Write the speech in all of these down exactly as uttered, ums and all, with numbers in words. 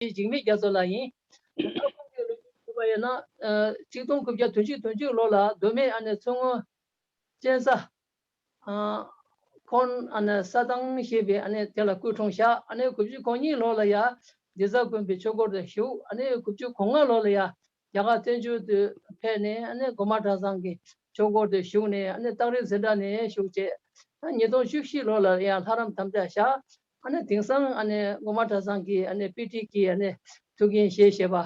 འཇིགས་མེད་རྒྱ་མཚོ་ལགས་ཡིན། ད་ཁོང་གི་ལོ་རྒྱུས་ཞུས་པ་ཡིན་ན། ཨ་གཅིག་སྟོང་དགུ་བརྒྱ་དོན་གཅིག་དོན་གཅིག་ལོ་ལ་མདོ་སྨད་ཨ་ནི་མཚོ་སྔོན་གཅན་ཚ། ཨ་ཁོང་ཨ་ནི་ས་དང་ཞེས་པའི་ཨ་ནི་དེ་ལ་སྐུ་འཁྲུངས་ཤག་ཨ་ནི་དགུ་བཅུ་གོ་གཉིས་ལོ་ལ་ཡ་གདན་ས་དགོན་པའི་ཆོས་སྒོར་དུ་ཞུགས། ཨ་ནི་དགུ་བཅུ་གོ་ལྔ་ལོ་ལ་ཡ་རྒྱ་གར་བཙན་བྱོལ་དུ་ཕེབས་ནས། ཨ་ནི་སྒོ་མང་གྲྭ་ཚང་གི་ཆོས་སྒོར་དུ་ཞུགས་ནས། ཨ་ནི་སྟག་རི་འཛིན་གྲྭ་ནས་ཞུགས་བྱས། ད་ཉིས་སྟོང་བཅུ་བཞི་ལོ་ལ་ཡང་ལྷ་རམས་དམ་བཅའ་བཞག་ཨ་ནི་དེང་སང་ཨ་ནི་སྒོ་མང་གྲྭ་ཚང་གི་ཨ་ནི་དཔེ་ཁྲིད་ཀྱི་ཨ་ནི་ཐུགས་འགན་བཞེས་བཞེས་པ།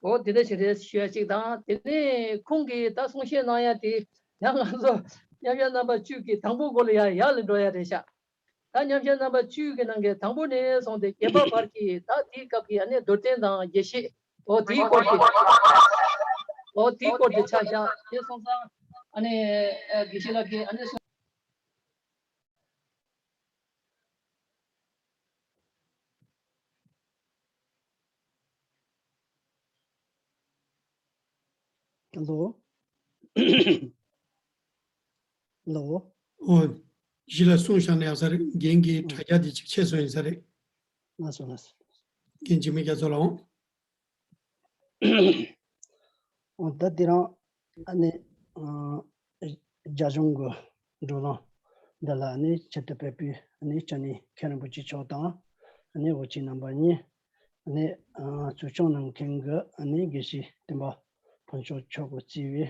འོ་དེ་འདྲ་ཞིག་རེད་ཞུ་ཡ་གཅིག་དང་། དེ་ནས་ཁོང་གིས་ད་གསུང་བཤད་གནང་ཡ་དེ་ཡང་ང་ཚོ་མཉམ་ཞག་རྣམ་པ་བཅུ་གི་དང་པོ་སྐོར་ལ་ཡ་ཡར་ལ་འགྲོ་ཡ་རེད་ཤག་ད་མཉམ་ཞག་རྣམ་པ་བཅུ་གི་ནང་གི་དང་པོ་ནས་བཟུང་སྟེ་བརྒྱད་པ་བར་གྱི་ད་དེའི་སྐབས་ཀྱི་ཨ་ནི་མདོར་བསྟན་དང་རྒྱས་བཤད། འོ་དེའི་སྐོར་གྱི། འོ་དེའི་སྐོར་གྱི་ཆ་བཞག་དེ་སོང་ཙང་ཨ་ནི་ཨ་དགེ་བཤེས་ལགས་ཀྱིས་ཨ་ནི་གསུང་། ཧེ་ལོ། ཧེ་ལོ། ཨོ། གཞི་ལ་གསུང་བཞག་ན་ཡག་ས་རེད། རྒན་གྱི་དྲ་རྒྱ་དེ་ཅིག་ཆད་སོང་ཡིན་ས་རེད། ལགས་སོ་ལགས་སོ། རྒན་འཇིགས་མེད་རྒྱ་མཚོ་ལགས། འོ་ད་དེ་རང་ཨ་ནི་ཨ་རྒྱ་གཞུང་གི་བགྲོ་གླེང་འདི་ལ་ཨ་ནི་ཆེད་དུ་ཕེབས་པའི་ཨ་ནི་སྤྱི་ནོར་མཁན་རིན་པོ་ཆེ་མཆོག་དང་། ཨ་ནི་དབུ་ཁྲིད་རྣམ་པ་གཉིས། ཨ་ནི་ཨ་གཙོ་སྐྱོང་གནང་མཁན་གྱི་ཨ་ནི་དགེ་བཤེས་སྟོན་པ་ཕུན་ཚོགས་མཆོག་གིས་གཙོས་པའི་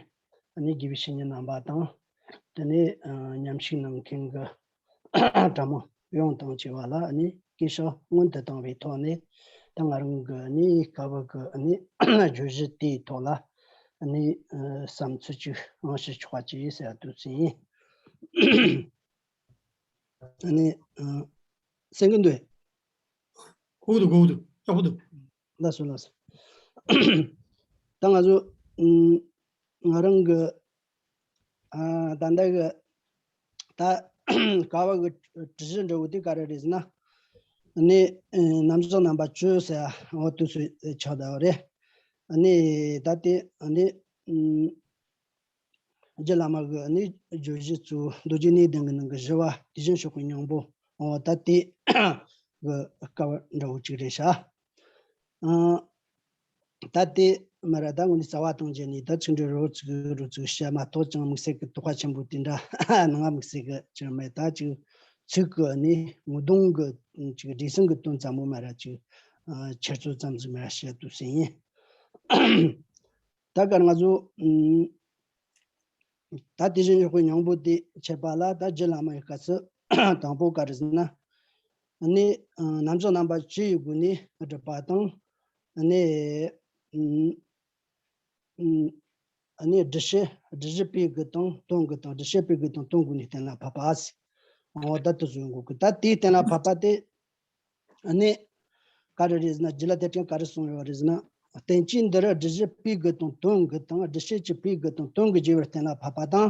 ཨ་ནི་དགེ་བའི་བཤེས་གཉེན་རྣམ་པ་དང་། དེ་ནས་ཨ་མཉམ་ཞུགས་གནང་མཁན་གྱི་གྲྭ་མང་ཡོངས་དང་བཅས་པ་ལ་ཨ་ནི་སྐུ་ཞབས་སྔོན་དུ་བཏང་བའི་ཐོག་ནས། ད་ང་རང་གི་ཨ་ནི་སྐབས་བབ་ཀྱི་ཨ་ནི་བརྗོད་གཞི་དེའི་ཐོག་ལ་ཨ་ནི་ཨ་བསམ་ཚུལ་ཅིག་དབང་ཞུ་ཆོག་པ་ཅིག་ཟེར་འདུག་ཟིན། ཨ་ནི་ཨ་གསན་གྱི་འདུག་གོ་གི་འདུག་གོ་གི་འདུག་ཡག་པོ་འདུག་ལགས་སོ་ལགས་སོ། ད་ང་ཚོ་ཨ་ང་རང་གི་ཨ་ད་ལྟ་གི་ད་སྐབས་བབ་ཀྱི་གྲུ་གཞི་འདྲ་བོ་དེ་ག་རེ་རེད་ཟེར་ན། ཨ་ནི་ཨ་རྣམ་གཞག་རྣམ་པ་བཅུ་ཟེར་བ་འོ་དེ་ཚོ་ཆགས་བསྡད་པ་རེད། ཨ་ནི་ད་དེ་ཨ་ནི་ཨ་རྗེ་བླ་མ་གི་ཨ་ནི་བརྗོད་གཞི་གཙོ་བོ་མདོ་རྒྱུད་གནས་བརྟན་གྱི་ནང་གི་བཞི་པ་དེ་བཞིན་གཤེགས་པའི་སྙིང་པོ། འོ་ད་དེ་གི་སྐབས་བབ་འདྲ་བོ་གཅིག་རེད་ཤག་ཨ་ད་དེ་མ་ར་ད་དངོས་གནས་རྩ་བ་དང་རྗེས་ནས་ད་ཚིག་འགྲེལ་རོ་ཚིག་རོ་ཚིག་བཤད་མ་གཏོགས་ཀྱང་དམིགས་བསལ་གྱི་དོགས་པ་ཆེན་པོ་དེ་འདྲ་ནང་དམིགས་བསལ་གྱི་ཅིག་མེད། ད་ཅིག་ཚིག་གི་ནི་ངོ་གདོང་གི་ཅིག་སྒྲིག་གསུམ་གྱི་དོན་ཙམ་པོ་མ་ར་ཅིག་ཨ་འཆད་རྩོད་ཙམ་ཟིག་མ་ར་བཤད་དུ་ཟིན་ཡིན། ད་གར་ང་ཚོ་ཨུམ། ད་དེ་བཞིན་གཤེགས་པའི་སྙིང་པོ་དེ་འཆད་པ་ལ་ད་རྗེ་བླ་མའི་སྐབས་སུ་དང་པོ་ག་རེ་ཟེར་ན། ཨ་ནི་ཨ་རྣམ་གཞག་རྣམ་པ་བཅུ་ཡི་སྒོ་ནས་སྒྲུབ་པ་དང་། ཨ་ནི་ཨུམ། ཨུམ། ཨ་ནི་སྒྲུབ་བྱེད་སྒྲུབ་བྱེད་པའི་དགུ་དང་དོན་དགུ་དང་། སྒྲུབ་བྱེད་པའི་དགུ་དང་དོན་དགུ་ནས་གཏན་ལ་ཕབ་པ་ཟེར། འོ་ད་དེ་ཚོ་ཡོང་གི། ད་དེའི་གཏན་ལ་ཕབ་པ་དེ། ཨ་ནི་ག་རེ་རེད་ཟེར་ན། རྒྱུད་ལ་དེ་སྐད་ག་རེ་གསུངས་ཡོད་རེད་ཟེར་ན། བསྟན་བཅོས་འདིར་སྒྲུབ་བྱེད་པའི་དགུ་དང་དོན་དགུ་དང་། སྒྲུབ་བྱེད་ཀྱི་པའི་དགུ་དང་དོན་དགུ་རྒྱས་པར་གཏན་ལ་ཕབ་པ་དང་།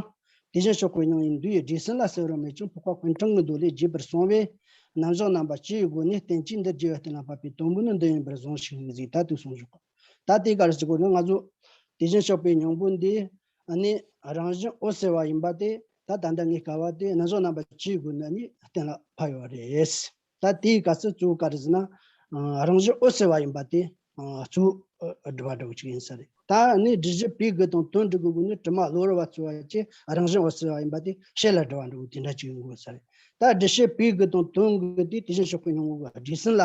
དེ་བཞིན་གཤེགས་པའི་སྙིང་པོའི་མདོའི་སྒྲིག་གསུམ་ལ་གསལ་བར་མེད་ཅིང་འཕགས་པ་སྤུངས་ཐང་གི་མདོ་ལས་རྒྱས་པར་གསུངས་པས། རྣམ་གཞག་རྣམ་པ་བཅུ་ཡི་སྒོ་ནས་བསྟན་བཅོས་འདི་རྒྱས་པར་གཏན་ལ་ཕབ་པའི་དོན་པོ་ནི་འདི་ཡིན་པར་བཟུང་ཞིག་ཟེར། ད་དེ་གསུངས་བཞག་ད་དེ་ག་རེ་ཟེར་གོ་ནི། ང་ཚོ་དེ་བཞིན་གཤེགས་པའི་སྙིང་པོ་འདི་ཨ་ནི་རང་བཞིན་འོད་གསལ་བ་ཡིན་པ་དེ། ད་ད་ལྟ་ངས་སྐབས་བབ་དེ་རྣམ་གཞག་རྣམ་པ་བཅུའི་སྒོ་ནས་ཨ་ནི་གཏན་ལ་ཕབ་ཡོད་རེད། ད་དེའི་སྐབས་སུ་གཙོ་བོ་ག་རེ་ཟེར་ན། ཨ་རང་བཞིན་འོད་གསལ་བ་ཡིན་པ་དེ་ཨ་གཙོ་བོ་ཨ་སྒྲུབ་པ་འདྲ་བོ་ཅིག་ཡིན་ས་རེད། ད་ཨ་ནི་སྒྲུབ་བྱེད་པའི་དགུ་དང་དོན་དགུ་གི་སྒོ་ནས་དྲི་མ་གློ་བུར་བ་ཚོལ་བ་བཅས་རང་བཞིན་འོད་གསལ་བ་ཡིན་པ་དེ་ཕྱེད་ལ་སྒྲུབ་པ་འདྲ་བོ་དེ་འདྲ་ཅིག་ཡིན་དགོས་ས་རེད། ད་སྒྲུབ་བྱེད་པའི་དགུ་དང་དོན་དགུ་དེ་དེ་བཞིན་གཤེགས་པའི་སྙིང་པོ་གི་སྒྲིག་གསུམ་ལ་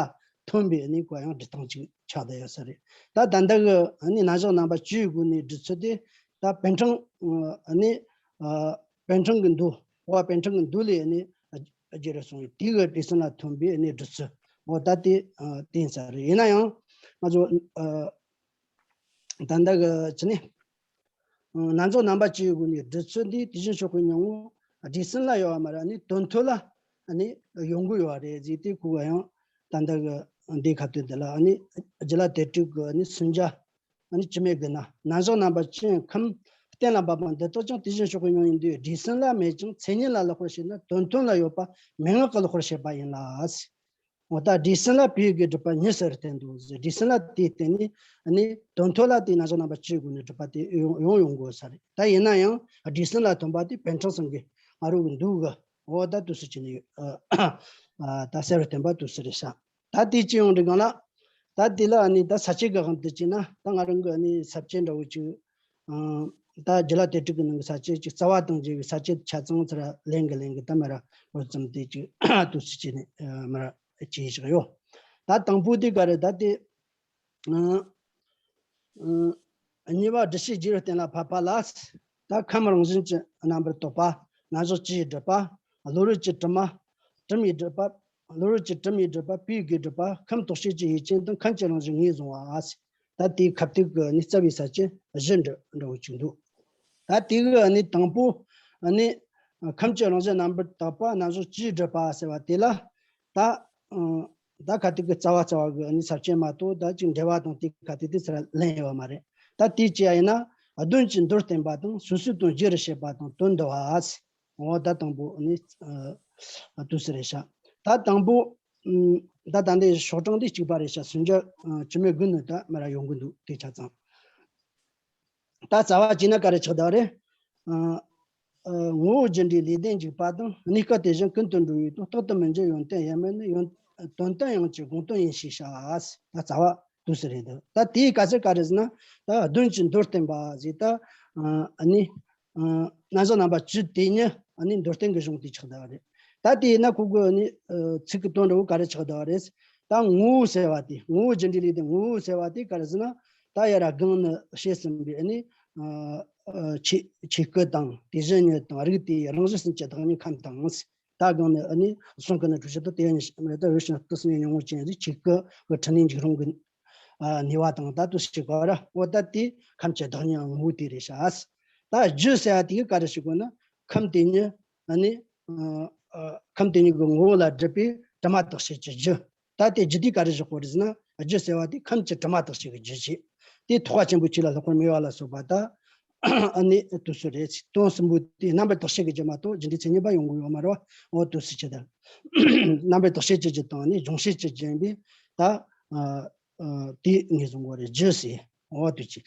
མཐུན་པའི་ཨ་ནི་གོ་ཡང་སྒྲིག་སྟངས་ཅིག་ཆགས་བསྡད་ཡོད་ས་རེད། ད་ད་ལྟ་གི་ཨ་ནི་རྣམ་གཞག་རྣམ་པ་བཅུའི་སྒོ་ནས་སྒྲུབ་ཚུལ་དེ། ད་པཎ་ཀྲང་ཨ་ནི་ཨ་པཎ་ཀྲང་གི་མདོ། འཕགས་པ་པཎ་ཀྲང་གི་མདོ་ལས་ཨ་ནི་རྒྱས་རེ་གསུངས་ཡོད། དེ་གི་སྒྲིག་གསུམ་ལ་མཐུན་པའི་ཨ་ནི་སྒྲུབ་ཚུལ། འོ་ད་དེ་ཨ་དེ་ཡིན་ས་རེད། ཡིན་ན་ཡང་ང་ཚོ་ཨ་ད་ལྟ་གི་ཅི་ནི། རྣམ་གཞག་རྣམ་པ་བཅུའི་སྒོ་ནས་སྒྲུབ་ཚུལ་འདི་དེ་བཞིན་གཤེགས་པའི་སྙིང་པོ་སྒྲིག་གསུམ་ལ་ཡོད་པ་མ་རེད། ཨ་ནི་དོན་ཐོག་ལ་ཨ་ནི་ཡོང་གི་ཡོད་རེད་ཟེར་དེ་གོ་བ་ཡང་། ད་ལྟ་གི་འདི་ཁ་ཐུག་འདི་ལ་ཨ་ནི་རྒྱུད་བླ་དོན་གྲུབ་ཀྱི་ཨ་ནི་མཚོན་བྱ་ཨ་ནི་ཅི་མེད་དགོས་ན། རྣམ་གཞག་རྣམ་པ་བཅུ་ཁམས་གཏན་ལ་ཕབ་པ་འདི་དག་ཀྱང་དེ་བཞིན་གཤེགས་པའི་སྙིང་པོ་ཡིན་དུས། སྒྲིག་གསུམ་ལ་མེད་ཅིང་མཚན་ཉིད་ལ་ལེགས་པར་ཤེས་ན། དོན་ཐོག་ལ་ཡོད་པ་མན་ངག་གིས་ལེགས་པར་ཤེས་པ་ཡིན་ལ། འོ་ད་སྒྲིག་གསུམ་ལ་ཕབ་པའི་སྒྲུབ་པ་ཉི་ཤུ་རུ་བསྟན་འདུག་ཟེར། སྒྲིག་གསུམ་ལ་དེའི་སྟེང་ནས་ཨ་ནི་དོན་ཐོག་ལ་དེ་རྣམ་གཞག་རྣམ་པ་བཅུའི་སྒོ་ནས་སྒྲུབ་པ་དེ་ཡོང་ཡོང་ཡོང་དགོས་ས་རེད། ད་ཡིན་ན་ཡང་སྒྲིག་གསུམ་ལ་མཐུན་པ་དེ་པཎ་ཀྲང་ཚང་གི་ང་རང་གི་མདོ་གི་འོ་ད་དུས་སུ་བྱས་ནས་ཨ་ད་གསལ་བར་བསྟན་པ་དུས་སུ་རེད་ཤག་ད་དེ་ཅི་ཡོང་དུས་སྒང་ལ། ད་དེ་ལ་ཨ་ནི་ད་ས་བཅད་ཀྱི་དབང་དུ་བྱས་ན། ད་ང་རང་གི་ཨ་ནི་ས་བཅད་འདྲ་བོ་ཅིག་ཨང་། ད་རྒྱུད་བླ་དེབ་ཕྲུག་གི་ནང་གི་ས་བཅད་ཅིག་རྩ་བ་དང་རྒྱས་པའི་ས་བཅད་ཆ་ཚང་ཚུར་ལེན་གི་ལེན་གི་ད་མར་འོ་ཙམ་དེ་ཅིག་དུས་སུ་བྱས་ནས་མར་བྱས་བཞག་ཡོད། ད་དང་པོ་དེ་ག་རེ། ད་དེ་ཨང་། ཨང་། གཉིས་པ་སྒྲུབ་བྱེད་རྒྱུ་རུ་བསྟན་ལ་ཕབ་པ་ལ། ད་ཁམས་རང་བཞིན་གྱི་རྣམ་པར་རྟོག་པ། རྣམ་གཞག་སྤྱི་ཡི་སྒྲུབ་པ། བློ་རིག་གི་དྲི་མ། དྲི་མའི་སྒྲུབ་པ། བློ་རིག་གི་དྲི་མའི་སྒྲུབ་པ། པའི་དགེ་སྒྲུབ་པ། ཁམས་རྟོགས་བྱེད་ཀྱི་ཡུལ་ཅན་དང་ཁམས་ཀྱི་རང་བཞིན་ངོས་བཟུང་བ། ད་དེའི་ཁ་ཐུག་གི་ནི་རྩ་བའི་ས་བཅད་བཞི་འདྲ་འདྲ་བོ་ཅིག་འདུག་ད་དེ་གི་ནི་དང་པོ་ནི་ཁམས་ཀྱི་རང་བཞིན་རྣམ་པར་དག་པ། རྣམ་གཞག་སྤྱིའི་སྒྲུབ་པ་ཟེར་བ་དེ་ལ། ད་ཨང་། ད་ཁ་ཐུག་གི་རྩ་བ་རྩ་བ་གི་ནི་ས་བཅད་མ་གཏོགས་ད་ཅིག་འགྲེལ་བ་དང་དེ་ཁ་ཐུག་དེ་ཚུར་ལེན་ཡོད་མ་རེད། ད་དེ་ཅི་ཡ་ཡིན་ན། དོན་གྱི་མདོར་བསྟན་པ་དང་། སོ་སོའི་དོན་རྒྱུད་རུ་བཤད་པ་དང་། དོན་བསྡུ་བ། འོ་ད་དང་པོ་ནི་ཨ་དུས་སུ་རེད་ཤག་ད་དང་པོ་ཨ་ད་ད་འདི་ཤོག་གྲངས་འདི་གཅིག་པ་རེད་ཤག་སུམ་བརྒྱ་ཨ་བཅུ་མེད་དགུ་ནི་ད་མར་ཡོང་གི་འདུག་དེ་ཆ་ཚང་། ད་རྩ་བ་བྱས་ན་ག་རེ་ཆགས་བསྡད་རེད། ཨ་ཨ་ངོ་བོ་རྒྱུ་འབྲས་ལས་ལྡན་འཇུག་པ་དང་། གནས་སྐབས་དེ་བཞིན་ཀུན་ཏུ་འགྲོ་བའི་དོན། རྟག་ཏུ་མི་འགྱུར་ཡོན་ཏན་ཡིན་མིན་ནི། ཡོན་དོན་དམ་ཡང་གཅིག་དགོངས་དོན་ཡིན་ཞེས་བྱ། ད་རྩ་བ་དུས་སུ་རེད་འདུག་ད་དེའི་སྐབས་སུ་ག་རེ་ཟེར་ན། ད་དོན་གྱི་མདོར་བསྟན་པ་ཟེར། ད་ཨ་ནི་ཨ་རྣམ་གཞག་རྣམ་པ་བཅུ་དེ་ཉིད་ཨ་ནི་མདོར་བསྟན་གྱི་གཞུང་དེ་ཆགས་བསྡད་པ་རེད། ད་དེ་ཡིན་ན་ཁོ་གི་ཨ་ནི་ཨ་ཚིག་གི་དོན་འདྲ་བོ་ག་རེ་ཆགས་བསྡད་པ་རེད། ད་ངོ་བོ་ཟེར་བ་དེ། ངོ་བོ་རྒྱུ་འབྲས་ལས་ལྡན། ངོ་བོ་ཟེར་བ་དེ་ག་རེ་ཟེར་ན། ད་ཡར་སྒང་ནས་བཤད་ཟིན་པའི་ཨ་ནི་ཨ་ཨ་ཆོས་ཆོས་སྐུ་དང་། དེ་བཞིན་ཉིད་དང་། རིགས་དེའི་རང་བཞིན་སེམས་ཀྱི་བདག་ཉིད་ཁམས་དང་། ད་སྒང་ནས་ཨ་ནི་གསུང་གི་ནི་གྲུབ་ཆེན་དང་། དེ་ཡང་ཉིད་ད་རིགས་ཤིང་རྟོག་ཟིན་ཉོན་མོངས་ཅན་ཟེར། ཆོས་སྐུ་གི་འཕྲིན་ལས་འཇུག་རུང་གི་ཨ་ནུས་པ་དང་། ད་དུས་སུ་ག་ར་འོ་ད་དེ་ཁམས་ཀྱི་བདག་ཉིད་ངོ་བོ་དེ་རེད་ཤག་ད་རྒྱུ་ཟེར་བ་དེ་ག་རེ་ཞིག་གོ་ན། ཁམས་དེ་ཉིད་ཨ་ནི་ཨ་ཨ་ཁམས་དེ་ཉིད་ཀྱི་ངོ་བོ་ལ་སྒྲུབ་པའི་དྲི་མ་དག་བྱེད་ཀྱི་རྒྱུ། ད་དེ་རྒྱུ་དེ་ག་རེ་བཞག་གོ་རེད་ཟེར་ན། རྒྱུ་ཟེར་བ་དེ་ཁམས་ཀྱི་དྲི་མ་དག་བྱེད་ཀྱི་རྒྱུ་བྱས། དེ་ཐེག་པ་ཆེན་པོའི་ཆོས་ལ་སློབ་པར་མོས་པ་ལ་སོགས་པ། ད་ཨ་ནི་དུས་སུ་རེད། དོན་གསུམ་པོ་དེ་རྣམ་པར་དག་བྱེད་ཀྱི་རྒྱུ་མ་གཏོགས་རྒྱུ་འབྲས་མཚན་ཉིད་པ་ཡོང་གི་ཡོད་མ་རེད་བ། འོ་དུས་སུ་ཆེ་ད། རྣམ་པར་དག་བྱེད་ཀྱི་རྒྱུ་དང་ནི་སྦྱོང་བྱེད་ཀྱི་རྒྱུ་ཡིན་པས། ད་ཨ་ཨ་དེ་ངོས་བཟུང་དགོས་རེད། རྒྱུ་ཟེར། འོ་དུས་གཅིག་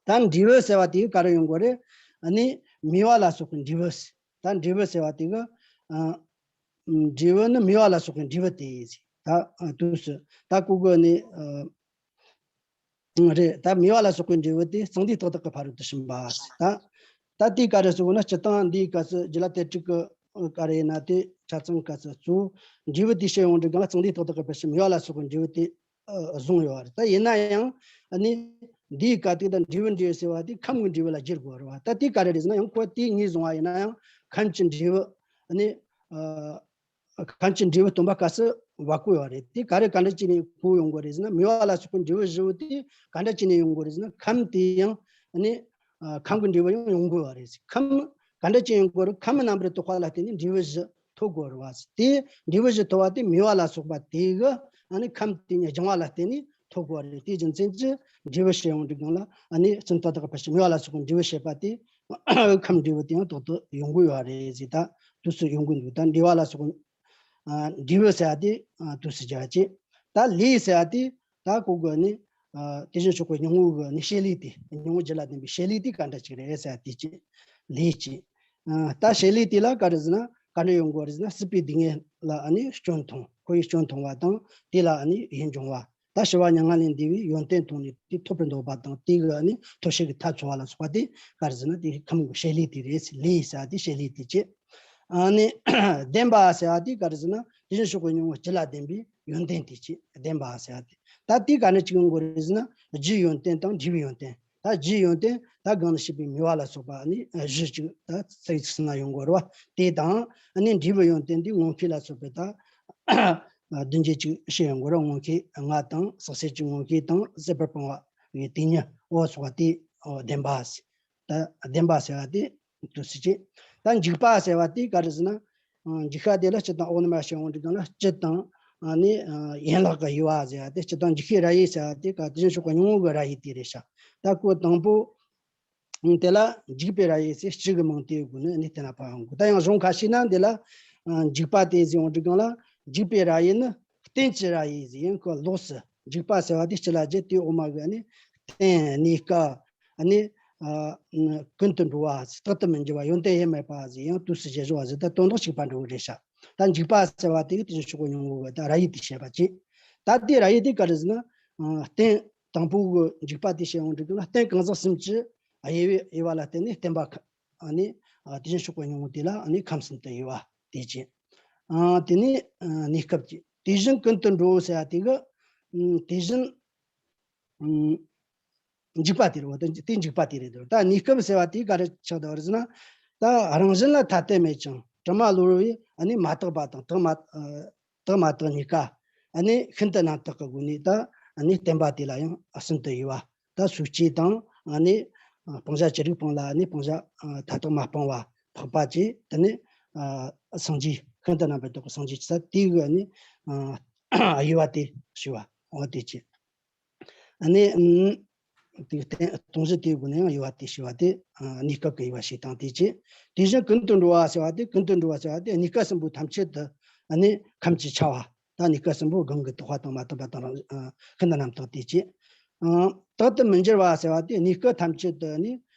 ད་འབྲས་བུ་ཟེར་བ་དེ་ག་རེ་ཡོང་དགོས་རེད། ཨ་ནི་མོས་པ་ལ་སོགས་པའི་འབྲས་བུ་ཟེར། ད་འབྲས་བུ་ཟེར་བ་དེ་གི་ཨ་འབྲས་བུ་ནི་མོས་པ་ལ་སོགས་པའི་འབྲས་བུ་སྟེ། ད་ཨ་དུས་སུ་ད་ཁོ་གི་ནི་ཨ་རེད། ད་མོས་པ་ལ་སོགས་པའི་འབྲས་བུ་སྟེ། གཙང་འདུས་རྟག་བདག་གི་ཕ་རོལ་ཏུ་ཕྱིན་པ། ད་ད་དེ་ག་རེ་ཟེར་བ་ན། སྤྱིར་བཏང་འདིའི་སྐབས་སུ་རྒྱུད་བླ་དེབ་ཕྲུག་གི་ག་རེ་ཡིན་ན། དེ་ཆ་ཚང་སྐབས་སུ་གཙོ་བོ་འབྲས་བུ་དེ་བཤད་ཡོང་དུས་སྒང་ལ། གཙང་འདུས་རྟག་བདག་གི་ཕ་རོལ་ཏུ་ཕྱིན། མོས་པ་ལ་སོགས་པའི་འབྲས་བུ་སྟེ་ཨ་བཟུང་ཡོད་རེད། ད་ཡིན་ན་ཡང་ཨ་ནི་འདིའི་སྐབས་དེ་ད་འབྲས་བུ་འབྲས་བུ་ཟེར་བ་དེ་ཁམས་ཀྱི་འབྲས་བུ་ལ་བསྒྱུར་དགོས་རེད་བ། ད་དེ་ག་རེ་རེད་ཟེར་ན། ཡང་ཁོ་དེ་ངོས་བཟུང་བ་ཡིན་ན་ཡང་ཁམས་ཀྱི་འབྲས་བུ་ཨ་ནི་ཨ་ཁམས་ཀྱི་འབྲས་བུ་སྟོན་པ་སྐབས་སུ་བ་གོ་ཡོད་རེད། དེ་ག་རེ་ག་འདྲ་བྱས་ནས་གོ་ཡོང་དགོས་རེད་ཟེར་ན། མོས་པ་ལ་སོགས་པའི་འབྲས་བུ་བཞི་པོ་དེ་ག་འདྲ་བྱས་ནས་ཡོང་དགོས་རེད་ཟེར་ན། ཁམས་དེ་ཡང་ཨ་ནི་ཨ་ཁམས་ཀྱི་འབྲས་བུ་ཡང་ཡོང་དགོས་པ་རེད། ཁམས་ག་འདྲ་བྱས་ཡོང་དགོས་རེད། ཁམས་རྣམ་པར་རྟོག་པ་ལ་བརྟེན་ནས་འབྲས་བུ་བཞི་ཐོབ་དགོས་རེད་བ། དེ་འབྲས་བུ་བཞི་ཐོབ་པ་དེ་མོས་པ་ལ་སོགས་པ་དེ་གི་ཨ་ནི་ཁམས་དེ་ཉིད་སྦྱང་བ་ལ་བརྟེན་ནས་ཐོབ་དགོས་རེད། དེའི་རྒྱུ་མཚན་གྱིས་འབྲས་བུ་བཤད་ཡོང་དུས་སྒང་ལ། ཨ་ནི་གཙང་འདུས་རྟག་བདག་གི་ཕ་རོལ་ཏུ་ཕྱིན། མོས་པ་ལ་སོགས་པའི་འབྲས་བུ་བཤད་པ་དེ་ཁམས་འབྲས་བུ་དེ་ཡང་ཏག་ཏག་ཡོང་གི་ཡོད་རེད་ཟེར། ད་དུས་སུ་ཡོང་གི་འདུག་ད་འབྲས་བུ་ལ་སོགས་པའི་ཨ་འབྲས་བུ་ཟེར་བ་དེ་ཨ་དུས་སུ་སྦྱར་བ་བྱས། ད་ལས་ཟེར་བ་དེ་ད་ཁོ་གི་ནི་ཨ་དེ་བཞིན་གཤེགས་པའི་སྙིང་པོ་གི་ནི་བྱེད་ལས་དེ། སྙིང་པོ་རྒྱུད་ལ་ལྡན་པའི་བྱེད་ལས་དེ་ག་འདྲ་ཅིག་རེད་ཟེར་བ་དེ་བྱས། ལས་བྱས། ཨ་ད་བྱེད་ལས་དེ་ལ་ག་རེ་ཟེར་ན། ག་འདྲ་ཡོང་དགོས་རེད་ཟེར་ན། སྲིད་པའི་སྡུག་བསྔལ་ལ་ཨ་ནི་སྐྱོན་མཐོང་། ཁོ་ཡི་སྐྱོན་མཐོང་བ་དང་། དེ་ལ་ཨ་ནི་ཡིད་འབྱུང་བ། ད་སྤྱོད་པ་མྱ་ངན་ལས་འདས་པའི་ཡོན་ཏན་མཐོང་ནས་དེ་ཐོབ་པར་འདོད་པ་དང་། དེ་གི་ཨ་ནི་ཐོབ་བྱེད་ཀྱི་ཐབས་འཚོལ་བ་ལ་སོགས་པ་དེ་ག་རེ་ཟེར་ན། དེ་ཁམས་ཀྱི་བྱེད་ལས་དེ་རེད། ལས་ཟེར་བ་དེ་བྱེད་ལས་དེ་བྱས། ཨ་ནི་ལྡན་པ་ཟེར་བ་དེ་ག་རེ་ཟེར་ན། དེ་བཞིན་གཤེགས་པའི་སྙིང་པོ་རྒྱུད་ལ་ལྡན་པའི་ཡོན་ཏན་དེ་བྱས། ལྡན་པ་ཟེར་བ་དེ། ད་དེ་ག་འདྲ་ཅིག་ཡོང་དགོས་རེད་ཟེར་ན། རྒྱུའི་ཡོན་ཏན་དང་འབྲས་བུའི་ཡོན་ཏན། ད་རྒྱུའི་ཡོན་ཏན་ད་གོང་ནས་བཤད་པའི་མོས་པ་ལ་སོགས་པ་ཨ་ནི་བཞི་ཅིག་ད་རྩ་བའི་ཚིག་ཟིན་ན་ཡོང་དགོས་རེད་བ། དེ་དང་ཨ་ནི་འབྲས་བུའི་ཡོན་ཏན་དེ་མངོན་མཁྱེན་ལ་སོགས་པའི་ད་བདུན་བརྒྱད་ཅིག་བཤད་ཡོང་དགོས་རེད། མངོན་མཁྱེན་ལྔ་དང་། ཟག་བཅས་ཀྱི་མངོན་མཁྱེན་དང་། ཟད་པར་སྤང་བའི་དེ་ཉིད། འོ་སོགས་པ་དེ་ལྡན་པ་ཟེར། ད་ལྡན་པ་ཟེར་བ་དེ་དུས་སུ་བྱས། ད་འཇུག་པ་ཟེར་བ་དེ་ག་རེ་ཟེར་ན། ཨ་འཇུག་པ་དེ་ལ་སྤྱི་དང་འོག་ནས་མར་བཤད་ཡོང་དུས་སྒང་ལ། སྤྱི་དང་ཨ་ནི་ཨ་ཡན་ལག་གི་དབྱེ་བ་ཟེར་བ་དེ། སྤྱི་དང་འཇུག་པའི་ར་ཡིག་ཟེར་བ་དེ་ག་དེ་བཞིན་གཤེགས་པའི་སྙིང་པོ་གི་ར་ཡིག་དེ་རེད་ཤག་ད་ཁོ་དང་པོ་དེ་ལ་འཇུག་པའི་ར་ཡིག་ཟེར། སྤྱི་གི་མིང་དེའི་སྒོ་ནས་ཨ་ནི་དེ་ན་ཕབ་ཡོང་གི། ད་ཡང་གཞུང་ཁ་ཤས་ན་འདི་ལ་ཨ་འཇུག་པ་སྟེ་ཟེར་ཡོང་དུས་སྒང་ལ། འཇུག་པའི་ར་ཡིག་ནི་རྟེན་གྱི་ར་ཡིག་ཟེར། ཡང་ཁོ་ལོགས་སུ་འཇུག་པ་ཟེར་བ་དེ་སྤྱི་ལ་བརྗོད། དེའི་འོག་མ་གི་ཨ་ནི་རྟེན། གནས་སྐབས། ཨ་ནི་ཨ་ཀུན་ཏུ་འགྲོ་བ་ཟེར། རྟག་ཏུ་མི་འགྱུར་བ། ཡོན་ཏན་ཡེ་མེད་པ་ཟེར། ཡང་དུས་སུ་བྱེད་བཞག་པ་ཟེར། ད་དོན་དག་གཅིག་པ་འདྲ་བོ་རེད་ཤག་ད་འཇུག་པ་ཟེར་བ་དེ་གི་དེ་བཞིན་གཤེགས་པའི་སྙིང་པོ་གི་ད་ར་ཡིག་དེ་བཤད་པ་བྱས། ད་དེ་ར་ཡིག་དེ་ག་རེ་ཟེར་ན། རྟེན་དང་པོ་གི་འཇུག་པ་དེ་བཤད་ཡོང་དུས་ལ། རྟེན་གང་ཟག་གསུམ་གྱི་དབྱེ་བའི་དབྱེ་བ་ལ་བརྟེན་ནས་བརྟེན་པ་ཁ་ཨ་ནི་དེ་བཞིན་གཤེགས་པའི་སྙིང་པོ་དེ་ལ་ཨ་ནི་ཁམས་གསུམ་དུ་དབྱེ་བ་དེ་བྱས། དེ་ནས་གནས་སྐབས་ཀྱི་དེ་བཞིན་ཀུན་ཏུ་འགྲོ་བོ་ཟེར་བ་དེ་གི་དེ་བཞིན་འཇུག་པ་དེ་རེད། དེ་འཇུག་པ་དེ་རེད། ད་གནས་སྐབས་ཟེར་བ་དེ་ག་རེ་ཆགས་བསྡད་པ་རེད་ཟེར་ན། ད་རང་བཞིན་ལ་ཐ་དད་མེད་ཅིང་དྲི་མ་ལོག་པའི་ཨ་ནི་མ་དག་པ་དང་དག་མ་དག་མ་དག་གཉིས་ཀ་ཨ་ནི་ཤིན་ཏུ་རྣམ་དག་གི་སྒོ་ནས་ད་ཨ་ནི་བརྟེན་པ་དེ་ལ་ཡང་གསུམ་དུ་དབྱེ་བ། ད་སོ་སྐྱེ་དང་ཨ་ནི་སྤང་བྱ་ཅི་རིགས་སྤངས་ལ་ཨ་ནི་སྤང་བྱ་མཐའ་དག་མ་སྤངས་པ་འཕགས་པ་བཅས། དེ་ནས་སངས་རྒྱས་ཤིན་ཏུ་རྣམ་པར་དག་གི་སངས་རྒྱས་ཀྱི་ས་དེ་གི་ཨ་ནི་དབྱེ་བ་དེ་ཞུ་བ། འོ་དེ་བྱས། ཨ་ནི་དེ་སྟོང་གཞི་དེའི་སྒོ་ནས་ཡང་དབྱེ་བ་དེ་ཞུ་བ་དེ་གནས་སྐབས་ཀྱི་དབྱེ་བ་ཞིག་དང་། དེ་བྱས་དེ་བཞིན་ཀུན་ཏུ་འགྲོ་བ་ཟེར་བ་དེ། ཀུན་ཏུ་འགྲོ་བ་ཟེར་བ་དེ་གནས་སྐབས་གསུམ་པོ་ཐམས་ཅད་དུ་ཨ་ནི་ཁམས་ཀྱི་ཆ་བ། ད་གནས་སྐབས་གསུམ་པོ་གང་གི་དག་པ་དང་མ་དག་པ་དང་རང་ཤིན་ཏུ་རྣམ་དག་དེ་བྱས། རྟག་ཏུ་མི་འགྱུར་བ་ཟེར་བ་དེ་གནས་སྐབས་ཐམས་ཅད་དུ་ཨ་ནི་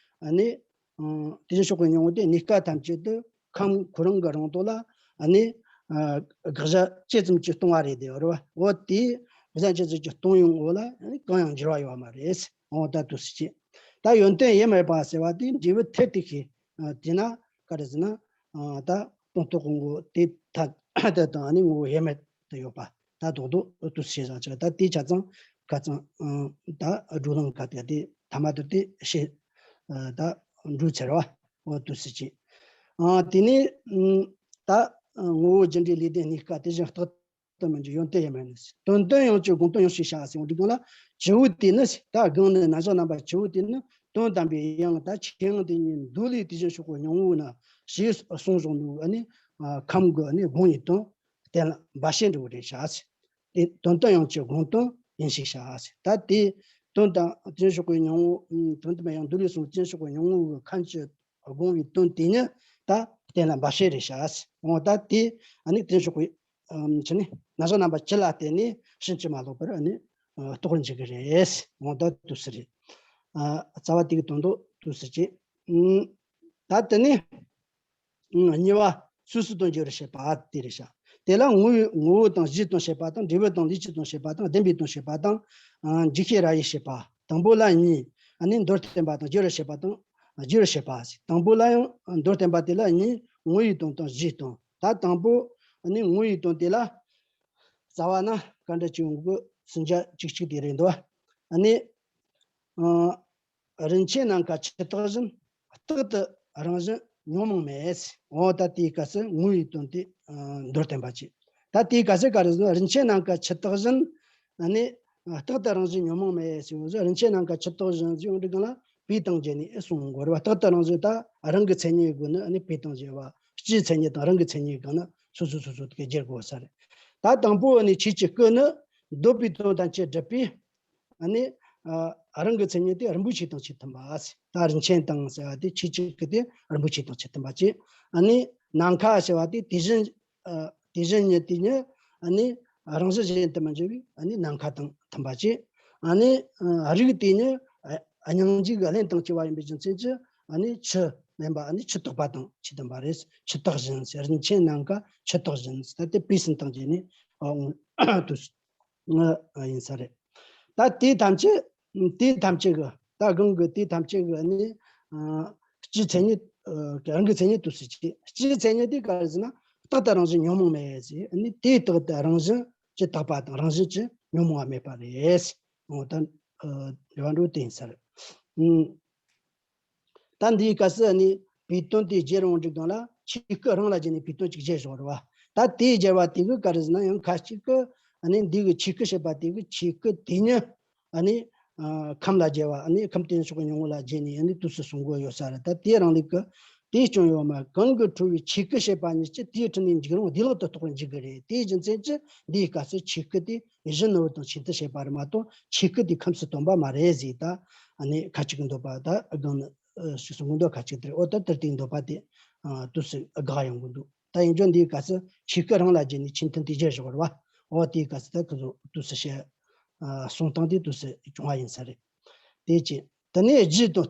ཨ་ནི་དེ་བཞིན་གཤེགས་པའི་སྙིང་པོ་དེ་གནས་སྐབས་ཐམས་ཅད་དུ་ཁམས་ཁོ་རང་གི་རང་དོན་ལ་ཨ་ནི་དགག་བྱ་ཅི་ཙམ་གྱིས་སྟོང་བ་རེད་དེ་རེད་བ། འོ་དེ་དགག་བྱ་ཅི་ཙམ་གྱིས་སྟོང་ཡོང་འོ་ལ་ཨ་ནི་གང་ཡང་འགྱུར་བ་ཡོད་མ་རེད། འོ་ད་དུ་སྲིད་ཅེས། ད་ཡོན་ཏན་ཡེ་མེད་པ་ཟེར་བ་དེ་འབྲས་བུ་ཐེར་དེ་ཤེས། དེས་ན་ག་རེ་ཟེར་ན། ད་སྟོང་རྟོགས་ཀྱི་ངོ་བོ་དེ་ཐ་དད་དང་ཨ་ནི་ངོ་བོ་ཡེ་མེད་དུ་ཡོད་པ། ད་རྡོག་རྡོག་དུ་ཤེས་བཞག་ཅིག་ད་དེ་ཆ་ཚང་ཁ་ཚང་ད་བགྲོ་གླེང་ཁ་དེ་དེ་ཐ་མ་དུ་དེ་ཤེས། ད་འགྲོ་ཚར་བ། འོ་དུ་སྲིད་ཅེས། དེ་ནས་ད་ངོ་བོ་རྒྱུ་འབྲས་ལས་ལྡན་གནས་སྐབས་དེ་བཞིན་རྟག་ཏུ་མི་འགྱུར་ཡོན་ཏན་ཡེ་མེད་ནི། དོན་དོན་ཡང་གཅིག་སྒོམ་དོན་ཡང་གཅིག་བྱ་ཟེར་བ་འདི་གང་ལ། བཅུ་པོ་དེ་ནི་ད་གང་ནི་རྣམ་གཞག་རྣམ་པ་བཅུ་པོ་དེ་ནི་དོན་དམ་པའི་དབྱིངས་ད་ཆོས་དབྱིངས་དེ་ཉིད་མདོ་ལས་དེ་བཞིན་གཤེགས་པའི་སྙིང་པོ་ན་ཞེས་གསུངས་བཞག་ནོ་ཨ་ནི་ཁམས་ཀྱི་ཨ་ནི་སྒོམ་པའི་དོན་གཏན་ལ་འབའ་ཞིག་འགྲོ་གི་རེད་བྱ་ཟེར། དེ་དོན་དོན་ཡང་གཅིག་སྒོམ་དོན་ཡིན་ཞིག་བྱ་ཟེར། ད་དེ་དོན་དམ་དེ་བཞིན་གཤེགས་པའི་སྙིང་པོ་དོན་དམ་པའི་དབྱིངས་མདོ་ལས་གསུངས་དེ་བཞིན་གཤེགས་པའི་སྙིང་པོ་གི་ཁམས་ཀྱི་སྒོམ་པའི་དོན་དེ་ཉིད་ད་གཏན་ལ་འབའ་ཞིག་རེད་བྱ་ཟེར། འོ་ད་དེ་ཨ་ནི་དེ་བཞིན་གཤེགས་པའི་ཨམ་ཆི་ནི་རྣམ་གཞག་རྣམ་པ་བཅུ་ལ་བརྟེན་ནས་ཕྱིན་ཅི་མ་ལོག་པར་ཨ་ནི་ཨ་རྟོགས་པར་འགྱུར་གྱི་རེད། འོ་ད་དུ་སི་རེད། ཨ་རྩ་བ་དེ་གི་དོན་དུ་དུ་སི་ཅེས། ཨམ་ད་དེ་ནི་ཨམ་གཉིས་པ་སོ་སོའི་དོན་བརྗོད་པར་བྱེད་པ་དེ་རེད་བྱ། དེ་ལ་ངོ་བོའི་ངོ་བོ་དང་གཞིའི་དོན་བྱེད་པ་དང་། འབྲས་བུ་དང་ལུས་ཀྱི་དོན་བྱེད་པ་དང་། བདེན་པའི་དོན་བྱེད་པ་དང་། ཨ་འཇུག་བྱེད་ར་ཡི་བྱེད་པ། དང་པོ་ལ་གཉིས། ཨ་ནི་མདོར་བསྟན་པ་དང་བརྗོད་པར་བྱེད་པ་དང་བརྗོད་པར་བྱེད་པ་ཟེར། དང་པོ་ལ་ཡང་མདོར་བསྟན་པ་དེ་ལ་གཉིས། ངོ་བོའི་དོན་དང་གཞིའི་དོན། ད་དང་པོ་ཨ་ནི་ངོ་བོའི་དོན་དེ་ལ་རྩ་བ་ན་ག་འདྲ་ཅིག་ཡོང་གི། སུམ་བརྒྱ་བཅུ་གཅིག་དེ་རེད་འདུག་ཨ་ནི་ཨ་རིན་ཆེན་ནམ་མཁའ་ཇི་ལྟར་བཞིན། རྟག་ཏུ་རང་བཞིན་ཉོན་མོངས་མེད། འོ་ད་དེའི་སྐབས་སུ་ངོ་བོའི་དོན་དེ་ཨ་མདོར་བསྟན་པ་བྱས། ད་དེའི་སྐབས་སུ་ག་རེ་ཟེར་ན། རིན་ཆེན་ནམ་མཁའ་ཇི་ལྟར་བཞིན། ཨ་ནི་རྟག་ཏུ་རང་བཞིན་ཉོན་མོངས་མེད་ཟེར་བ་ཟེར། རིན་ཆེན་ནམ་མཁའ་ཇི་ལྟར་བཞིན་ཟེར་ཡོང་དུས་སྒང་ལ་བའི་སྟེང་བརྒྱབ་ནས་ཨེ་གསུང་དགོས་རེད་བ། རྟག་ཏུ་རང་བཞིན་ད་རང་གི་མཚན་ཉིད་སྒོ་ནས་ཨ་ནི་བའི་སྟེང་བརྒྱབ་པ། སྤྱིའི་མཚན་ཉིད་དང་རང་གི་མཚན་ཉིད་སྒང་ན་སོ་སོ་སོ་སོ་དེ་ག་བརྗེ་དགོས་ས་རེད། ད་དང་པོ་ཨ་ནི་ཆོས་ཀྱི་སྐུ་ནི་འདོད་པའི་དོན་ཐམས་ཅད་སྒྲུབ་པའི་ཨ་ནི་ཨ་རང་གི་མཚན་ཉིད་དེ་རིན་པོ་ཆེ་དང་ཆེས་མཐུན་པ་ཟེར། ད་རིན་ཆེན་དང་ཟེར་བ་དེ་ཆོས་ཀྱི་སྐུ་དེ་རིན་པོ་ཆེ་དང་ཆེས་མཐུན་པ་བྱས། ཨ་ནི་ནམ་མཁའ་ཟེར་བ་དེ་དེ་བཞིན་ཨ་དེ་བཞིན་ཉིད་དེ་ཉིད་ཨ་ནི་རང་བཞིན་གཞན་དུ་མི་འགྱུར་བའི་ཨ་ནི་ནམ་མཁའ་དང་མཐུན་པ་བྱས། ཨ་ནི་ཨ་རིགས་དེ་ཉིད་ཨ་སྙིང་རྗེ་གི་རླན་དང་བཅས་པ་ཡིན་པའི་རྒྱུ་མཚན་གྱིས་ཨ་ནི་ཆུ་མིན་པ་ཨ་ནི་ཆུ་དག་པ་དང་ཆེས་མཐུན་པ་རེད། ཆུ་དག་བཞིན་ཟེར། རིན་ཆེན་ནམ་མཁའ་ཆུ་དག་བཞིན་ཟེར། ད་དེ་བའི་སྟེང་བརྒྱབ་ནས་ཨ་འོང་དུ་ཡིན་ས་རེད། ད་དེ་ཐམས་ཅད་དེ་ཐམས་ཅད་གི་ད་གང་གི་དེ་ཐམས་ཅད་གི་ནི་ཨ་སྤྱིའི་མཚན་ཉིད་ཨ་རང་གི་མཚན་ཉིད་དུ་སྲིད་ཅེས། སྤྱིའི་མཚན་ཉིད་དེ་ག་རེ་ཟེར་ན། རྟག་ཏུ་རང་བཞིན་ཉོན་མོངས་མེད་ཟེར། ཨ་ནི་དེ་རྟག་ཏུ་རང་བཞིན་གྱིས་དག་པ་དང་རང་བཞིན་གྱིས་ཉོན་མོངས་པ་མེད་པ་རེད། འོ་ད་ཨ་རེ་བ་འགྲོ་དེ་ཡིན་ས་རེད། ཨུམ། ད་འདིའི་སྐབས་སུ་ནི་བའི་དོན་དེ་རྗེས་རང་འགྲིག་དང་ལ་ཆོས་སྐུ་རང་ལ་བརྗོད་ནས་བའི་དོན་གཅིག་རྗེས་བཞག་རེད་བ། ད་དེའི་རྒྱལ་བ་དེ་གི་ག་རེ་ཟེར་ན། ཡང་ཁ་ཅིག་གི་ཨ་ནི་འདི་གི་ཆོས་སྐུ་བཤད་པ་དེ་གི་ཆོས་སྐུ་དེ་ཉིད་ཨ་ནི་ཨ་ཁམས་ལ་རྒྱལ་བ་ཨ་ནི་ཁམས་དེ་ཉིད་ཕྱོགས་ཀྱི་སྙིང་པོ་ལ་བརྗོད་ནས་ཨ་ནི་དུས་སུ་གསུང་གི་ཡོད་ས་རེད། ད་དེ་རང་ལུགས་ཀྱི་དེ་སྐྱོན་ཡོད་མ། གང་གིས་འཁྲུལ་བའི་ཆོས་སྐུ་བཤད་པ་ཉིད་ཀྱིས་དེའི་འཁྲུལ་ནས་འཇིག་རུང་བདེ་བླག་ཏུ་རྟོགས་པར་འགྱུར་གྱི་རེད། དེའི་རྒྱུ་མཚན་གྱིས་འདིའི་སྐབས་སུ་ཆོས་སྐུ་དེ་གཞི་ནོར་བུ་དང་ཆོས་མཐུན་བཤད་པ་རེད་མ་གཏོགས་ཆོས་སྐུ་དེ་ཁམས་སུ་སྟོན་པ་མ་རེད་ཟེར། ད་ཨ་ནི་ཁ་ཅིག་གི་འདོད་པ་ད་གང་ནི་ཨ་ཞིག་གསུང་གི་འདུག་ཁ་ཅིག་དེར་འོ་ད་དེར་དེའི་འདོད་པ་དེ་ཨ་དུས་སུ་དགག་ཡོང་གི་འདུག་ད་ཡིན་རྒྱུ་འདིའི་སྐབས་སུ་ཆོས་སྐུ་རང་ལ་བརྗོད་ནས་ཆོས་མཐུན་དེ་རྗེས་བཞག་རེད་བ། འོ་དེའི་སྐབས་སུ་ད་ཁོ་ཚོ་དུས་སུ་བཤད་ཨ་གསུང་སྟངས་དེ་དུས་སུ་བྱུང་བ་ཡིན་ས་རེད། དེ་ཅི། དེ་ནས་རྗེས་དོན།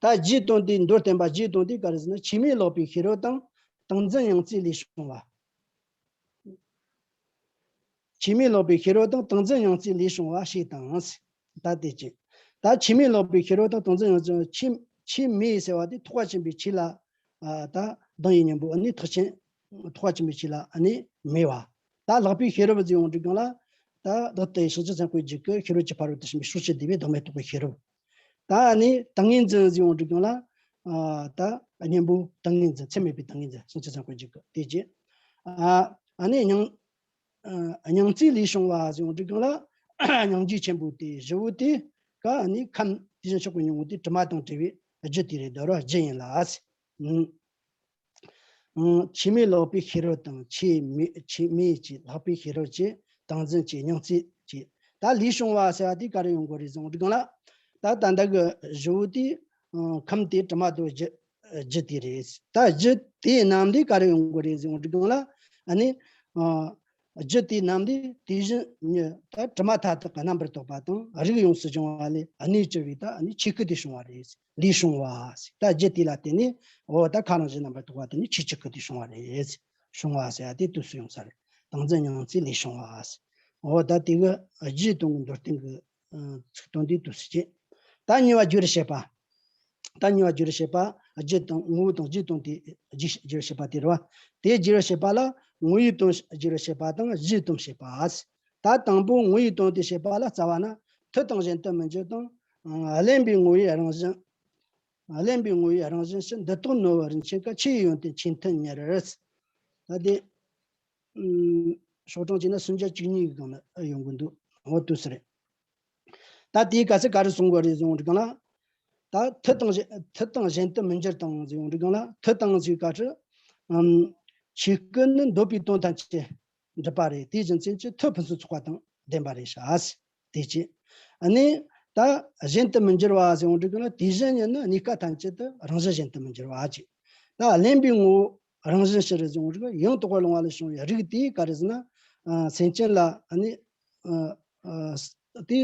ད་རྗེས་དོན་དེ་མདོར་བསྟན་པ་རྗེས་དོན་དེ་ག་རེ་ཟེར་ན། ཆོས་མེད་ལོག་པའི་ཤེས་རབ་དང་ཏིང་འཛིན་ཡང་རྩེ་ལས་བྱུང་བ། ཆོས་མེད་ལོག་པའི་ཤེས་རབ་དང་། ཏིང་འཛིན་མྱང་རྩིས་ལས་བྱུང་བ་ཞེས་དང་། ད་དེ་ཅི། ད་ཆོས་མེད་ལོག་པའི་ཤེས་རབ་དང་། ཏིང་འཛིན་མྱང་རྩིས། ཆོས་ཆོས་མེད་ཟེར་བ་དེ་ཐེག་པ་ཆེན་པོའི་ཆོས་ལ། ཨ། ད་གདིང་བའི་གཉེན་པོ་ཨ་ནི་ཐེག་ཆེན། ཐེག་པ་ཆེན་པོའི་ཆོས་ལ་ཨ་ནི་མེད་པ། ད་ལྷག་པའི་ཤེས་རབ་ཟེར་ཡོང་དུས་སྒང་ལ། ད་བདག་ལྟའི་ཕྱིན་ཅི་མཚན་དཔེར་བརྗོད་ཀྱི་ཤེས་རབ་ཀྱི་ཕ་རོལ་ཏུ་ཕྱིན་པའི་ཕྱོགས་ཀྱི་བསྡུས་པའི་བདག་མེད་རྟོགས་པའི་ཤེས་རབ། ད་ཨ་ནི་ཏིང་ངེ་འཛིན་ཟེར་ཡོང་དུས་སྒང་ལ། ཨ། ད་གཉེན་པོ་ཏིང་ངེ་འཛིན། ཚད་མེད་པའི་ཏིང་ངེ་འཛིན། ཕྱིན་ཅི་མཚན་དཔེར་བརྗོད་ཀྱི་དེ་ཅི། ཨ། ཨ་ནི་མྱང་། མྱང་རྩིས་ལས་བྱུང་བ་ཟེར་ཡོང་དུས་སྒང་ལ། མྱང་འགྱུར་ཆེན་པོ་དེ་བཞི་བོ་དེ་ག་ཨ་ནི་ཁམས་དེ་བཞིན་གཤེགས་པའི་སྙིང་པོ་དེ་དྲི་མ་དང་བྲལ་བའི་རྒྱུ་དེ་རེད་ད་ར། རྒྱུ་ཡིན་ལ། ཨ། ཆོས་མེད་ལོག་པའི་ཤེས་རབ་དང་། ཆོས་མེད་ཆོས་མེད་ཀྱི་ལྷག་པའི་ཤེས་རབ་ཀྱི། ཏིང་འཛིན་གྱི། མྱང་རྩིས་ཀྱི། ད་ལས་བྱུང་བ་ཟེར་བ་དེ་ག་རེ་ཡོང་གི་རེད་ཟེར་ཡོང་དུས་སྒང་ལ། ད་ད་ལྟ་གི་བཞི་བོ་དེ་ཁམས་དེ་དྲི་མ་དང་རྒྱུ་རྒྱུ་དེ་རེད། ད་རྒྱུ་དེའི་རྣམ་ལས་ག་རེ་ཡོང་གི་རེད་ཟེར་ཡོང་དུས་སྒང་ལ། ཨ་ནི། རྒྱུ་དེའི་རྣམ་ལས་དེ་བཞིན་ཉིད་ད་དྲི་མ་མཐའ་དག་གི་རྣམ་པར་རྟོག་པ་དང་། རིགས་ཡོངས་སུ་སྦྱོང་བ་ལས་གནས་གྱུར་པའི་ད་ཨ་ནི་ཆོས་སྐུ་དེ་བྱུང་བ་རེད། ལས་བྱུང་བ། ད་རྒྱུ་དེ་ལ་བརྟེན་ནས། འོ། ད་ཁ་རང་བཞིན་རྣམ་པར་རྟོག་པ་དེ་ནི་ཆོས་ཀྱི་སྐུ་དེ་བྱུང་བ་རེད། བྱུང་བ་ཟེར་ཡ་དེ་དུས་སུ་ཡོང་ས་རེད། ཏིང་འཛིན་མྱང་རྩིས་ལས་བྱུང་བ། འོ། ད་དེ་གི་རྒྱུའི་དོན་གྱི་མདོར་བསྟན་གྱི་ཚིག་དོན་དེ་དུས་སུ་བྱེད། ད་གཉིས་པ་བསྒྱུར་བྱེད་པ། ད་གཉིས་པ་བསྒྱུར་བྱེད་པ། རྒྱུ་དང་ངོ་བོ་དང་རྒྱུའི་དོན་དེ་བསྒྱུར་བྱེད་པ་དེ་རེད་བ། དེ་བསྒྱུར་བྱེད་པ་ལ་ངོ་བོའི་དོན་བསྒྱུར་བྱེད་པ་དང་། རྒྱུའི་དོན་བྱེད་པ། ད་དང་པོ་ངོ་བོའི་དོན་དེ་བྱེད་པ་ལ་རྩ་བ་ན། མཐུ་དང་གཞན་དུ་མི་འགྱུར་དང་། བརླན་པའི་ངོ་བོའི་རང་བཞིན། བརླན་པའི་ངོ་བོའི་རང་བཞིན་ཕྱིར། འདི་དག་ནོར་བུ་རིན་ཆེན་དཀར། ཆུ་ཡི་ཡོན་ཏན་ཆེས་མཐུ་ཉིད། ད་དེ། ཨུམ། ཤོག་གྲངས་བྱས་ན་སུམ་བརྒྱ་བཅུ་གཉིས་ཀྱི་སྒང་ལ་ཡོང་གི་འདུག་འོ་དུས་སུ་རེད། ད་དེའི་སྐབས་སུ་ག་རེ་གསུང་དགོས་རེད་ཟེར་ཡོང་དུས་སྒང་ལ། ད་མཐུ་དང་གཞན་མཐུ་དང་གཞན་དུ་མི་འགྱུར་དང་ཟེར་ཡོང་དུས་སྒང་ལ། མཐུ་དང་ཟེར་སྐབས་སུ། ཨམ། ཆོས་སྐུ་ནི་འདོད་པའི་དོན་ཐམས་ཅད་འགྲུབ་པ་རེད། དེ་རྒྱུ་མཚན་གྱིས་མཐུ་ཕུན་སུམ་ཚོགས་པ་དང་ལྡན་པ་རེད་ཤག་དེ་ཅི། ཨ་ནི། ད་གཞན་དུ་མི་འགྱུར་བ་ཟེར་ཡོང་དུས་སྒང་ལ། དེ་བཞིན་ཉིད་ནི་གནས་སྐབས་ཐམས་ཅད་དུ་རང་བཞིན་གཞན་དུ་མི་འགྱུར་བ་ཅིག་ད་བརླན་པའི་ངོ་བོ་རང་བཞིན་ཕྱིར་ཟེར་ཡོང་དུས། ཡང་དག་པར་ལོངས་པ་ལས་བྱུང་བའི་རིགས་དེ་ག་རེ་ཟེར་ན། ཨ། སེམས་ཅན་ལ་ཨ་ནི། ཨ། ཨ། དེ་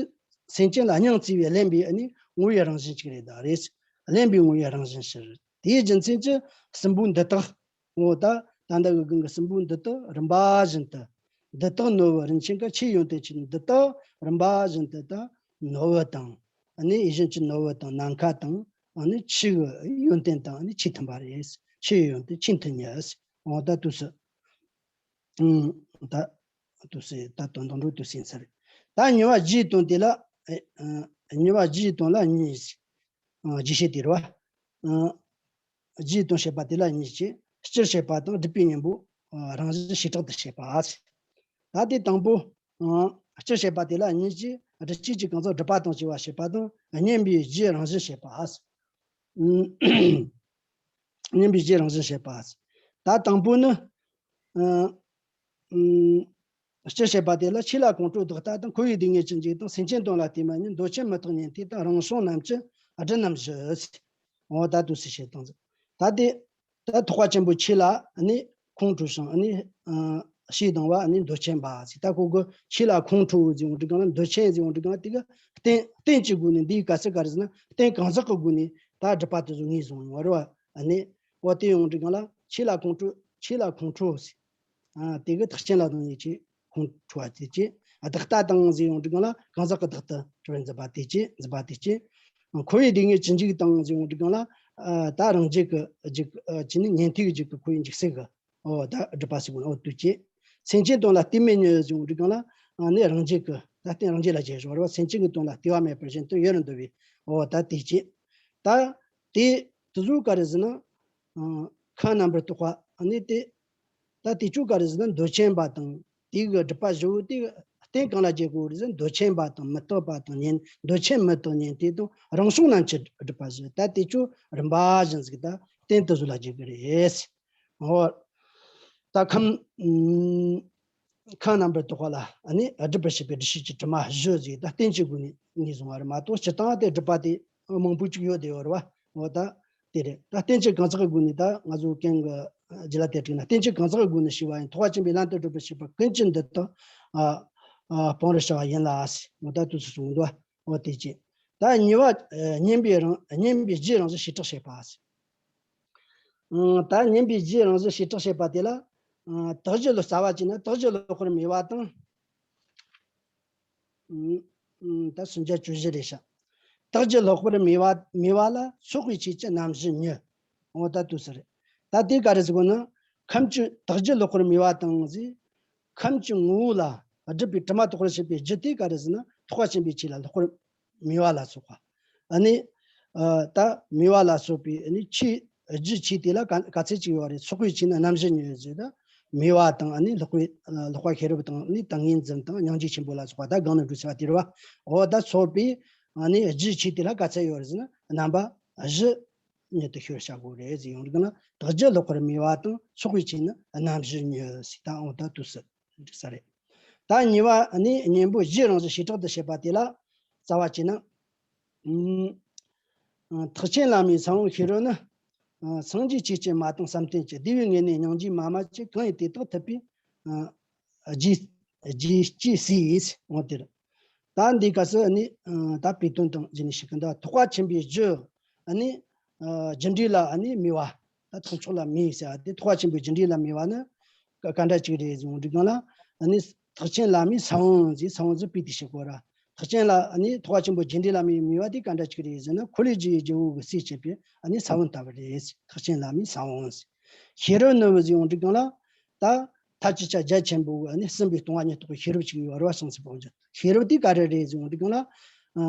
སེམས་ཅན་ལ་སྙིང་བརྩེ་བའི་བརླན་པའི་ཨ་ནི་ངོ་བོའི་རང་བཞིན་ཅིག་རེད་ད་རེད། བརླན་པའི་ངོ་བོའི་རང་བཞིན་ཕྱིར། དེའི་རྒྱུ་མཚན་གྱིས་སྲིན་པོའི་འདུ་སྟེགས། འོ། ད་ད་ལྟ་གི་གོང་གི་སྲིན་པོའི་འདུ་སྟེགས་རིམ་པ་བཞིན་དུ། འདི་དག་ནོར་བུ་རིན་ཆེན་དཀར། ཆུ་ཡི་ཡོན་ཏན་ཆེས། འདི་དག་རིམ་པ་བཞིན་དུ་ད་ནོར་བུ་དང་། ཨ་ནི་ཡིད་བཞིན་གྱི་ནོར་བུ་དང་ནམ་མཁའ་དང་། ཨ་ནི་ཆུ་གི་ཡོན་ཏན་དང་ཨ་ནི་ཆེས་མཐུན་པ་རེད། ཆུ་ཡི་ཡོན་ཏན་ཆེས་མཐུན་ཉིད། འོ། ད་དུས་སུ། ཨང་། ད་དུས་སུ་ད་དོན་དང་འགྲོ་དུས་སུ་ཡིན་ས་རེད། ད་གཉིས་པ་རྒྱུའི་དོན་དེ་ལ། ཨེ། ཨ། གཉིས་པ་རྒྱུའི་དོན་ལ་གཉིས། ཨ། རྒྱས་བཤད་དེ་རེད་བ། ཨ། རྒྱུའི་དོན་བཤད་པ་དེ་ལ་གཉིས་ཀྱི། སྤྱིར་བཤད་པ་དང་སྒྲུབ་པའི་གཉེན་པོ། ཨ། རང་བཞིན་བྱེ་བྲག་ཏུ་བཤད་པ། ད་དེ་དང་པོ། ཨ། སྤྱིར་བཤད་པ་དེ་ལ་གཉིས་ཀྱི། སྒྲུབ་བྱེད་ཀྱི་གང་ཟག་སྒྲུབ་པ་དང་བཅས་པ་བཤད་པ་དང་། གཉེན་པོའི་རྒྱུའི་རང་བཞིན་བཤད་པ། ཨ། གཉེན་པོའི་རྒྱུའི་རང་བཞིན་བཤད་པ། ད་དང་པོ་ནི། ཨ། ཨུམ། སྤྱིར་བཤད་པ་དེ་ལ། ཆོས་ལ་ཁོང་ཁྲོ་བདག་ལྟ་དང་། འཁོར་བའི་སྡུག་བསྔལ་ཇི་འཇིག་དང་། སེམས་ཅན་དོན་ལ་དད་མི་ཉན། འདོད་ཆེན་མི་རྟག་ཉན་ཐོས་དང་། རང་བྱུང་རྣམས་ཀྱི་སྒྲིབ་རྣམ་བཞི། འོ། ད་དུས་སུ་བཤད་སྟངས་ཟིག་ད་དེ། ད་ཐེག་པ་ཆེན་པོའི་ཆོས་ལ་ཨ་ནི་ཁོང་ཁྲོ་ཞིང་། ཨ་ནི། ཨ། ཞེ་སྡང་བ། ཨ་ནི་འདོད་ཆེན་པ་ཟིག་ད་ཁོ་གི་ཆོས་ལ་ཁོང་ཁྲོ་ཟེར་ཡོང་དུས་སྒང་ལ། འདོད་ཆེན་ཟེར་ཡོང་དུས་སྒང་ལ། དེ་གི་རྟེན། རྟེན་གྱི་སྒོ་ནས། འདིའི་སྐབས་སུ་ག་རེ་ཟེར་ན། རྟེན་གང་ཟག་གི་སྒོ་ནས་ད་སྒྲུབ་པ་དེ་ཚོ་ངོས་བཟུང་ཡོང་བ་རེད་བ། ཨ་ནི། འོ། དེ་ཡོང་དུས་སྒང་ལ། ཆོས་ལ་ཁོང་ཁྲོ། ཆོས་ལ་ཁོང་ཁྲོ་ཟེར། ཨ། དེ་གི་ཐེག་ཆེན་ལ་དང་ཉེ་ཆེ་ཁོང་ཁྲོ་བ་དེ་ཅི། བདག་ལྟ་དང་ཟེར་ཡོང་དུས་སྒང་ལ། གང་ཟག་གི་བདག་ཏུ་གྲུབ་པར་འཛིན་པ་དེ་ཅི། འཛིན་པ་དེ་ཅི། འཁོར་བའི་སྡུག་བསྔལ་ཇི་འཇིག་དང་ཟེར་ཡོང་དུས་སྒང་ལ། ཨ། ད་རང་རྒྱུད་ཀྱི་འཇིག་ཨ། ཅི་ནི་ཉན་ཐོས་ཀྱི་རྒྱུད་ཀྱི་འཁོར་བའི་འཇིགས་སེལ་གྱི། འོ། ད་སྒྲུབ་པ་ཟེར་གོ་ནོ། འོ། དུས་ཅི། སེམས་ཅན་དོན་ལ་དད་མི་ཉན་ཟེར་ཡོང་དུས་སྒང་ལ། ཨ་ནི་རང་རྒྱུད་ཀྱི། ད་རྟེན་རང་རྒྱུད་ལ་བྱེད་བཞག་རེད་བ། སེམས་ཅན་གྱི་དོན་ལ་དད་པ་མེད་པར་གཞན་དོན་ཡུན་རིང་འདོར་བའི། འོ། ད་དེ་ཅི། ད་དེ་དེ་ཚོ་ག་རེ་ཟེར་ན། ཨ། ཁམས་རྣམ་པར་རྟོག་པ། ཨ་ནི་དེ། ད་དེ་ཚོ་ག་རེ་ཟེར་ན། འདོད་ཆེན་པ་དང་། དེ་གི་སྒྲུབ་པ་བཞི་བོ་དེ་རྟེན་གང་ལ་བྱེད་དགོས་རེད་ཟེར་ན། འདོད་ཆེན་པ་དང་། མི་རྟག་པ་དང་། ཉན། འདོད་ཆེན་མི་རྟག་ཉན་ཐོས་དང་། རང་བྱུང་རྣམས་ཀྱི་སྒྲུབ་པ་བཞི། ད་དེ་ཚོ་རིམ་པ་བཞིན་ཟིག་ད་རྟེན་དེ་ཚོ་ལ་བྱེད་དགོས་རེད། འོ། ད་ཁམས། ཨུམ། ཁམས་རྣམ་པར་རྟོག་པ་ལ་ཨ་ནི་སྒྲུབ་པར་བྱེད་པའི་སྒྲུབ་བྱེད་ཀྱི་དྲི་མ་བཞི་ཟེར། ད་རྟེན་གྱི་སྒོ་ནས་ངོས་བཟུང་བ་རེད་མ་གཏོགས། སྤྱིར་བཏང་དེ་སྒྲུབ་པ་དེ་མང་པོ་ཅིག་ཡོད་དེ་ཡོད་རེད་བ། འོ། ད་དེ་རེད། ད་རྟེན་གྱི་གང་ཟག་གི་སྒོ་ནས་ད་ང་ཚོ་གན་གྱི་རྒྱུད་ལ་དེ་བྲིས་ན། རྟེན་གྱི་གང་ཟག་གི་སྒོ་ནས་ཞུས་པ་ཡིན། ཐེག་པ་ཆེན་པོའི་ལམ་དུ་བགྲོད་པར་བྱེད་པ་ཀུན་གྱི་འདི་དག་ཨ། ཨ། སྤང་བར་བྱ་བ་ཡིན་ལ་ཟེར། འོ། ད་དུས་སུ་གསུངས་འདུག་འོ། དེ་ཅི། ད་གཉིས་པ། ཨ། གཉེན་པོའི་རང་། གཉེན་པོའི་རྒྱུའི་རང་བཞིན་བྱེ་བྲག་བཤད་པ་ཟེར། ཨང་། ད་གཉེན་པོའི་རྒྱུའི་རང་བཞིན་བྱེ་བྲག་བཤད་པ་དེ་ལ། ཨང་། དག་བྱེད་ལོག། རྩ་བ་བྱས་ན་དག་བྱེད་ལོག་པར་མོས་པ་དང་། ད་སུམ་བརྒྱ་བཅུ་བཞི་རེད་ཤག་དག་རྒྱུ་ལྷག་པར་མེད་པ་མེད་པ་ལ་སོགས་པའི་ཆོས་ཀྱི་རྣམ་གཞག་ཉིད། འོ་ད་དུས་སུ་རེད། ད་དེ་ག་རེ་ཟེར་གོ་ན། ཁམས་ཀྱི་དག་རྒྱུ་ལྷག་པར་མེད་པ་དང་ཟེར། ཁམས་ཀྱི་ངོ་བོ་ལ་སྒྲིབ་པའི་དྲི་མ་དག་པར་བྱེད་པའི་རྒྱུ་དེ་ག་རེ་ཟེར་ན། ཐེག་པ་ཆེན་པོའི་ཆོས་ལ་ལྷག་པར་མེད་པ་ལ་སོགས་པ། ཨ་ནི། ད་མེད་པ་ལ་སོགས་པའི་ཨ་ནི་ཆོས་རྒྱུ་ཆོས་དེ་ལ་ག་ག་ཚད་ཅིག་ཡོད་རེད། སོགས་པའི་ཆོས་ནི་རྣམ་གཞག་ཉིད་ཟེར། ད་མེད་པ་དང་ཨ་ནི་ལྷག་པའི་ལྷག་པ་ཤེས་རབ་དང་ཨ་ནི་ཏིང་ངེ་འཛིན་དང་སྙིང་རྗེ་ཆེན་པོ་ལ་སོགས་པ། ད་གང་ནས་འགྲོ་ཟེར་བ་དེ་རེད་བ། འོ་ད་སོགས་པའི་ཨ་ནི་རྒྱུ་ཆོས་དེ་ལ་ག་ཚད་ཡོད་རེད་ཟེར་ན། རྣམ་པ་བཞི་ཉིད་དུ་ཤེས་པར་བྱ་དགོས་རེད་ཟེར་ཡོང་དུས་ན། དག་རྒྱུ་ལྷག་པར་མེད་པ་དང་སོགས་པའི་ཆོས་ནི་རྣམ་གཞག་ཉིད་ཟེར། ད་འོ་ད་དུས་སུ་འགྲིག་ས་རེད། ད་གཉིས་པ་ནི་གཉེན་པོ་བཞིའི་རང་བཞིན་བྱེ་བྲག་ཏུ་བཤད་པ་དེ་ལ་རྩ་བ་བྱས་ན། ཨ་ཐེག་ཆེན་བླ་མའི་ས་བོན་ཤེས་རབ་ནི། ཨ་སངས་རྒྱས་ཆོས་ཅན། མ་དང་བསམ་གཏན་གཅིག་བདེ་བའི་ངོས་ནས་སྙིང་རྗེའི་མ་མ་བཅས། གང་ཡིན་དེ་དག་ཐུབ་པས་ཨ་རྗེས་རྗེས་སྐྱེས་སྲིད། འོ་དེ་རེད། ད་འདི་ག་སུ་ནི་ཨ་ད་བུད་དོན་དང་བརྗོད་ནས་ཤེས་ཀྱི་འདུག་ཐེག་པ་ཆེན་པོའི་རྒྱུ་ཨ་ནི་ཨ་རྒྱུ་འབྲས་ལ་ཨ་ནི་མེད་པ། ད་ཐེག་མཆོག་ལ་མེད་ཟེར་བ་དེ། ཐེག་པ་ཆེན་པོའི་རྒྱུ་འབྲས་ལ་མེད་པ་ནི་ག་ག་འདྲ་ཅིག་རེད་ཟེར་འོང་དུས་སྒང་ལ། ཨ་ནི་ཐེག་ཆེན་བླ་མའི་ས་བོན་ཟེར། ས་བོན་ཟེར་དཔེ་དེ་བྱེད་དགོས་ར། ཐེག་ཆེན་བླ་ཨ་ནི་ཐེག་པ་ཆེན་པོའི་རྒྱུ་འབྲས་བླ་མའི་མེད་པ་དེ་ག་འདྲ་ཅིག་རེད་ཟེར་ན། འཁོར་ལོས་སྒྱུར་བའི་རྒྱལ་པོ་གི་སྲས་བྱེད་པའི་ཨ་ནི་ས་བོན་ལྟ་བུ་རེད། ཐེག་ཆེན་བླ་མའི་ས་བོན་ཟེར། ཤེས་རབ་ནི་བོ་ཟེར་འོང་དུས་སྒང་ལ། ད་མཐའ་ཅི་ཆ་རྒྱ་ཆེན་པོ་གི་ཨ་ནི་སྲིན་པོའི་ལྟུང་བ་ཉིད་རྟོགས་པའི་ཤེས་རབ་ཅིག་ཡོད་རེད་བ། བྱང་སེམས་དཔལ་འབྱོར་ཤེས་རབ་དེ་ག་རེ་རེད་ཟེར་འོང་དུས་སྒང་ལ། ཨ་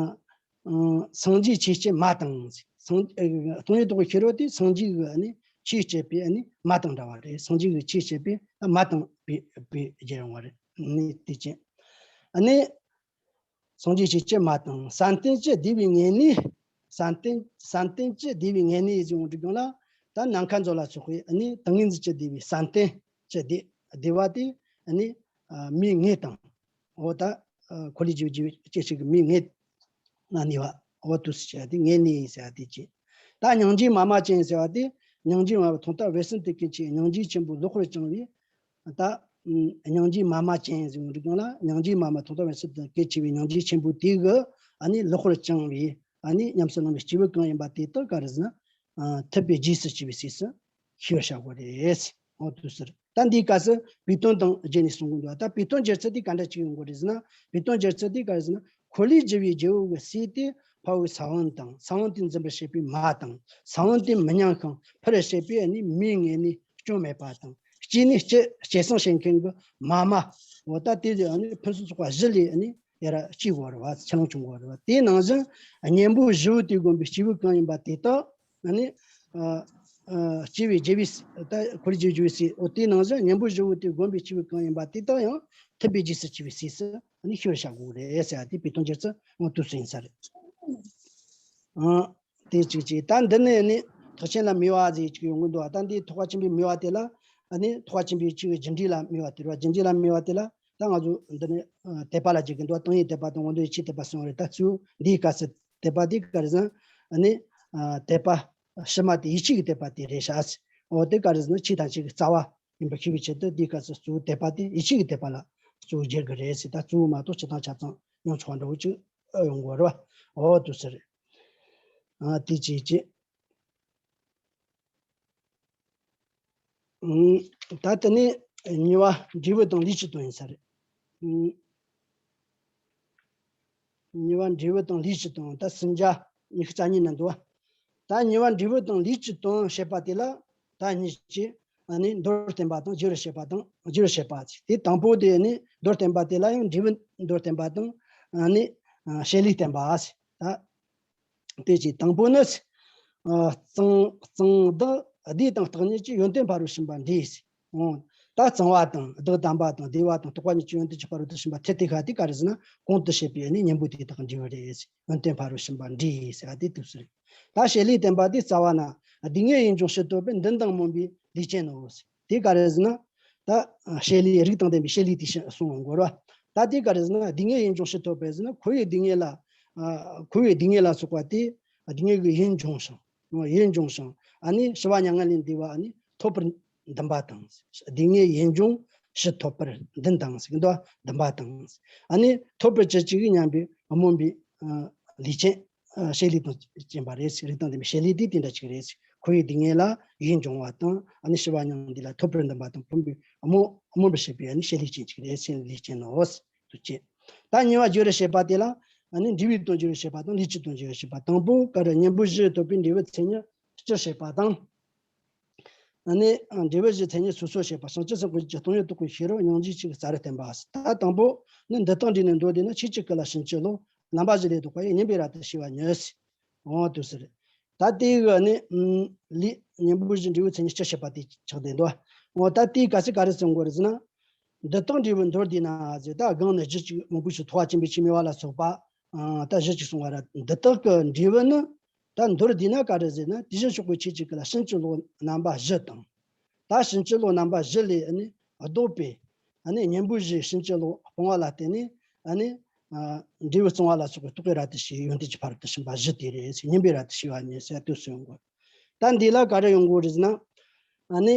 ཨ་སངས་རྒྱས་ཆོས་སྐྱེས་མ་དང་ཟེར། སངས་ཨ་སྟོང་ཉིད་རྟོགས་པའི་ཤེས་རབ་དེ་སངས་རྒྱས་ཀྱི་ཨ་ནི་ཆོས་སྐྱེས་པའི་ཨ་ནི་མ་དང་འདྲ་བ་རེད། སངས་རྒྱས་ཀྱི་ཆོས་སྐྱེས་པའི་མ་དང་བའི་བའི་རྒྱལ་ཡོང་བ་རེད། ཨ་ནི་དེ་ཅན། ཨ་ནི་སངས་རྒྱས་ཆོས་སྐྱེས་མ་དང་། བསམ་གཏན་གྱི་བདེ་བའི་ངོས་ནས། བསམ་གཏན་བསམ་གཏན་གྱི་བདེ་བའི་ངོས་ནས་ཟེར་འོང་དུས་སྒང་ལ། ད་ནམ་མཁའ་མཛོད་ལ་སོགས་པའི་ཨ་ནི་ཏིང་ངེ་འཛིན་གྱི་བདེ་བའི་བསམ་གཏན་གྱི་བདེ་བདེ་བ་དེ་ཨ་ནི་ཨ་མིའི་ངོས་དང་། འོ་ད་ཨ་འཁོར་ལོས་སྒྱུར་བའི་རྒྱལ་པོ་སྐྱེ་ཞིང་གི་མིའི་ངོས་ན་ནི་བ། འོ་དུས་སུ་བྱས་ཏེ་ངོས་ནས་ཟེར་བ་དེ་བྱས། ད་སྙིང་རྗེའི་མ་མ་ཅན་ཟེར་བ་དེ། སྙིང་རྗེའི་མ་མ་མཐོང་ཐོས་བས་ཟིན་དུ་སྐད་ཅིག་སྙིང་རྗེ་ཆེན་པོ་ལོག་པར་བཅིངས་པའི། ད་སྙིང་རྗེའི་མ་མ་ཅན་ཟེར་བའི་རིགས་ལ། སྙིང་རྗེའི་མ་མ་མཐོང་ཐོས་བས་ཟིན་དུ་སྐད་ཅིག་པའི་སྙིང་རྗེ་ཆེན་པོ་དེ་གི་ཨ་ནི་ལོག་པར་བཅིངས་པའི་ཨ་ནི་ཉམས་སུ་བླངས་པའི་སྐྱེས་བུ་གང་ཡིན་པ་དེ་དག་ག་རེ་ཟེར་ན། ཨ་ཐུབ་པས་རྗེས་སུ་སྐྱེ་བའི་སྲས་སུ་ཤེས་པར་བྱ་དགོས་རེད། འོ་དུས་སུ་རེད། ད་འདིའི་སྐབས་སུ་བུད་དོན་དང་བརྗོད་ནས་གསུང་གི་འདུག་ད་བུད་དོན་སྦྱར་ཚུལ་དེ་ག་འདྲ་ཅིག་ཡོང་དགོས་རེད་ཟེར་ན། བུད་དོན་སྦྱར་ཚུལ་དེ་ག་རེ་ཟེར་ན། འཁོར་ལོས་སྒྱུར་བའི་རྒྱལ་པོ་གི་སྲས་དེ་འཕགས་པའི་ས་བོན་དང་། ས་བོན་དེ་འཛིན་པར་བྱེད་པའི་མ་དང་། ས་བོན་དེ་མི་མཉམ་ཤིང་ཕུར་བྱེད་པའི་ཨ་ནི་མིའི་ངོས་ནས་སྐྱོན་མེད་པ་དང་། སྐྱེས་ནས་སྐྱེ་སྐྱེས་སྲིང་བྱེད་མཁན་གྱི་མ་མ། འོ་ད་དེ་ཨ་ནི་ཕུན་སུམ་ཚོགས་པ་བཞི་ལས་ཨ་ནི་ཡར་སྐྱེ་དགོས་རེད་བ། ཆ་ལང་བྱུང་དགོས་རེད་བ། དེའི་ནང་བཞིན་གཉེན་པོ་བཞི་པོ་དེ་བསྒོམས་པའི་སྐྱེས་བུ་གང་ཡིན་པ་དེ་དག་ཨ་ནི་ཨ་ཨ་སྐྱེ་བའི་རྒྱལ་པོའི་ད་འཁོར་ལོས་སྒྱུར་བའི་སྲས། འོ་དེའི་ནང་བཞིན་གཉེན་པོ་བཞི་པོ་དེ་བསྒོམས་པའི་སྐྱེས་བུ་གང་ཡིན་པ་དེ་དག་ཡང་ཐུབ་པས་རྗེས་སུ་སྐྱེ་བའི་སྲས་སུ་ཨ་ནི་ཤེས་པར་བྱ་དགོས་རེད་ཟེར་ཡ་དེ་བུད་དོན་སྦྱར་ཚུལ་འོ་དུས་སུ་ཡིན་ས་རེད། ཨ། དེ་གཅིག་བྱས། ད་འདི་ནས་ནི་ཐེག་ཆེན་ལ་མེད་པ་ཟེར་གཅིག་ཡོང་གི་འདུག་ད་འདི་ཐེག་པ་ཆེན་པོའི་མེད་པ་དེ་ལ་ཨ་ནི་ཐེག་པ་ཆེན་པོའི་གཅིག་གི་རྒྱུ་འབྲས་ལ་མེད་པ་དེ་རེད་བ། རྒྱུ་འབྲས་ལ་མེད་པ་དེ་ལ་ད་ང་ཚོ་འདི་ནས་ཨ་དད་པ་ལ་བརྗོད་ཀྱི་འདུག་ཏིང་ངེ་འཛིན་དད་པ་དང་མངོན་འདོད་ཡིད་ཆེས་དད་པ་གསུངས་རེད། ད་གཙོ་བོ་འདིའི་སྐབས་སུ་དད་པ་དེ་ག་རེ་ཟེར་ན། ཨ་ནི་ཨ་དད་པ་ཕྱི་མ་དེ་ཡིད་ཆེས་ཀྱི་དད་པ་དེ་རེད་ཤག་འོ་དེ་ག་རེ་ཟེར་ན། ཆོས་ཐམས་ཅད་ཀྱི་རྩ་བ་ཡིན་པ་ཤེས་པའི་ཆེད་དུ་འདིའི་སྐབས་སུ་གཙོ་བོ་དད་པ་དེ་ཡིད་ཆེས་ཀྱི་དད་པ་ལ་གཙོ་བོ་སྦྱར་གྱི་རེད་ཟེར། ད་གཙོ་བོ་མ་གཏོགས་སྤྱིར་བཏང་ཆ་ཚང་ཡང་ཆོག་འདྲ་བོ་ཅིག་ཨ་ཡོང་གི་རེད་བ། འོ་དུས་སུ་རེད། ཨ་དེ་བྱས་རྗེས། ཨུམ། ད་དེ་ནས་གཉིས་པ་འབྲས་བུ་དང་ལུས་ཀྱི་དོན་ཡིན་ས་རེད། ཨུམ། གཉིས་པ་འབྲས་བུ་དང་ལུས་ཀྱི་དོན། ད་སུམ་བརྒྱ་ཉི་ཤུ་རྩ་གཉིས་ན་འདུག་བ། ད་གཉིས་པ་འབྲས་བུ་དང་ལུས་ཀྱི་དོན་བཤད་པ་དེ་ལ་ད་གཉིས་ཀྱི་ཨ་ནི་མདོར་བསྟན་པ་དང་རྒྱས་པར་བཤད་པ་དང་། རྒྱས་པར་བཤད་པ་ཟེར། དེ་དང་པོ་དེ་ནི་མདོར་བསྟན་པ་དེ་ལ་ཡང་འབྲས་བུ་མདོར་བསྟན་པ་དང་། ཨ་ནི་ཨ་བྱེད་ལས་བསྟན་པ་ཟེར། ད་དེ་གཅིག་དང་པོ་ནི། ཨ་གཙང་གཙང་བདག་བདེ་དང་བརྟག་གཉིས་ཀྱི་ཡོན་ཏན་ཕ་རོལ་ཕྱིན་པ་འདྲེས། འོ། ད་གཙང་བ་དང་བདག་དམ་པ་དང་བདེ་བ་དང་རྟོགས་པ་གཉིས་ཀྱི་ཡོན་ཏན་གྱི་ཕ་རོལ་ཏུ་ཕྱིན་པ་ཐེར་ཐེར་ཤ་དེ་ག་རེ་ཟེར་ན། གོང་དུ་བཤད་པའི་ནི་གཉེན་པོ་དེ་དག་འདྲེས་པ་རེད། ཡོན་ཏན་ཕ་རོལ་ཕྱིན་པ་འདྲེས་ཟེར་བ་དེ་དུས་སུ་རེད། ད་བྱེད་ལས་བསྟན་པ་དེ་རྩ་བ་ན། སྡུག་བསྔལ་ཡིད་འབྱུང་ཕྱིར་ཐོབ་པའི་འདུན་དང་སྨོན་པའི་ལུས་ཅན་ནོ། དེ་ག་རེ་ཟེར་ན། ད་བྱེད་ལས་རིགས་དང་ལྡན་པའི་བྱེད་ལས་དེ་གསུང་དགོས་རེད་བ། ད་དེ་ག་རེ་ཟེར་ན། སྡུག་བསྔལ་ཡིད་འབྱུང་ཕྱིར་ཐོབ་པའི་ཟེར་ན། འཁོར་བའི་སྡུག་བསྔལ་ལ། ཨ་འཁོར་བའི་སྡུག་བསྔལ་ལ་སོགས་པ་དེ་སྡུག་བསྔལ་གྱི་ཡིད་འབྱུང་ཞིང་། ཡིད་འབྱུང་ཞིང་། ཨ་ནི་ཞི་བ་མྱ་ངན་ལས་འདས་པ་ཨ་ནི་ཐོབ་པར་འདུན་པ་དང་། སྡུག་བསྔལ་ཡིད་འབྱུང་ཕྱིར་ཐོབ་པར་འདུན་དང་ཟེར་གྱི་འདུག་འདུན་པ་དང་། ཨ་ནི་ཐོབ་པར་གྱུར་ཅིག་སྙམ་པའི་སྨོན་པའི་ཨ་ལུས་ཅན། ཨ་བྱེད་ལས་དང་བཅས་པ་རེད། རིགས་དང་ལྡན་པའི་བྱེད་ལས་དེ་དེ་འདྲ་ཅིག་རེད། འཁོར་བའི་སྡུག་བསྔལ་ལ་ཡིད་འབྱུང་བ་དང་། ཨ་ནི་ཞི་བ་མྱ་ངན་འདས་ལ་ཐོབ་པར་འདུན་པ་དང་། སྨོན་པའི་སྨོན་སྨོན་པར་བྱེད་པའི་ཨ་ནི་བྱེད་ལས་ཅན་ཅིག་རེད། ལུས་ཅན་ནོ། དུ་བྱེད། ད་གཉིས་པ་སྦྱོར་བར་བྱེད་པ་དེ་ལ་ཨ་ནི་འབྲས་བུའི་དོན་སྦྱོར་བར་བྱེད་པ་དང་ལས་ཀྱི་དོན་སྦྱོར་བར་བྱེད་པ། དང་པོ་ག་རེ། གཉེན་པོ་བཞི་ཐོབ་པའི་འབྲས་བུ་མཚན་ཉིད་སྤྱི་བྱེད་པ་དང་། ཨ་ནི་འབྲས་བུ་བཞི་མཚན་ཉིད་སོ་སོར་བྱེད་པ། བྱང་ཆུབ་སེམས་དཔའི་རྒྱུད་ཀྱི་སྟོང་ཉིད་རྟོགས་པའི་ཤེས་རབ་སྙིང་རྗེ་གཅིག་གི་རྩ་རུ་བསྟན་པ། ད་དང་པོ་ནི། འདི་དག་འདྲེས་ནས་མདོར་བསྡུས་ན། ཆོས་ཀྱི་སྐུ་ལ་ཕྱིན་ཅི་ལོག་རྣམ་པ་བཞི་ལས་ལྡོག་པ་ཡི། གཉེན་པོས་རབ་ཏུ་ཕྱེ་བ་ཉིད་ཟེར། འོ་དེ་ཟེར། ད་དེའི་གི་ནི་ལས། གཉེན་པོ་བཞི་འབྲས་བུ་མཚན་ཉིད་སྤྱི་བྱེད་པ་དེ་ཆགས་བསྡད་འདུག་འོ་ད་དེའི་སྐབས་སུ་ག་རེ་གསུང་དགོས་རེད་ཟེར་ན། འདི་དག་འབྲས་བུ་མདོར་བསྡུས་ན་ཟེར། ད་སྒང་ནས་རྒྱུ་གཅིག་མང་པོ་ཞིག་ཐོགས་པ་ཅན་པའི་ཆོས་སྨྲས་པ་ལ་སོགས་པ། ཨ་ད་གཞི་གཅིག་གསུངས་པ་རེད། འདི་དག་གི་འབྲས་བུ་ནི། ད་མདོར་བསྡུས་ན་ག་རེ་ཟེར་ན། དེ་བཞིན་གཤེགས་པའི་ཆོས་ཀྱི་སྐུ་ལ་ཕྱིན་ཅི་ལོག་རྣམ་པ་བཞི་དང་། ད་ཕྱིན་ཅི་ལོག་རྣམ་པ་བཞི་ལས་ཨ་ནི་ལྡོག་པའི་ཨ་ནི་གཉེན་པོ་བཞི་ཕྱིན་ཅི་ལོག་སྤོང་བ་ལ་བརྟེན་ནས་ཨ་ནི་ཨ་འབྲས་བུ་སྤངས་པ་ལ་སོགས་པའི་རྟོག་གེ་རབ་ཏུ་ཕྱེ་བའི་ཡོན་ཏན་གྱི་ཕ་རོལ་ཏུ་ཕྱིན་པ་བཞི་དེ་རེད་ཟེར། གཉེན་པོས་རབ་ཏུ་ཕྱེ་བ་ཉིད་ཟེར་དུས་སུ་ཡོང་དགོས། ད་འདི་ལ་ག་རེ་ཡོང་དགོས་རེད་ཟེར་ན། ཨ་ནི་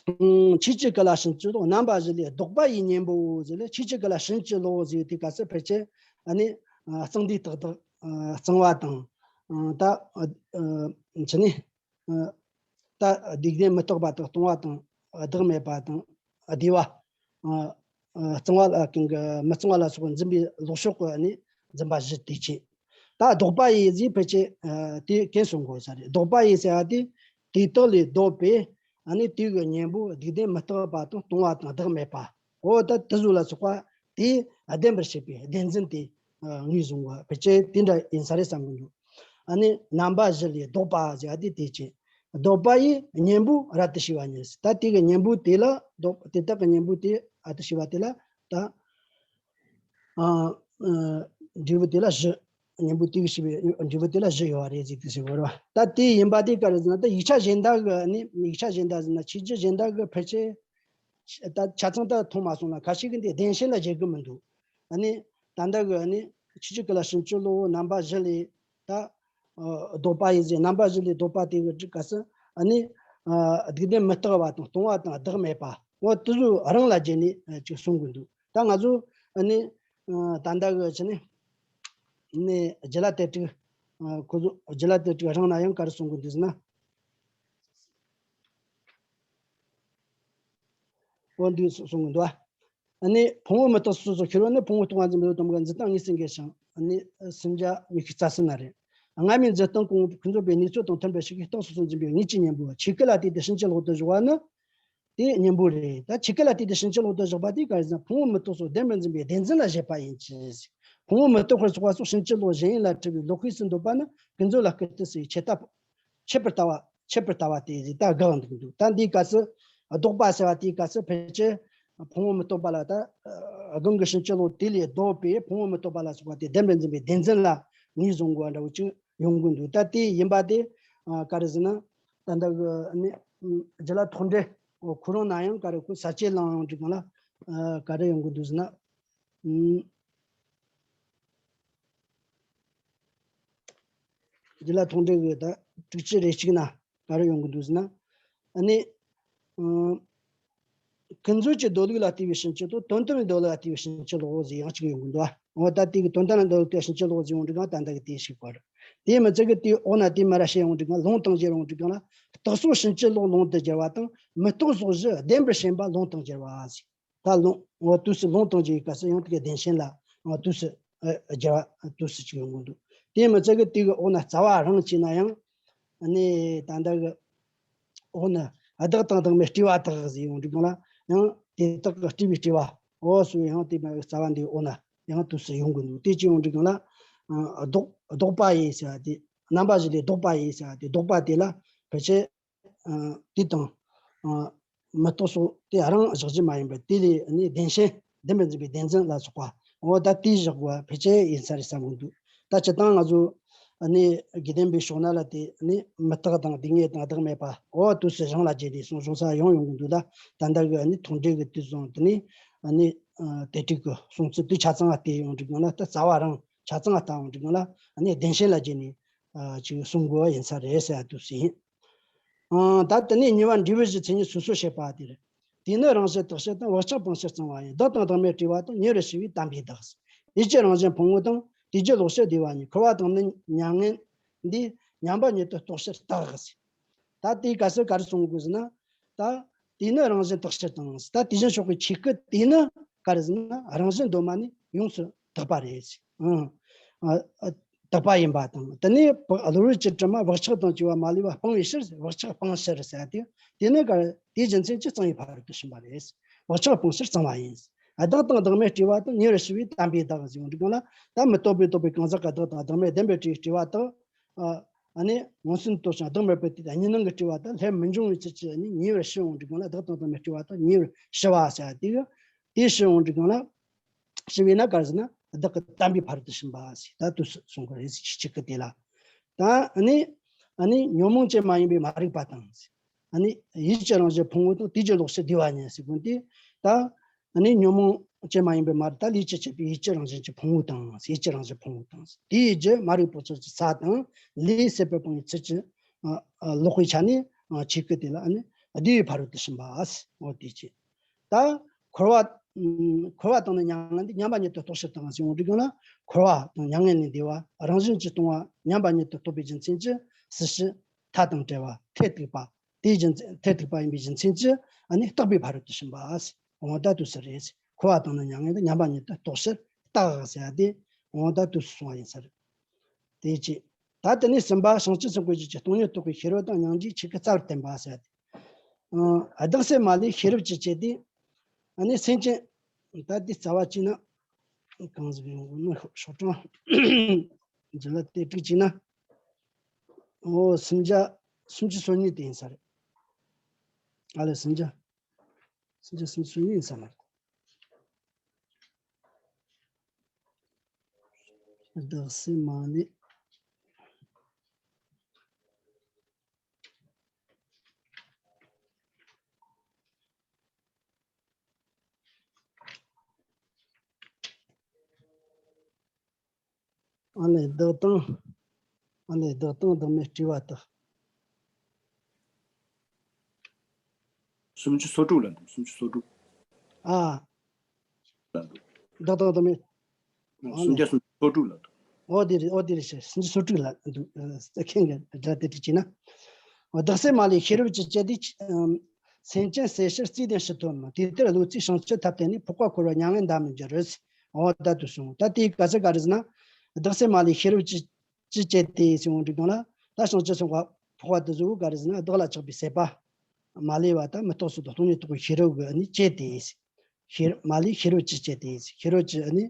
ཨུམ། ཆོས་ཀྱི་སྐུ་ལ་ཕྱིན་ཅི་ལོག་རྣམ་པ་བཞི་ལས་ལྡོག་པ་ཡི་གཉེན་པོ་ཟེར་ལ། ཆོས་ཀྱི་སྐུ་ལ་ཕྱིན་ཅི་ལོག་ཟེར་དུས་སྐབས་སུ་ཕལ་ཆེར་ཨ་ནི་ཨ་གཙང་འདུས་ཏག་ཏག་ཨ་གཙང་བ་དང་། ཨ་ད་ཨ་ཨ་ཅི་ནི། ཨ་ད་སྡིག་ལྡན་མི་རྟག་པ་དག་སྟོང་བ་དང་། བདག་མེད་པ་དང་། བདེ་བ། ཨ་ཨ་གཙང་བ་ལ་གང་གི་མི་གཙང་བ་ལ་སོགས་པ་འཛིན་པའི་ལོག་ཕྱོགས་ཀྱི་ནི་འཛིན་པ་བཞི་དེ་བྱས། ད་ལྡོག་པ་ཡི་ཟེར་ཕལ་ཆེར་ཨ་དེ་གན་གསུང་དགོས་ས་རེད། ལྡོག་པ་ཡི་ཟེར་བ་དེ་དེ་དག་ལས་ལྡོག་པའི་ཨ་ནི་དེ་གི་གཉེན་པོ་སྡིག་ལྡན་མི་རྟག་པ་དང་སྟོང་བ་དང་བདག་མེད་པ། འོ་ད་དེ་ཚོ་ལ་སོགས་པ་དེ་བདེན་པར་བྱེད་པའི་བདེན་འཛིན་དེ་ངོས་བཟུང་བ་ཕལ་ཆེར་དེ་འདྲ་ཡིན་ས་རེད་བསམ་གྱི་འདུག་ཨ་ནི་རྣམ་པ་བཞི་ལས་ལྡོག་པ་ཟེར་བ་དེ་དེ་བྱས། ལྡོག་པ་ཡི་གཉེན་པོས་རབ་ཏུ་ཕྱེ་བ་ཉིད། ད་དེ་གི་གཉེན་པོ་དེ་ལ་ལྡོག་དེ་དག་གི་གཉེན་པོ་དེས་རབ་ཏུ་ཕྱེ་བ་དེ་ལ་ད་ཨ་ཨ་འབྲས་བུ་དེ་ལ་བཞི། གཉེན་པོ་དེ་གིས་ཕྱེ་བའི་འབྲས་བུ་དེ་ལ་བཞི་ཡོད་པ་རེད་ཟེར་དུས་ཟེར་བ་རེད་བ། ད་དེ་ཡིན་པ་དེ་ག་རེ་ཟེར་ན། ད་ཡིག་ཆ་གཞན་དག་གི་ནི་ཡིག་ཆ་གཞན་དག་ཟེར་ན་ཆོས་བརྒྱུད་གཞན་དག་གི་ཕལ་ཆེར་ད་ཆ་ཚང་ད་མཐོང་མ་སོང་ལ། ཁ་ཤས་ཀྱིས་འདི་བདེན་ཞེན་ལ་བཞེད་གི་མི་འདུག་ཨ་ནི་ད་ལྟ་གི་ཨ་ནི་ཆོས་ཀྱི་སྐུ་ལ་ཕྱིན་ཅི་ལོག་རྣམ་པ་བཞི་ལས་ད་ཨ་ལྡོག་པ་ཡི་ཟེར། རྣམ་པ་བཞི་ལས་ལྡོག་པ་དེ་གི་སྐབས་སུ་ཨ་ནི་ཨ་སྡིག་ལྡན་མི་རྟག་པ་དང་སྟོང་བ་དང་བདག་མེད་པ། འོ་དེ་ཚོ་རང་ལ་བརྒྱུད་ནས་ཨ་ཅིག་གསུང་གི་འདུག་ད་ང་ཚོ་ཨ་ནི་ཨ་ད་ལྟ་གི་ཆ་ནས་ནས་རྒྱུད་བླ་དེབ་དྲུག་ཨ་ཁོ་ཚོ་རྒྱུད་བླ་དེབ་དྲུག་རང་ན་ཡང་ག་རེ་གསུང་གི་འདུག་ཟེར་ན། འོ་འདི་གསུང་གི་འདུག་ཨ། ཨ་ནི་ཕུང་པོ་མི་རྟག་སོ་སོར་ཤེས་པ་ནི། ཕུང་པོ་རྟོག་པ་འཛིན་པའི་དོན་གྱི་འཛིན་སྟངས་ངེས་སུ་འགལ་ཞིང་། ཨ་ནི་སུམ་བརྒྱ་ཉི་ཤུ་རྩ་གསུམ་ན་རེད། སྔ་མའི་འཛིན་སྟངས་ཀུན་ཀུན་རྫོབ་པའི་གནས་ཚུལ་དང་མཐུན་པར་ཤེས་པའི་རྟགས་སོ་སོར་འཛིན་པའི་གཉིས་ཀྱི་གཉེན་པོ་ཆོས་སྐུ་ལ་ལྟོས་ཏེ་ཕྱིན་ཅི་ལོག་ཏུ་བཞག་པ་ནི་དེའི་གཉེན་པོ་རེད། ད་ཆོས་སྐུ་ལ་ལྟོས་ཏེ་ཕྱིན་ཅི་ལོག་ཏུ་བཞག་པ་དེ་ག་རེ་ཟེར་ན། ཕུང་པོ་མི་རྟག་སོགས་བདེན་པར་འཛིན་པའི་བདེན་འཛིན་ལ་བཞེད་པ་ཡིན་གྱི། ཕུང་པོ་མི་རྟག་པར་སོགས་པ་སོགས་ཕྱིན་ཅི་ལོག་གཞན་ཡིད་ལ་འཁྲུལ་བའི་ལོག་ཤེས་སུ་འདོད་པ་ནི་ཀུན་རྫོབ་ལ་སྐུར་ལྟོས་སུ་ཡི་ཆད་ལྟ་ཆད་པར་ལྟ་བ། ཆད་པར་ལྟ་བ་དེ་ད་དགག་འདུག་འདུག་ད་འདིའི་སྐབས་སུ་ལྡོག་པ་ཟེར་བ་དེའི་སྐབས་སུ་ཕལ་ཆེར་ཕུང་པོ་མི་རྟག་པ་ལ་ད་སྒང་གི་ཕྱིན་ཅི་ལོག་དེ་ལས་ལྡོག་པའི་ཕུང་པོ་མི་རྟག་པ་ལ་སོགས་པ་དེ་བདེན་པར་འཛིན་པའི་བདེན་འཛིན་ལ་ངོས་བཟུང་དགོས་པ་འདྲ་བོ་ཅིག་ཡོང་གི་འདུག་ད་དེ་ཡིན་པ་དེ་ག་རེ་ཟེར་ན། ད་ལྟ་གི་ནི་རྒྱུད་བླ་ཐོག་འགྲེལ་ཁོ་རང་ན་ཡང་ག་རེ། ཁོ་ས་བཅད་གླེང་ཡོང་དུས་སྒང་ལ་ག་རེ་ཡོང་གི་འདུག་ཟེར་ན། རྒྱུད་བླ་ཐོག་འགྲེལ་གྱི་ད་དྲུག་ཅུ་རེ་གཅིག་ན་ག་རེ་ཡོང་གི་འདུག་ཟེར་ན། ཨ་ནི་ཨ་ཀུན་རྫོབ་ཀྱི་སྡོད་ལུགས་ལ་ལྟོས་པའི་ཕྱིན་ཅི་དང་དོན་དམ་པའི་སྡོད་ལུགས་ལ་ལྟོས་པའི་ཕྱིན་ཅི་ལོག་ཟེར་ཡང་གཅིག་ཡོང་གི་འདུག་འོ་ད་དེ་གི་དོན་དམ་ལ་སྡོད་ལུགས་ལྟོས་ཕྱིན་ཅི་ལོག་ཟེར་ཡོང་དུས་སྒང་ད་ལྟ་གི་དེ་ཞིག་གོ་རེད། དེ་མི་ཚད་གི་དེའི་འོག་ན་དེ་མར་ར་བཤད་ཡོང་དུས་སྒང་ལུང་དང་སྦྱར་ཡོང་དུས་སྒང་ལ། རྟག་སོགས་ཕྱིན་ཅི་ལོག་ལུང་དུ་སྦྱར་བ་དང་། མི་རྟག་སོགས་བཞི་བདེན་པར་ཞེན་པ་ལུང་དང་སྦྱར་བ་ཟེར། ད་ལུང་འོ་དུས་སུ་ལུང་དང་སྦྱར་བའི་སྐབས་སུ་ཡང་དེ་གའི་བདེན་ཞེན་ལ་འོ་དུས་སུ་ཨ་སྦྱར་བ་དུས་སུ་ཅིག་ཡོང་གི་འདུག་དེ་མི་ཚད་གི་དེ་གི་འོག་ན་རྩ་བ་རང་བྱས་ན་ཡང་ནི་ད་ལྟ་གི་འོག་ན་བདག་དང་བདག་མེད་སྤྲོས་པ་དག་ཟེར་ཡོང་དུས་སྒང་ལ་ཡང་དེ་དག་གི་སྤྲོས་པའི་སྤྲོས་པ་འོ་སུ་ཡང་དེ་མ་རྩ་བ་འདིའི་འོག་ན་ཡང་དུས་སུ་ཡོང་གི་འདུག་དེ་ཅི་ཡོང་དུས་སྒང་ལ་ཨ་ལྡོག་ལྡོག་པ་ཡི་ཟེར་བ་དེ་རྣམ་པ་བཞི་ལས་ལྡོག་པ་ཡི་ཟེར་བ་དེ་ལྡོག་པ་དེ་ལ་ཕལ་ཆེར། ཨ་དེ་དང་ཨ་མི་རྟག་སོགས་དེ་རང་བཞག་རྒྱུ་མ་ཡིན་པར་དེ་ལས་ནི་བདེན་ཞེན་བདེན་པར་འཛིན་པའི་བདེན་འཛིན་ལ་སོགས་པ་འོ་ད་དེ་བཞག་དགོས་པ་ཕལ་ཆེར་ཡིན་ས་རེད་བསམ་གྱི་འདུག་ད་སྤྱིར་བཏང་ང་ཚོ་ནི་དགེ་ལྡན་པའི་ཕྱོགས་ན་ལ་དེ་ནི་མི་རྟག་དང་སྡུག་བསྔལ་དང་བདག་མེད་པ་འོ་དུས་སུ་རང་ལ་བརྗོད་ནས་གསུང་གསུང་ས་ཡང་ཡོང་གི་འདུག་ད་ད་ལྟ་གི་ནི་ཐོག་འགྲེལ་གྱི་དུས་སུ་དེ་ནི་ནི་དེ་དྲུག་གི་གསུང་ཚུལ་དུས་ཆ་ཚང་ལ་བལྟས་ཡོང་དུས་སྒང་ལ་ད་རྩ་བ་རང་ཆ་ཚང་ལ་བལྟ་ཡོང་དུས་སྒང་ལ་ནི་བདེན་ཞེན་ལ་བརྗོད་ནས་ཅིག་གསུང་དགོས་པ་ཡིན་ས་རེད་ཟེར་ཡ་དུས་སུ་ཡིན། ཨང་། ད་དེ་ནས་གཉིས་པ་འབྲས་བུ་བཞི་མཚན་ཉིད་སོ་སོར་བཤད་པ་དེ་རེད། དེས་ནི་རང་བཞིན་རྟག་ཕྱིར་དང་། བག་ཆགས་སྤངས་ཕྱིར་གཙང་བ་ཡིན། བདག་དང་བདག་མེད་སྤྲོས་པ་དང་། ཉེ་རུ་ཞི་བས་དམ་པའི་བདག་ཟེར། ཡུལ་གྱི་རང་བཞིན་ཕུང་པོ་དང་། དུས་ཀྱི་ལོག་ཕྱིར་བདེ་བ་གཉིས། འཁོར་བ་དང་ནི་མྱ་ངན་འདས། མྱ་འབད་ཉིད་དུ་རྟོགས་ཕྱིར་བརྟག་ཟེར། ད་དེའི་སྐབས་སུ་ག་རེ་གསུང་དགོས་ཟེར་ན། ད་དེས་ནི་རང་བཞིན་རྟག་ཕྱིར་དང་། ད་དེ་བཞིན་གཤེགས་པའི་ཆོས་སྐུ་དེས་ནི་ག་རེ་ཟེར་ན་རང་བཞིན་གདོད་མ་ནས་ཡོངས་སུ་ དག་པ་རེད། ཨང་། ཨ། ཨ། དག་པ་ཡིན་པ་དང་། དེ་ནས་བག་གློ་བུར་གྱི་དྲི་མ་བག་ཆགས་དང་བཅས་པ་མ་ལུས་པ་སྤང་བའི་ཕྱིར་བག་ཆགས་སྤང་ཕྱིར་ཟེར་ཏེ། དེ་ནི་ག་དེའི་རྒྱུ་མཚན་གྱིས་གཙང་བའི་ཕ་རོལ་ཏུ་ཕྱིན་པ་རེད། བག་ཆགས་སྤང་ཕྱིར་གཙང་བ་ཡིན། བདག་དང་བདག་མེད་སྤྲོས་པ་དག་ཉེ་བར་ཞི་བས་དམ་པའི་བདག་ཟེར་བ་འདི་གང་ལ། ད་མི་རྟོག་པས་རྟོག་པའི་གང་ཟག་གི་བདག་དང་བདག་མེད་བདེན་པའི་སྤྲོས་པ་དག་ཨ། ཨ་ནི་མངོན་སུམ་དུ་ཞིང་བདག་མེད་པའི་དེ་གཉིས་སྣང་གི་སྤྲོས་པ་དག་ལྷད་མི་འབྱུང་བའི་ཕྱིར་གྱིས་ཨ་ནི་ཉེ་བར་ཞི་འོང་འདི་གང་ལ། བདག་དང་བདག་མེད་སྤྲོས་པ་དག་ཉེ་བར་ཞི་བ་ཟེར་དེ་གི། དེ་ཞི་འོང་འདི་གང་ལ། ཞི་བས་ན་ག་རེ་ཟེར་ན་བདག་གི་དམ་པའི་ཕ་རོལ་ཏུ་ཕྱིན་པ་ཟེར། ད་དུ་གསུང་གི་རེད་ཟེར་གཅིག་གི་དེ་ལ། ད་ཨ་ནི། ཨ་ནི་ཉོན་མོངས་ཅན་མ་ཡིན་པའི་མ་རིག་པ་དང་། ཨ་ནི་ཡིད་ཀྱི་རང་བཞིན་ཕུང་པོ་དང་དུས་ཀྱི་ལོག་ཕྱིར་བདེ་བ་ཉིད་ཟེར་གོ་དེ། ད་ཨ་ནི་ཉོན་མོངས་ཅན་མ་ཡིན་པའི་མ་རིག་ད་ལས་ཀྱིས་བསྐྱེད་པའི་ཡིད་ཀྱི་རང་བཞིན་གྱི་ཕུང་པོ་དང་། ཡིད་ཀྱི་རང་བཞིན་ཕུང་པོ་དང་། དེའི་རྒྱུ་མ་རིག་པོ་ཆགས་ཀྱི་ས་དང་ལས་ཟད་པར་སྤངས་པའི་ཚུལ་གྱིས། ཨ། ཨ། ལོག་པའི་ཆ་ནས། ཨ། ཆོས་སྐུ་དེ་ལ་ཨ་ནི་བདེ་བའི་ཕ་རོལ་ཏུ་ཕྱིན་པ་ཟེར། འོ་དེ་ཅི། ད་འཁོར་བ། ཨ། འཁོར་བ་དང་ནི་མྱ་ངན་འདས་མཉམ་པ་ཉིད་དུ་རྟོགས་ཕྱིར་དང་ཟེར་འོང་འདི་གང་ལ། འཁོར་བ་དང་མྱ་ངན་ལས་འདས་པ་རང་བཞིན་གྱིས་སྟོང་པ་མཉམ་པ་ཉིད་དུ་རྟོགས་པའི་རྒྱུ་མཚན་གྱིས་སྲིད་ཞི་མཐའ་དང་བྲལ་བ་མཐར་ཐུག་པ། དེའི་རྒྱུ་མཚན་མཐར་ཐུག་པ་ཡིན་པའི་རྒྱུ་མཚན་གྱིས་ཨ་ནི་རྟོགས་པའི་ཕ་རོལ་ཏུ་ཕྱིན་པ་ཟེར། འོ་ད་དུས་སུ་རེད། འཁོར་བ་དང་ནི་མྱ་ངན་འདས་མཉམ་པ་ཉིད་དུ་རྟོགས་ཕྱིར་རྟོགས་ཟེར་ཏེ། འོ་ད་དུས་སུ་གསུངས་པ་ཡིན་ས་རེད། དེ་གཅིག་ད་དེ་ནས་གསུམ་པ་བྱང་ཆུབ་སེམས་དཔའི་རྒྱུད་ཀྱི་སྟོང་ཉིད་རྟོགས་པའི་ཤེས་རབ་དང་མྱང་འདས་ཆོས་སྐུ་རྩ་བར་བསྟན་པ་ཟེར་ཏེ། ཨ། བདག་སེམས་མ་ལུས་ཤེས་རབ་ཀྱིས་དཔྱད་དེ། ཨ་ནི་སེམས་ཅན། ད་འདི་རྩ་བ་གཅིག་ན་གང་ཟིག་ཡོང་གི་ནི་ཤོག་གྲངས་འཛིན་ལ་དེ་དྲུག་གཅིག་ན། འོ་སུམ་བརྒྱ། སུམ་ཅུ་སོ་གཉིས་དེ་ཡིན་ས་རེད། ཨ་ལས་སུམ་བརྒྱ། སུམ་བརྒྱ་སུམ་ཅུ་སོ་གཉིས་ཡིན་ས་མ་རེད། བདག་སེམས་མ་ལུས། ཨ་ལས་བདག་དང་། ཨ་ལས་བདག་དང་བདག་མེད་སྤྲོས་པ་དག་སུམ་ཅུ་སོ་དྲུག་ལ་འདུག་སུམ་ཅུ་སོ་དྲུག་ཨ། ལ་འདུག་བདག་དང་བདག་མེད། ཨ་ལས། སུམ་བརྒྱ་སུམ་ཅུ་སོ་དྲུག་ལ་འདུག་འོ་དེ་རེད། འོ་དེ་རེད་ཤག་སུམ་ཅུ་སོ་དྲུག་ལ་འདུག་ཨ། མཁན་གྱི་སྒྲ་དེ་དྲིས་བྱས་ན། འོ་བདག་སེམས་མ་ལུས་ཤེས་རབ་ཀྱིས་དཔྱད་དེ། ཨམ། སེམས་ཅན་བསད་ཕྱིར་རྩོད་ལྡན་ཞི་ཐོབ་མིན། དེ་ལྟར་བློ་རྩེ་བྱང་ཆུབ་ཐབས་བསྟེན་ནས། འཕགས་པ་འཁོར་བར་མྱ་ངན་འདའ་མི་འགྱུར་རོ། འོ་ད་དུ་སོང་། ད་དེའི་ག་ཚོད་ག་རེ་ཟེར་ན། བདག་སེམས་མ་ལུས་ཤེས་རབ་ཀྱིས་ཀྱིས་དཔྱད་དེ་ཟེར་འོང་དུས་སྒང་ལ། ད་བྱང་ཆུབ་སེམས་དཔའ་འཕགས་པ་དེ་ཚོ་ག་རེ་ཟེར་ན། བདག་ལ་ཆགས་པའི་སྲེད་པ་མ་ལུས་པ་དང་མི་རྟོག་ཚུལ་དང་སྟོང་ཉིད་རྟོགས་པའི་ཤེས་རབ་ཀྱིས་ཨ་ནི་དཔྱད་དེ། ཤེས་མ་ལུས་ཤེས་རབ་ཀྱིས་དཔྱད་དེ། ཤེས་རབ་ཀྱིས་ཨ་ནི་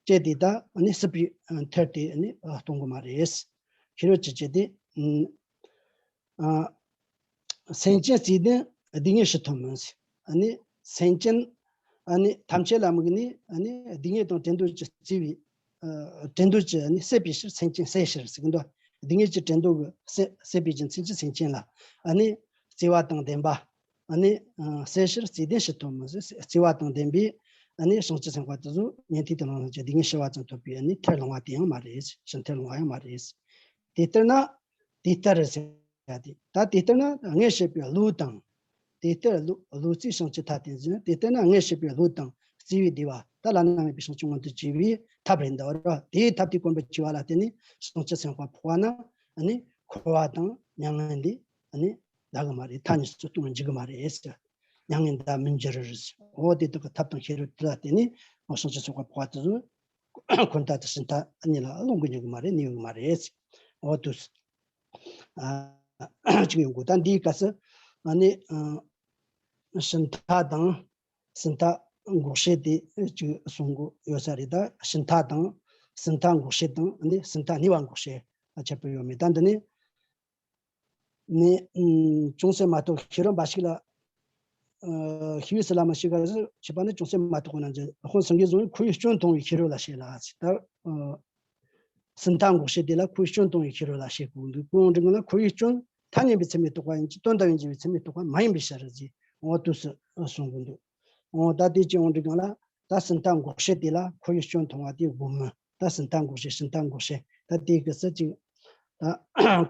དཔྱད་དེ་ད་ཨ་ནི་སྲིད་པའི་མཐར་དེ་ཨ་ནི་གཏོང་གི་མ་རེད། ཤེས་རབ་ཀྱིས་དཔྱད་དེ། ཨ། སེམས་ཅན་བརྩིས་ཏེ་སྡུག་བསྔལ་ཞི་ཐོབ་མིན། ཨ་ནི་སེམས་ཅན་ཨ་ནི་ཐམས་ཅད་ལ་དམིགས་ནས་ཨ་ནི་སྡུག་བསྔལ་དང་བྲན་ཏོར་གྱིས་བརྩིས་པའི། ཨ། བྲན་ཏོར་གྱིས་ཨ་ནི་བསད་པའི་ཕྱིར་སེམས་ཅན་བསད་ཕྱིར་ཟེར་གི་འདུག་སྡུག་བསྔལ་གྱི་བྲན་ཏོར་གྱིས་བསད་བསད་པའི་རྒྱུ་མཚན་གྱིས་སེམས་ཅན་ལ་ཨ་ནི་བརྩེ་བ་དང་ལྡན་པ། ཨ་ནི། ཨ། བསད་ཕྱིར་རྩོད་ལྡན་ཞི་ཐོབ་མིན་ཟེར། བརྩེ་བ་དང་ལྡན་པའི་ཨ་ནི་བྱང་ཆུབ་སེམས་དཔའ་དེ་ཚོ་ཉན་ཐོས་དེ་ནང་བཞིན་གྱི་སྡུག་བསྔལ་ཞི་བ་ཙམ་ཐོབ་པའི་ཨ་ནི་མཐར་ལྷུང་བ་དེ་ཡང་མ་རེད། ཞི་མཐར་ལྷུང་བ་ཡང་མ་རེད། དེ་ལྟར་ན། དེ་ལྟར་ཟེར་ཡ་དེ། ད་དེ་ལྟར་ན་ངས་བཤད་པའི་བློ་དང་། དེ་ལྟར་བློ་བློ་རྩེ་བྱང་ཆུབ་ཐབས་བསྟེན་ཟེར། དེ་ལྟར་ན་ངས་བཤད་པའི་བློ་དང་བརྩེ་བའི་བདེ་བ་ད་བླ་ན་མེད་པའི་བྱང་ཆུབ་མངོན་དུ་བྱེད་པའི་ཐབས་རེད་འདུག་ར། དེའི་ཐབས་དེ་གོམས་པར་བྱས་པ་ལ་བརྟེན་ནས་བྱང་ཆུབ་སེམས་དཔའ་འཕགས་པ་རྣམས་ཨ་ནི་འཁོར་བ་དང་མྱ་ངན་ལས་ཨ་ནི་འདའ་གི་མ་རེད། མཐའ་གཉིས་སུ་སྟོང་འཇུག་གི་མ་རེད་ཟེར། མྱ་ངན་འདའ་མི་འགྱུར་རོ་ཟེར། འོ་དེ་དག་གི་ཐབས་དང་ཤེས་རབ་དེ་ལ་བརྟེན་ནས་འོ་བྱང་ཆུབ་སེམས་དཔའ་འཕགས་པ་དེ་ཚོ་འཁོར་མཐའ་དང་ཕྱིན་མཐའ་གཉིས་ལ་ལྷུང་གི་འཇུག་གི་མ་རེད། གནས་ཡོད་གི་མ་རེད་ཟེར། འོ་དུས། ཨ། གཅིག་ཡོང་དགོས། ད་འདིའི་སྐབས་སུ་ཨ་ནི་ཨ་ཕྱིན་མཐའ་དང་ཕྱིན་མཐའ་འགོག་བྱེད་དེ་གཅིག་གསུང་གི་ཡོད་ས་རེད། ད་ཕྱིན་མཐའ་དང་ཕྱིན་མཐའ་འགོག་བྱེད་དང་ཨ་ནི་ཕྱིན་མཐའ་ནུས་པ་འགོག་བྱེད་ཁྱད་པར་ཡོད་མེད། ད་འདི་ནི་ནི་ཨ་ཅུང་ཟད་མ་གཏོགས་ཤེས་རབ་འབའ་ཞིག་ལ། ཨ། ཤེས་པའི་ཟིལ་མ་ཞིག་ག་རེ་ཟེར་བྱས་པ་ནི་ཅུང་ཟད་མ་གཏོགས་ཁོ་ན་འཇལ་དཔོན་སེང་གེ་བཟང་པོས་ཁོ་བོས་སྐྱོན་མཐོང་བའི་ཤེས་རབ་ལ་བཤད་ལ་ཟེར། ད་ཨ་ཕྱིན་མཐའ་འགོག་བྱེད་དེ་ལ་ཁོ་བོས་སྐྱོན་མཐོང་བའི་ཤེས་རབ་ལ་བཤད་དགོས་འདུག་གང་ཡིན་ཟེར་ན་ཁོ་བོས་སྐྱོན་ཐ་སྙད་པའི་ཚད་མས་རྟོགས་པ་ཡིན་གྱི་དོན་དམ་པའི་འཇལ་བའི་ཚད་མས་རྟོགས་པ་མ་ཡིན་པའི་ཕྱིར་ཟེར། འོ་དུས་སུ་གསུང་དགོས་འདུག་འོ་ད་དེ་ཅི་ཡོང་དུས་གང་ལ། ད་ཕྱིན་མཐའ་འགོག་བྱེད་དེ་ལ་ཁོ་བོས་སྐྱོན་མཐོང་བ་དེ་དགོས་མིན། ད་ཕྱིན་མཐའ་འགོག་བྱེད་ཕྱིན་མཐའ་འགོག་བྱེད་ད་དེའི་གི་སྲིད་ཅིག་ད་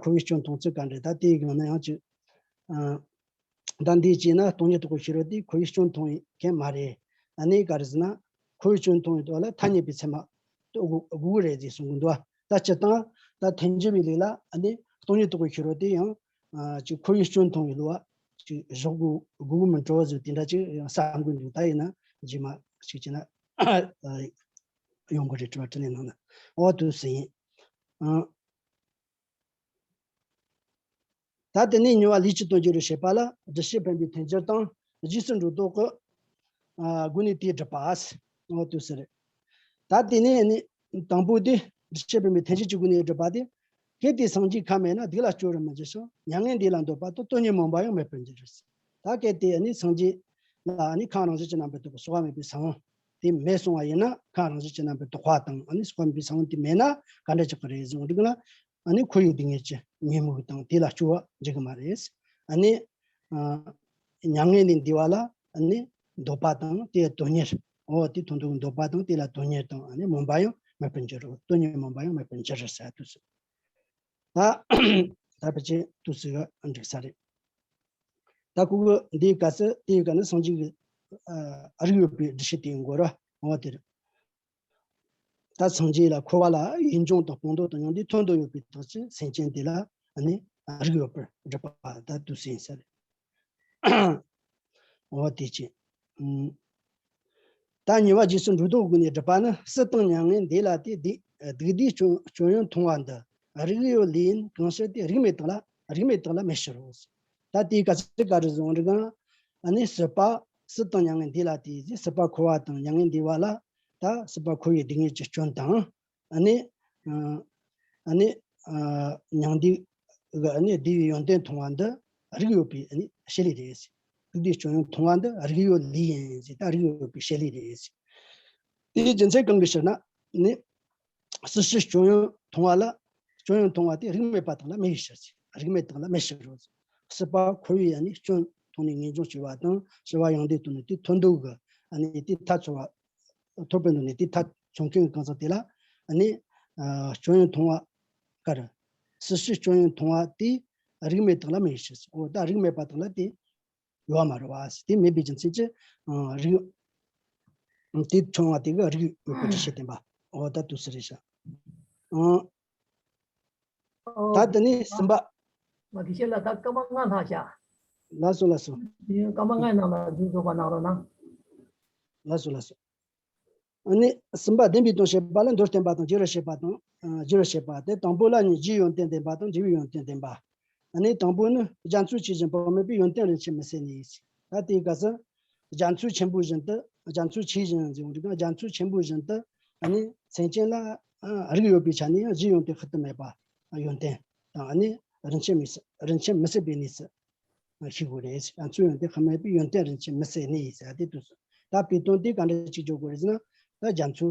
ཁོ་བོས་སྐྱོན་མཐོང་ཚུལ་ག་འདྲ། ད་དེའི་གི་ནང་ན་ཡང་ཅིག་ཨ། ད་འདིའི་རྗེས་ན་སྟོང་ཉིད་རྟོགས་པའི་ཤེས་རབ་དེ་ཁོ་བོས་སྐྱོན་མཐོང་བའི་མཁན་མ་རེད། ཨ་ནི་ག་རེ་ཟེར་ན། ཁོ་བོས་སྐྱོན་མཐོང་བའི་དོན་ལ་ཐ་སྙད་པའི་ཚད་མ་དགོས་དགོས་རེད་ཅེས་གསུང་གི་འདུག་ད་སྤྱིར་བཏང་ད་ཐལ་འགྱུར་བའི་ལུགས་ལ་ཨ་ནི་སྟོང་ཉིད་རྟོགས་པའི་ཤེས་རབ་དེ་ཡང་ཨ་ཅིག་ཁོ་བོས་སྐྱོན་མཐོང་བའི་ལུགས་ལ་ཅིག་འཇོག་དགོས་དགོས་མིན་འགྲོ་བ་ཟེར་དེ་འདྲ་ཅིག་ཡང་བསམ་གི་འདུག་ད་ཡིན་ན་རྗེས་མ་ཅིག་བྱས་ན། ཡོང་གི་རེད། དྲི་བ་དྲིས་ལན་གནང་ན། འོ་དུ་ཟིན་ཡིན། ཨང་། ད་དེ་ནས་གཉིས་པ་ལས་ཀྱི་དོན་བརྗོད་རེ་བྱེད་པ་ལ། སྒྲུབ་བྱེད་བསྟན་པའི་མཐུན་སྦྱོར་དང་རྗེས་སུ་འགྲོ་ལྡོག་གི་ཨ་སྒོ་ནས་དེའི་སྒྲུབ་པ། འོ་དུ་ཟེར། ད་དེ་ནས་ནི་དང་པོ་དེ་སྒྲུབ་བྱེད་བསྟན་པའི་མཐུན་སྦྱོར་གྱི་སྒོ་ནས་སྒྲུབ་པ་དེ། གལ་ཏེ་སངས་རྒྱས་ཁམས་མེད་ན་སྡིག་ལ་སྐྱོ་རུ་མི་འགྱུར་ཞིང་། མྱ་ངན་འདས་ལ་འདོད་པ་དང་། དོན་གཉེར་སྨོན་པ་ཡང་མེད་པར་འགྱུར་ཟེར། ད་གལ་ཏེ་ནི་སངས་རྒྱས་ལ་ནི་ཁམས་རང་བཞིན་གྱིས་རྣམ་པར་དག་པའི་ཟག་པ་མེད་པའི་ས་བོན་དེ་མེད་སོང་བ་ཡིན་ན། ཁམས་རང་བཞིན་གྱིས་རྣམ་པར་དག་པ་དང་ཨ་ནི་ཟག་པ་མེད་པའི་ས་བོན་དེ་མེད་ན་ག་འདྲ་ཆགས་ཀྱི་རེད་ཟེར་བ་འདྲ་ན། ཨ་ནི་འཁོར་བའི་སྡུག་བསྔལ་གྱི་ཉོན་མོངས་དང་དེ་ལ་སྐྱོ་བ་འཇུག་གི་མ་རེད། ཨ་ནི་ཨ་མྱ་ངན་ལས་འདས་པ་ལ་ཨ་ནི་འདོད་པ་དང་དེ་དོན་གཉེར། འོ་དེ་དོན་དུ་འདོད་པ་དང་དེ་ལ་དོན་གཉེར་དང་ཨ་ནི་སྨོན་པ་ཡང་མེད་པར་འགྱུར་རོ། དོན་གཉེར་སྨོན་པ་ཡང་མེད་པར་འགྱུར་ཟེར་དུས་སུ། ད་ད་ཕལ་ཆེར་དུས་སུ་འགྲིག་ས་རེད། ད་ཁོ་གི་འདིའི་སྐབས་སུ་དེའི་སྐབས་ནི་སངས་རྒྱས་ཀྱི་ཨ་རིགས་ཡོད་པའི་སྒྲུབ་བྱེད་དེ་འགོར་བ། འོ་དེ་རེད། ད་སངས་རྒྱས་ལ་འཁོར་བ་ལ་ཡིད་འབྱུང་དང་སྤངས་རྟོགས་དང་མཉམ་དུ་མཐུན་དུ་ཡོད་པའི་རྟགས་ཀྱིས་སེམས་ཅན་དེ་ལ་ནི་རིགས་ཡོད་པར་སྒྲུབ་པ་ད་དུས་སུ་ཡིན་ས་རེད། འོ་དེ་ཅི། ཨུམ། ད་གཉིས་པ་རྗེས་སུ་འགྲོ་ལྡོག་སྒོ་ནས་སྒྲུབ་པ་ནི། སྲིད་དང་མྱ་ངན་འདས་ལ་དེ། སྡིག་སྡིག་སྡུག་སྡུག་སྐྱོན་ཡང་མཐོང་བ་འདི། རིགས་ཡོད་ལས་ཡིན་གང་ཕྱིར་ཏེ། རིགས་མེད་དག་ལ་རིགས་མེད་དག་ལ་མེད་ཕྱིར་རོ། ད་དེའི་སྐབས་སུ་ག་རེ་གསུངས་རེད་གང་། ཨ་ནི་སྲིད་པ་སྲིད་དང་མྱ་ངན་འདས་ལ་དེ་ཟེར། སྲིད་པ་འཁོར་བ་དང་མྱ་ངན་འདས་པ་ལ། ད་སྲིད་པ་འཁོར་བའི་སྡུག་བསྔལ་གྱི་སྐྱོན་དང་། ཨ་ནི་ཨ་ནི་མྱང་འདས་ཀྱི་ཨ་ནི་བདེ་བའི་ཡོན་ཏན་མཐོང་བ་འདི་རིགས་ཡོད་པའི་ཨ་ནི་བྱེད་ལས་རེད། སྡིག་སྡུག་སྐྱོན་ཡོན་མཐོང་བ་འདི་རིགས་ཡོད་ལས་ཡིན་ཟེར། ད་རིགས་ཡོད་པའི་བྱེད་ལས་རེད། དེའི་རྒྱུ་མཚན་གང་གི་ཕྱིར་ན་ནི། སྲིད་ཞི་སྐྱོན་ཡོན་མཐོང་བ་ལ། སྐྱོན་ཡོན་མཐོང་བ་དེ་རིགས་མེད་པ་དག་ལ་མེད་པའི་ཕྱིར་ཟེར། རིགས་མེད་དག་ལ་མེད་ཕྱིར་རོ། སྲིད་པ་འཁོར་བའི་ཨ་ནི་སྐྱོན་མཐོང་ནས་ངེས་འབྱུང་སྐྱེ་བ་དང་། ཞི་བ་ཡོན་ཏན་མཐོང་ནས་དེ་མཐོ་འདོད་ཀྱི་ཨ་ནི་དེ་ཐག་ཆོད་པ། ཐོབ་པའི་ནང་ནས་དེ་ཐག་ཆོད་མཁན་གང་ཟག་དེ་ལ་ཨ་ནི་ཨ་སྐྱོན་ཡོན་མཐོང་བ་ག་རེ། སྲིད་ཞི་སྐྱོན་ཡོན་མཐོང་བ་དེ་རིགས་མེད་དག་ལ་མེད་ཕྱིར། འོ་ད་རིགས་མེད་པ་དག་ལ་དེ་ཡོད་མ་རེད་བ། དེ་མེད་པའི་རྒྱུ་མཚན་གྱིས་ཨ་རིགས་དེ་མཐོང་བ་དེ་གི་རིགས་མེད་པའི་སྒྲུབ་བྱེད་བསྟན་པ། འོ་ད་དུས་སུ་རེད་ཤག་ཨང་། ད་དེ་ནས་གསུམ་པ། ང་དགེ་བཤེས་ལགས། ད་སྐར་མ་ལྔ་ལྷག་བཞག་ལགས་སོ་ལགས་སོ། དེ་སྐར་མ་ལྔའི་ནང་ལ་མཇུག་རྫོགས་པ་གནང་རོགས་གནང་། ལགས་སོ་ལགས་སོ། ཨ་ནི་གསུམ་པ་བདེན་པའི་དོན་བཤད་པ་ལ་མདོར་བསྟན་པ་དང་བསྒྱུར་བར་བཤད་པ་དང་བསྒྱུར་བར་བཤད་པ་སྟེ། དང་པོ་ལ་ནི་རྒྱུའི་ཡོན་ཏན་བསྟན་པ་དང་འབྲས་བུའི་ཡོན་ཏན་བསྟན་པ། ཨ་ནི་དང་པོ་ནི་རྒྱ་མཚོ་ཆེ་ཞིང་བག་མེད་པས་ཡོན་ཏན་རིན་ཆེན་མི་ཟད་ནས། ད་དེའི་སྐབས་སུ་རྒྱ་མཚོ་ཆེན་པོ་བཞིན་དུ། རྒྱ་མཚོ་ཆེ་ཞིང་ཟེར་བ་འདི་དང་རྒྱ་མཚོ་ཆེན་པོ་བཞིན་དུ་ཨ་ནི་སེམས་ཅན་ལ་ཨ་རིགས་ཡོད་པའི་ཆ་ནས་ཡང་རྒྱུའི་ཡོན་ཏན་ཤིན་ཏུ་མེད་པ་ཡོན་ཏན་དང་ཨ་ནི་རིན་ཆེན་མི་ཟད་རིན་ཆེན་མི་ཟད་པའི་གནས་སུ་ཤེས་དགོས་རེད། རྒྱ་མཚོའི་ཡོན་ཏན་ཤིན་ཏུ་མེད་པས་ཡོན་ཏན་རིན་ཆེན་མི་ཟད་ནས་ཟེར་དེ་དུས་སུ། ད་བོད་དོན་དེ་ག་འདྲ་ཅིག་འཇོག་དགོས་རེད་ཟེར་ན། ད་རྒྱ་མཚོ་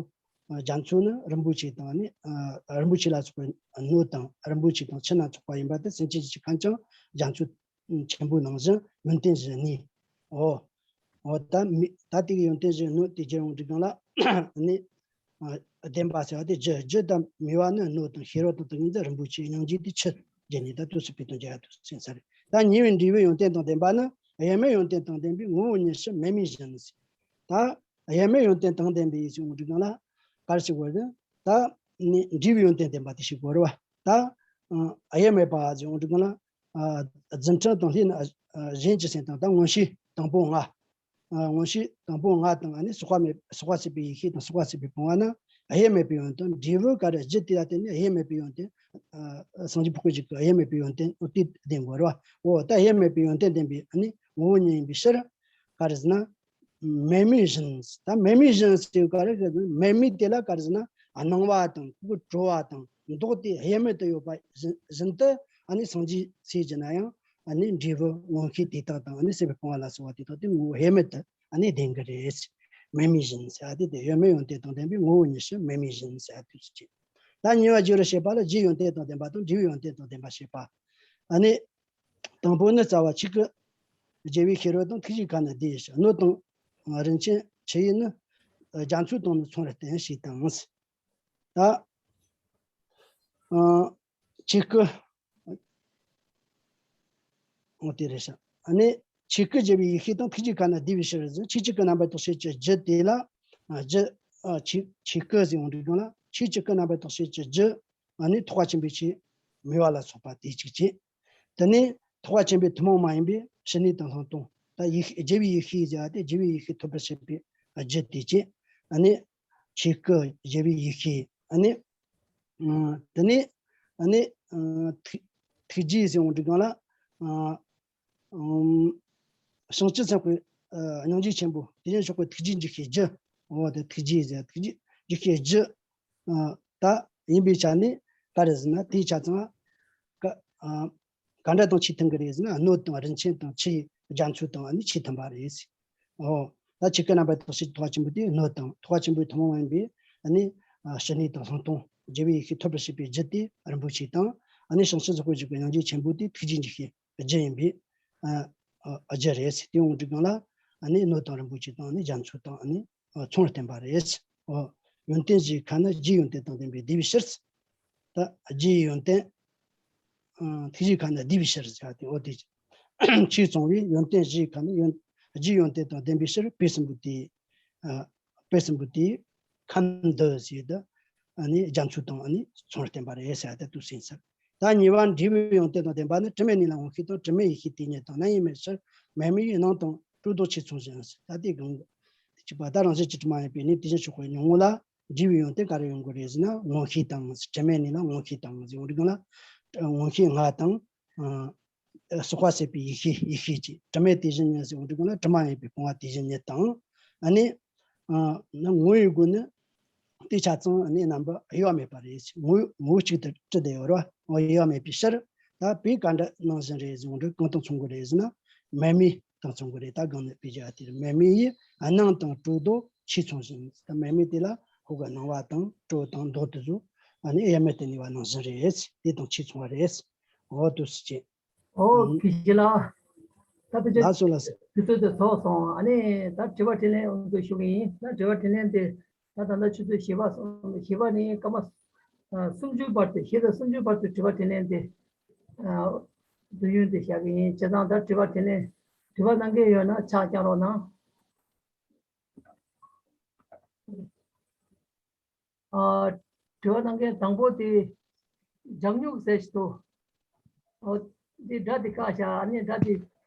རྒྱ་མཚོ་ནི་རིན་པོ་ཆེ་དང་ནི་ཨ་རིན་པོ་ཆེ་ལ་སོགས་པའི་སྣོད་དང་རིན་པོ་ཆེ་དང་ཆུ་སྣ་ཚོགས་པ་ཡིན་པ་དེ། སེམས་ཅན་གྱི་ཁམས་ཀྱང་རྒྱ་མཚོ་ཆེན་པོ་ནང་བཞིན་ཡོན་ཏན་བཞི་ནི། འོ། འོ་ད་མི་ད་དེ་གི་ཡོན་ཏན་བཞི་སྣོད་དེ་རྒྱལ་ཡོངས་སྒྲིག་གང་ལ་ནི། ཨ་ལྡན་པ་ཟེར་བ་དེ་རྒྱུ། རྒྱུ་དང་མེད་པ་ནི་སྣོད་དང་། ཤེས་རབ་དང་ཏིང་ངེ་འཛིན་རིན་པོ་ཆེ། སྙིང་རྗེ་དེ་ཆུ་བརྒྱད་ནི། ད་དུས་སུ་བོད་དོན་རྒྱལ་ཡ་དུས་སུ་ཟིན་ས་རེད། ད་གཉིས་པའི་འབྲས་བུའི་ཡོན་ཏན་དང་ལྡན་པ་ནི། དབྱེར་མེད་ཡོན་ཏན་དང་ལྡན་པའི་ངོ་བོ་ཉིད་ཕྱིར་མེད་མོས་བཞིན་ཟེར། ད་དབྱེར་མེད་ཡོན་ཏན་དང་ལྡན་པའི་ཡེ་ཤེས་ངོ་སྤྲོད་གང་ལ་ག་རེ་ཞིག་དགོས་རེད། ད་ནི་འབྲས་བུའི་ཡོན་ཏན་ལྡན་པ་དེ་ཞིག་དགོས་རེད་བ། ད་ཨ་དབྱེར་མེད་པ་ཟེར་ངོ་སྤྲོད་གང་ལ། ཨ་རྫུ་འཕྲུལ་དང་ལྷན་ཨ་གཞན་གྱི་སེམས་དང་། ད་མངོན་ཤེས་དང་པོ་ལྔ། ཨ་མངོན་ཤེས་དང་པོ་ལྔ་དང་ཨ་ནི་ཟག་པ་མེད་ཟག་པ་ཟད་པའི་ཡེ་ཤེས་དང་ཟག་པ་ཟད་པའི་བུམ་པ་ན་དབྱེར་མེད་པའི་ཡོན་ཏན། འབྲས་བུ་ག་རེ་རྒྱུ་དེ་ལ་བརྟེན་ནས་དབྱེར་མེད་པའི་ཡོན་ཏན། ཨ་སངས་རྒྱས་འཕགས་པའི་རྒྱུད་ཀྱི་དབྱེར་མེད་པའི་ཡོན་ཏན། འོ་དེ་ལྡན་དགོས་རེད་བ། འོ་ད་དབྱེར་མེད་པའི་ཡོན་ཏན་ལྡན་པའི་ཨ་ནི་ངོ་བོ་ཉིད་ཡིན་པའི་ཕྱིར་ག་རེ་ཟེར་ན། མེད་མོས་བཞིན། ད་མེད་མོས་བཞིན་ཟེར་ག་རེ་ཟེར་ན། མེད་མོས་དེ་ལ་ག་རེ་ཟེར་ན། སྣང་བ་དང་ཁོ་གི་གྲོལ་བ་དང་མདོག་དེ་དབྱེར་མེད་དུ་ཡོད་པ་བཞིན་བཞིན་དུ་ཨ་ནི་སངས་རྒྱས་ཟེར་གྱི་ན་ཡང་། ཨ་ནི་འབྲས་བུ་མངོན་ཤེས་དེ་དག་དང་ཨ་ནི་སྲིད་པའི་སྤོང་བ་ལ་སོགས་པ་དེ་དག་དེ་ངོ་བོ་དབྱེར་མེད་དུ་ཨ་ནི་ལྡན་གྱི་རེད། མེད་མོས་བཞིན་ཟེར་ཨ་དེ་དེ་དབྱེར་མེད་ཡོན་ཏན་དང་ལྡན་པའི་ངོ་བོ་ཉིད་ཕྱིར་མེད་མོས་བཞིན་ཟེར་ཨ་དེ་ཚོ་བྱེད། ད་གཉིས་པ་བསྒྱུར་བར་བྱེད་པ་ལ་རྒྱུའི་ཡོན་ཏན་དང་ལྡན་པ་དང་འབྲས་བུའི་ཡོན་ཏན་དང་ལྡན་པ་བྱེད་པ། ཨ་ནི། དང་པོ་ནི་རྩ་བ་ཆོས་སྐུ་རྒྱལ་བའི་ཤེས་རབ་དང་ཐུགས་རྗེའི་ཁ་ན་བསྡུས་ཤིང་། སྣོད་དང་རིན་ཆེན་ཆུ་ཡིས་ནི་རྒྱ་མཚོ་དང་ནི་མཚུངས་པར་བསྟན་ཞེས་དང་། ད་ཨ་ཆོས་སྐུ། འོ་དེ་རེད་ཤག་ཨ་ནི་ཆོས་སྐུ་རྒྱལ་བའི་ཡེ་ཤེས་དང་ཐུགས་རྗེའི་ཁ་ན་བསྡུས་པའི་ཕྱིར་ཟེར། ཆོས་ཀྱི་སྐུ་རྣམ་པར་དག་བྱེད་ཀྱི་རྒྱུ་དེ་ལ་རྒྱུ། ཨ་ཆོས་ཆོས་སྐུ་ཟེར་ཡོང་དུས་སྒང་ལ་ཆོས་ཀྱི་སྐུ་རྣམ་པར་དག་བྱེད་ཀྱི་རྒྱུ། ཨ་ནི་ཐེག་པ་ཆེན་པོའི་ཆོས་མོས་པ་ལ་སོགས་པ་དེ་གཅིག་བྱས། དེ་ནས་ཐེག་པ་ཆེན་པོའི་ཐུན་མོང་མ་ཡིན་པའི་ཕྱི་ནུས་དང་ལྷག་མཐོང་། ད་ཡེ་ཤེས་རྒྱལ་བའི་ཡེ་ཤེས་ཟེར་བ་དེ་རྒྱལ་བའི་ཡེ་ཤེས་ཐོབ་པར་བྱེད་པའི་རྒྱུ་དེ་བྱས། ཨ་ནི་ ཆོས་སྐུ་བཞི་པའི་ཡེ་ཤེས། ཨ་ནི། ཨ། དེ་ནས། ཨ་ནི། ཨ། ཐུགས། ཐུགས་རྗེ་ཟེར་འོང་དུས་སྒང་ལ། ཨ། ཨམ། བྱང་ཆུབ་སེམས་དཔའི། ཨ། སྙིང་རྗེ་ཆེན་པོ། དེ་བཞིན་གཤེགས་པའི་ཐུགས་རྗེ་འཇུག་པའི་རྒྱུ། འོ་དེ་ཐུགས་རྗེ་ཟེར། ཐུགས་རྗེ་འཇུག་པའི་རྒྱུ། ཨ། ད་ཡིན་པའི་ཆ་ནས་ག་རེ་ཟེར་ན། དེའི་ཆ་ཚང་ཀ། ཨ། ག་འདྲ་དང་ཆེས་མཐུན་གི་རེད་ཟེར་ན། སྣོད་དང་རིན་ཆེན་དང་ཆུ་ཡི་རྒྱ་མཚོ་དང་ཨ་ནི་ཆེས་མཐུན་པ་རེད། འོ། ད་ཆོས་སྐུ་རྣམ་པར་དག་བྱེད་ཀྱི་ཐེག་པ་ཆེན་པོ་དེ་སྣོད་དང་། ཐེག་པ་ཆེན་པོའི་ཐུན་མོང་མ་ཡིན་པའི་ཨ་ནི། ཨ། ཞི་གནས་དང་ལྷག་མཐོང་། རྒྱལ་བའི་ཡེ་ཤེས་ཐོབ་པར་བྱེད་པའི་རྒྱུ་དེ་རིན་པོ་ཆེ་དང་། ཨ་ནི་བྱང་ཆུབ་སེམས་དཔའི་འཇུག་པའི་སྙིང་རྗེ་ཆེན་པོ་དེ་ཐུགས་རྗེ་འཇུག་པའི་རྒྱུ་ཡིན་པའི། ཨ། ཨ། རྒྱུ་རེད། དེ་འོང་དུས་སྒང་ལ་ཨ་ནི་སྣོད་དང་རིན་པོ་ཆེ་དང་ཨ་ནི་རྒྱ་མཚོ་དང་ཨ་ནི། ཨ། མཚུངས་པར་བསྟན་པ་རེད། འོ། ཡོན་ཏན་བཞིའི་ཁ་ན་རྗེའི་ཡོན་ཏན་དང་ལྡན་པའི་བདེ་བའི་ཕྱིར། ད་རྗེའི་ཡོན་ཏན། ཨ། ཐུགས་རྗེའི་ཁ་ན་བདེ་བའི་ཕྱིར་ཟེར་ཏེ། འོ་དེ། ཆོས་གསུང་བའི་ཡོན་ཏན་བཞིའི་ཁ་ན་ཡོན། རྗེའི་ཡོན་ཏན་དང་ལྡན་པའི་ཕྱིར། དཔེ་གསུམ་པོ་དེ། ཨ། དཔེ་གསུམ་པོ་དེ་ཁ་ན་འདི་ཟེར་དུས། ཨ་ནི་རྒྱ་མཚོ་དང་ཨ་ནི་མཚུངས་པར་བསྟན་པ་རེད་ཟེར་ཏེ་དུས་ཟིན་ཚར། ད་གཉིས་པ་འབྲས་བུའི་ཡོན་ཏན་དང་ལྡན་པ་ནི། དྲི་མེད་གནས་ལ་ངོ་ཤེས་དང་། དྲི་མེད་ཡེ་ཤེས་དེ་ཉིད་དང་། རྣམ་དབྱེ་མེད་ཕྱིར་མར་མེ་ཡི། སྣང་དང་སྤྲོ་བ་དང་ཆོས་མཚུངས་བཞིན་ཟེར། ད་དེ་གང་གི་གཅིག་པ། ད་རང་བཞིན་གྱིས་དྲི་མ་མེད་པའི་གནས་དེ་བཞིན་གཤེགས་པའི་སྙིང་པོ་ལ། འབྲས་བུའི་ཡོན་ཏན་ག་རེ་ཡོང་གི་རེད་ཟེར་ན། ངོ་ཤེས་དང་། དྲི་མེད་གནས་ལ་ངོ་ཤེས་དང་ཟེར་འོང་དུས་སྒང་ལ། ངོ་ཤེས་ལྔ་དང་། ཨ། ཟག་པ་ཟད་པའི་ཡེ་ཤེས། ཡེ་ཤེས་ཀྱི། དྲི་མེད་དེ་བཞིན་ཉིད་ཟེར་འོང་དུས་སྒང་ལ། དྲི་མ་མེད་པའི་སྤོང་བ་དེ་བཞིན་ཉིད་དང་། ཨ་ནི། ཨ། ནི་ངོ་བོའི་སྒོ་ནས་དེའི་ཆ་ཚང་ནི་རྣམ་པ་དབྱེ་བ་མེད་པ་རེད། ངོ་བོ། ངོ་བོ་གཅིག་ཏུ་གྲུབ་བསྡད་ཡོད་རེད་བ། དབྱེ་བ་མེད་པའི་ཕྱིར། ད་དཔེ་ག་འདྲ་ནང་བཞིན་རེད་ཟེར་འོང་དུས། གང་དང་མཚུངས་ཀྱི་རེད་ཟེར་ན། མར་མེ་དང་མཚུངས་ཀྱི་རེད། ད་གང་ནས་དཔེ་བཞག་དེ་རེད། མར་མེ་ཡི་སྣང་དང་སྤྲོ་བ་དང་ཆོས་མཚུངས་བཞིན། ད་མར་མེ་དེ་ལ་ཁོ་གི་སྣང་བ་དང་སྤྲོ་བ་དང་མདོག་དེ་ཚོ་ཨ་ནི་དབྱེར་མེད་དུ་གནས་པ་ནང་བཞིན་རེད། དེ་དང་ཆོས་མཚུངས་པ་རེད། འོ་དུས་སུ་བྱེད། ཨོ། ཨུམ། དེ་བཞིན་ལ། ད་དེ། ལགས་སོ། ལགས་སོ། དུས་ཚོད་དེ་རྫོགས་སོང་། ཨ་ནི་ད་དྲི་བ་དྲིས་ལན་འོང་དུ་ཞུ་གི་ཡིན། ད་དྲི་བ་དྲིས་ལན་དེ་ད་ད་ལྟ་ཆུ་ཚོད་བཞི་པ་སོང་། བཞི་པ་ནས་སྐར་མ་ཨ་སུམ་ཅུ་བར་དུ། བཞི་དང་སུམ་ཅུ་བར་དུ་དྲི་བ་དྲིས་ལན་དེ། ཨ། དུས་ཡུན་དེ་བཞག་གི་ཡིན། བྱས་ཙང་ད་དྲི་བ་དྲིས་ལན། དྲི་བ་གནང་མཁན་ཡོད་ན་ཕྱག་བརྐྱང་རོགས་གནང་། ཨ། དྲི་བ་གནང་མཁན་དང་པོ་དེ་ལྗང་སྨྱུག་ཟེར་ཞིག་འདུག་ཨོ། འདི་སྒྲ་དེ་བཀག་བཞག་ཨ་ནི་སྒྲ་དེ་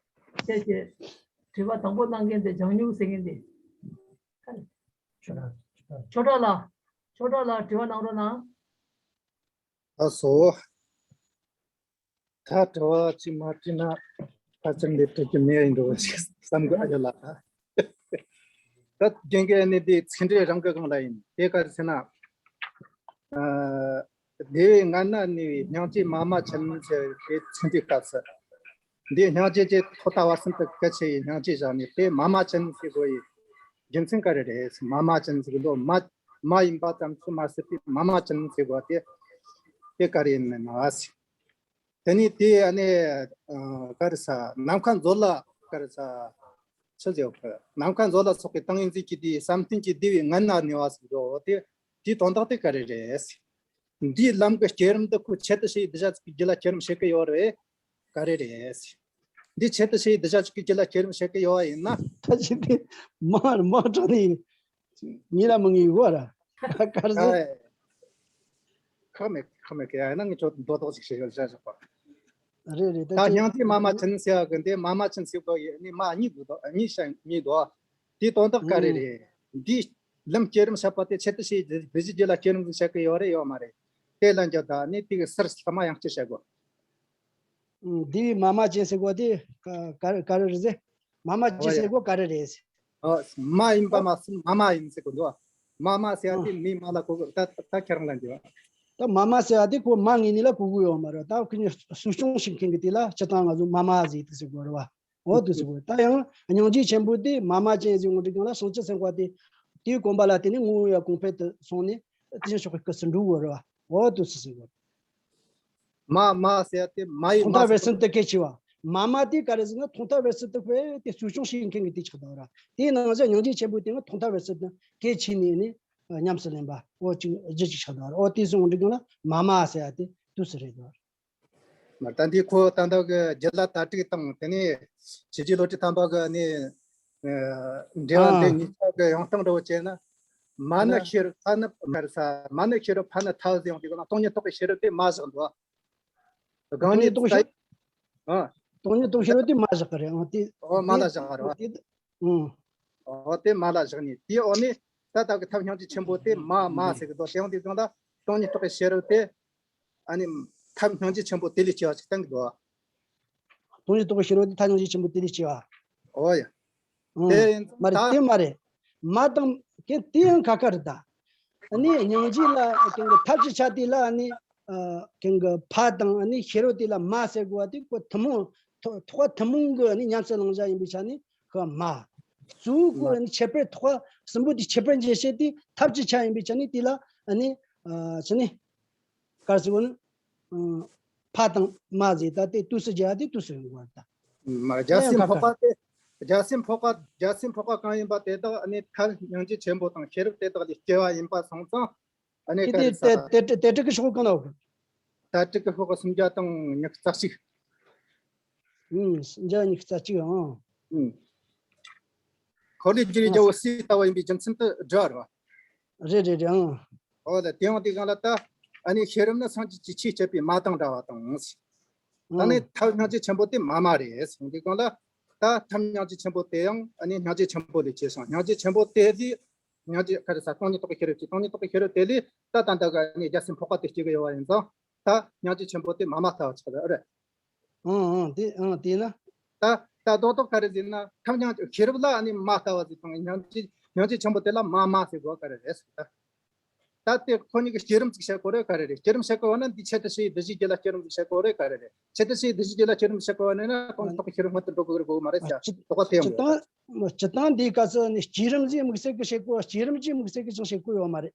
བཤད་བྱས། དྲི་བ་དང་པོ་གནང་མཁན་དེ་ལྗང་སྨྱུག་ཟེར་མཁན་དེ། ཆོས་གྲགས། ཆོས་གྲགས་ལགས། ཆོས་གྲགས་ལགས། དྲི་བ་གནང་རོགས་གནང་། ལགས་སོ། ད་དྲི་བ་ཅིག་མ་དྲིས་ན་ཕལ་ཆེར་འདི་དྲི་རྒྱུ་མེད་ཡིན་འགྲོ་ཞིག་བསམ་གི་ཡོད་ལ། ད་རྒན་གྱི་ནི་འདི་ཚིག་འགྲེལ་རང་གི་སྒང་ལ་ཡིན། དེ་ག་རེ་ཟེར་ན། ཨ། བདེ་བའི་ངང་ན་གནས་པའི་སྙིང་རྗེ་མ་མ་ཅན་ཟེར་བའི་ཚིག་འགྲེལ་སྐབས་སུ། འདིའི་སྙིང་རྗེ་ཅེས་ཐོག་མཐའ་བར་གསུམ་དུ་གལ་ཆེ་བའི་སྙིང་རྗེ་བཞག་ནས། དེ་མ་མ་ཅན་ཟེར་དགོས་པའི་རྒྱུ་མཚན་ག་རེ་རེད། མ་མ་ཅན་ཟེར་གི་འདུག་མ། མ་ཡིན་པ་ཙམ་དུ་མ་ཟད་པའི་མ་མ་ཅན་ཟེར་དགོས་པ་དེ། དེ་ག་རེ་ཡིན་ན་ཟེར། དེ་ནས་དེ་ཨ་ནི། ཨ། ག་རེ་ཟ། ནམ་མཁའ་མཛོད་ལ་ག་རེ་ཟ། ཆི་ཟེར་བ། ནམ་མཁའ་མཛོད་ལ་སོགས་པའི་ཏིང་ངེ་འཛིན་གྱི་དེའི་བསམ་གཏན་གྱི་བདེ་བའི་ངང་ན་གནས་པ་ཟེར་འདུག་དེ། དེའི་དོན་དག་དེ་ག་རེ་རེད། འདིའི་ལམ་གྱི་བསྐྱེད་རིམ་འདི་ཁོ་ཆེད་དུ་བྱས་གདུལ་བྱ་ཚོ་གི་རྒྱུད་ལ་བསྐྱེད་རིམ་བྱེད་ཀྱི་ཡོད་རེད། ག་རེ་རེད། འདི་ཆེད་དུ་བྱས་གདུལ་བྱ་ཚོ་གི་རྒྱུད་ལ་བསྐྱེད་རིམ་བྱེད་ཀྱི་ཡོད་པ་ཡིན་ན། ད་ཅི་སྟེ་མ་མ་དྲག་ནི་ཡིན། ངེས་ལ་མི་ངེས་གོ་ར། ག་རེ་ཟེར། ཨ། ཁག་མེད་ཁག་མེད་ཀི། ཡང་ན་ངས་ཁྱོད་མདོ་དོག་ཅིག་བཤད་ཡོད་བཞག་བཞག་པ། རེད་རེད། ད་ད་ཅི། སྙིང་རྗེ་མ་མ་ཅན་ཟེར་བ་གི་འདི་མ་མ་ཅན་ཟེར་གོ་ཡི་ནི་མ་གཉིས་འདུག་གཉིས་བཤད་གཉིས་འདུག་དེའི་དོན་དག་ག་རེ་ཨུམ། རེད། འདིའི་ལམ་བསྐྱེད་རིམ་བྱེད་པ་དེ་ཆེད་དུ་བྱས་གདུལ་བྱའི་རྒྱུད་ལ་བསྐྱེད་རིམ་བྱེད་ཀྱི་ཡོད་རེད་ཡོད་མ་རེད། དེ་ལ་འགྱུར་ད་ནི་དེ་གི་ཟུར་ཚང་མ་ཡང་བསྐྱར་བཤད་དགོས། ཨུམ། འདི་མ་མ་ཅན་ཟེར་གོ་དེ་ག་ག་རེ་ག་རེ་རེད་ཟེར། མ་མ་ཅན་ཨོ་ཡ། ཟེར་གོ་ག་རེ་རེད་ཟེར། ཨོ། མ་ཡིན་པ། ཨོ། མ་སུ་མ་མ་ཡིན་ཟེར་གོ་འདུག་མ་མ་ཟེར་བ་དེ་མི་མ་ལ་གོ་གི། ད་ད་ཁྱེད་རང་ལ་འདི་བ། ད་མ་མ་ཟེར་བ་དེ་ཁོ་མ་ངེས་ནི་ལ་གོ་གི་ཡོད་མ་རེད། ད་ཁོ་གཉིས་སུ་སྐྱོང་བྱེད་མཁན་གི་དེ་ལ་སྤྱིར་བཏང་ང་ཚོ་མ་མ་ཟེར་དེ་ཟེར་གོ་རེད་བ། འོ་དེ་ཟེར་གོ། ད་ཡང་སྙིང་རྗེ་ཆེན་པོ་དེ་མ་མ་ཅན་ཟེར་འོང་དུས་སྒང་ལ་བྱང་ཆུབ་སེམས་དཔའ་དེ་དེའི་གོམས་པ་ལ་བརྟེན་ནས་ངོ་བོ་ཡང་གོང་འཕེལ་དུ་སོང་ནས་དེ་བཞིན་གཤེགས་པའི་སྐུ་ཚུར་འགྲོ་གི་ཡོད་རེད་བ། འོ་དེ་ཟེར་གོ། མ་མ་ཟེར་ཏེ་མ་ཡི་ཐོག་མཐའ་བར་གསུམ་དུ་གལ་ཆེ་བ། མ་མ་དེ་ག་རེ་ཟེར་ན་ཐོག་མཐའ་བར་གསུམ་དུ་དཔེ་དེ་སུ་སྐྱོང་བྱེད་མཁན་གྱི་དེ་ཆགས་འདུག་ར། དེའི་ནང་བཞིན་སྙིང་རྗེ་ཆེན་པོ་དེ་ནི་ཐོག་མཐའ་བར་གསུམ་དུ་གལ་ཆེ་ནས་ནི་ཉམས་སུ་ལེན་པ་འོ་གཅིག་རྒྱུ་གཅིག་ཆགས་འདུག་ར། འོ་དེ་སོང་འགྲིག་ན་མ་མ་ཟེར་ཡ་དེ་དུས་སུ་རེད་འདུག་ར། མ་ད་འདི་ཁོ་ད་ལྟ་གི་རྒྱུད་ལ་དར་ཊིག་དང་དེ་ནས་ཆོས་རྗེ་བློ་གྲོས་ཐར་པ་གི་ནི་འགྲེལ་བ་འདི་ཨ་གཉིས་ཆ་གི་ཡོང་སྟངས་འདྲ་བོ་བྱས་ན། མ་ནི་ན་ཤེས་རབ་ཕ་ནི་ག་རེ་ཟ། མ་ནི་ཤེས་རབ་ཕ་ནི་ཐལ་ཟེར་ཡོང་དུས་སྒང་ལ་སྟོང་ཉིད་རྟོགས་པའི་ཤེས་རབ་དེ་མ་བཞག་འདུག་གང་ནས་སྟོང་ཉིད་རྟོགས་ཤེས། ཨ། སྟོང་ཉིད་རྟོགས་ཤེས་རབ་དེ་མ་བཞག་གི་རེད། ཨ་དེ། ཨོ་མ་ལ་བཞག་གི་རེད་བ། དེ། ཨང་། ཨོ་དེ་མ་ལ་བཞག་ནས་དེའི་འོག་ནས་ ད་ལྟ་གི་ཐབས་སྙིང་རྗེ་ཆེན་པོ་དེ་མ་མ་ཟེར་གི་འདུག་དེ་ཡང་དེ་གང་ལ་སྟོང་ཉིད་རྟོགས་པའི་ཤེས་རབ་དེ་ཨ་ནི་ཐབས་སྙིང་རྗེ་ཆེན་པོ་དེ་ལས་སྐྱེ་བ་ཅིག་བསྟན་གི་འདུག་སྟོང་ཉིད་རྟོགས་པའི་ཤེས་རབ་དེ་ཐབས་སྙིང་རྗེ་ཆེན་པོ་དེ་ལས་སྐྱེ་བ། ཨོ་ཡ། ཨང་། དེ་ཡིན་མ་རེད། ད་དེ་མ་རེད། མ་དང་གན་དེ་ཡང་ཁ་ཁ་རེད་ད། ཨ་ནི་སྙིང་རྗེ་ལ་གན་གི་ཐབས་ཀྱི་ཆ་དེ་ལ་ཨ་ནི་ཨ་གན་གི་ཕ་དང་ཨ་ནི་ཤེས་རབ་དེ་ལ་མ་ཟེར་དགོས་པ་དེ་ཁོ་ཐུན་མོང་ཐོ་ཐོག་ཐུན་མོང་གི་ཨ་ནི་ཉམས་སུ་བླང་བྱ་ཡིན་པའི་ཆ་ནས་ཁོ་མ། གཙོ་བོ་ཁོ་ཨ་ནི་ཁྱད་པར་ཐོག་གསུམ་པོ་དེ་ཁྱད་པར་འབྱེད་བྱེད་དེ་ཐབས་ཀྱི་ཆ་ཡིན་པའི་ཆ་ནས་དེ་ལ་ཨ་ནི་ཨ་ཆ་ནས། ག་རེ་ཟེར་དགོས་ན། ཨ་ཕ་དང་མ་ཟེར་ད་དེ་དུས་སུ་བརྒྱབ་དེ་དུས་སུ་ཡོང་དགོས་ད། མ་རྒྱལ་སྲས་འཕགས་པ་དེ། རྒྱལ་སྲས་འཕགས་པ་རྒྱལ་སྲས་འཕགས་པ་གང་ཡིན་པ་དེ་དག་ཨ་ནི་ཐབས་སྙིང་རྗེ་ཆེན་པོ་དང་ཤེས་རབ་དེ་དག་ལས་སྐྱེ་བ་ཡིན་པ་སོང་ཙང་། ཨ་ནི་དེ་ག་དེ་རེ་ས། དེ་དེ་དེ་དྲུག་གི་ཤོག་གང་ན་ཡོད། ད་དྲུག་གི་ཤོག་ག་སུམ་བརྒྱ་དང་ཉི་ཤུ་རྩ་གཅིག་ཨུམ། སུམ་བརྒྱ་ཉི་ཤུ་རྩ་གཅིག་ཨང་། ཨུམ། འཁོར་ལོས་སྒྱུར་བའི་རྒྱལ་པོ་སུ་ཡི་ལྟ་བ་ཡིན་པའི་རྒྱུ་མཚན་དུ་བསྒྲུབས་པ་རེད་བ། རེད་རེད་རེད་ཨང་། འོ་ད་དེ་ཡང་དེ་གང་ལ་ད་ཨ་ནི་ཤེས་རབ་ནི་སངས་རྒྱས་ཀྱི་ཆོས་སྤྱད་པའི་མ་དང་འདྲ་བ་དང་། ད་ནི་ཨང་། ཐབས་སྙིང་རྗེ་ཆེན་པོ་དེ་མ་མ་རེད་ཟེར་དེ་གང་ལ། ད་ཐབས་སྙིང་རྗེ་ཆེན་པོ་དེ་ཡང་ཨ་ནི་སྙིང་རྗེ་ཆེན་པོ་ལས་སྐྱེས་ཤིང་སྙིང་རྗེ་ཆེན་པོ་དེ་ལས་སྙིང་རྗེ་ག་རེ་ས་སྟོང་ཉིད་རྟོགས་པའི་ཤེས་རབ་ཀྱི་སྟོང་ཉིད་རྟོགས་པའི་ཤེས་རབ་དེ་ལས་ད་ད་ལྟ་ག་ནི་རྒྱལ་སྲས་འཕགས་པ་དེ་སྐྱེ་གི་ཡོད་པ་ཡིན་ཙང་ད་སྙིང་རྗེ་ཆེན་པོ་དེ་མ་མ་ལྟ་བ་ཆགས་པ་རེད། ཨང་ཨང་དེ་ཨང་དེ་ན། ད་ད་རྡོག་རྡོག་ག་རེ་ཟེར་ན་ཐབས་སྙིང་ཤེས་རབ་ལ་ཨ་ནི་མ་ལྟ་བ་ཟེར་དང་སྙིང་རྗེ་སྙིང་རྗེ་ཆེན་པོ་དེ་ལ་མ་མ་ཟེར་དགོས་ག་རེ་རེད་ཟེར་ད། ད་དེ་ཁོ་གཉིས་ཀྱི་བསྐྱེད་རིམ་ཅིག་བཤད་དགོས་རེད་ག་རེ་རེད། བསྐྱེད་རིམ་བཤད་དགོས་བ་ན་འདི་ཆེད་དུ་བྱས་བདུད་བཞིའི་རྒྱུད་ལ་བསྐྱེད་རིམ་ཅིག་བཤད་དགོས་རེད་ག་རེ་རེད། ཆེད་དུ་བྱས་བདུད་བཞིའི་རྒྱུད་ལ་བསྐྱེད་རིམ་བཤད་དགོས་བ་ན་ན་སྟོང་ཉིད་རྟོགས་པའི་ཤེས་རབ་སྔོན་དུ་འགྲོ་དགོས་རེད་དགོས་མ་རེད་ཟེར་དགོས་པ་དེ་ཡང་སྤྱི་བཏང་སྤྱི་བཏང་འདིའི་སྐབས་སུ་ནི་བསྐྱེད་རིམ་ཟེར་དམིགས་བསལ་གྱི་བཤད་དགོས་བསྐྱེད་རིམ་གྱི་དམིགས་བསལ་གྱི་ཅང་བཤད་དགོས་ཡོད་མ་རེད།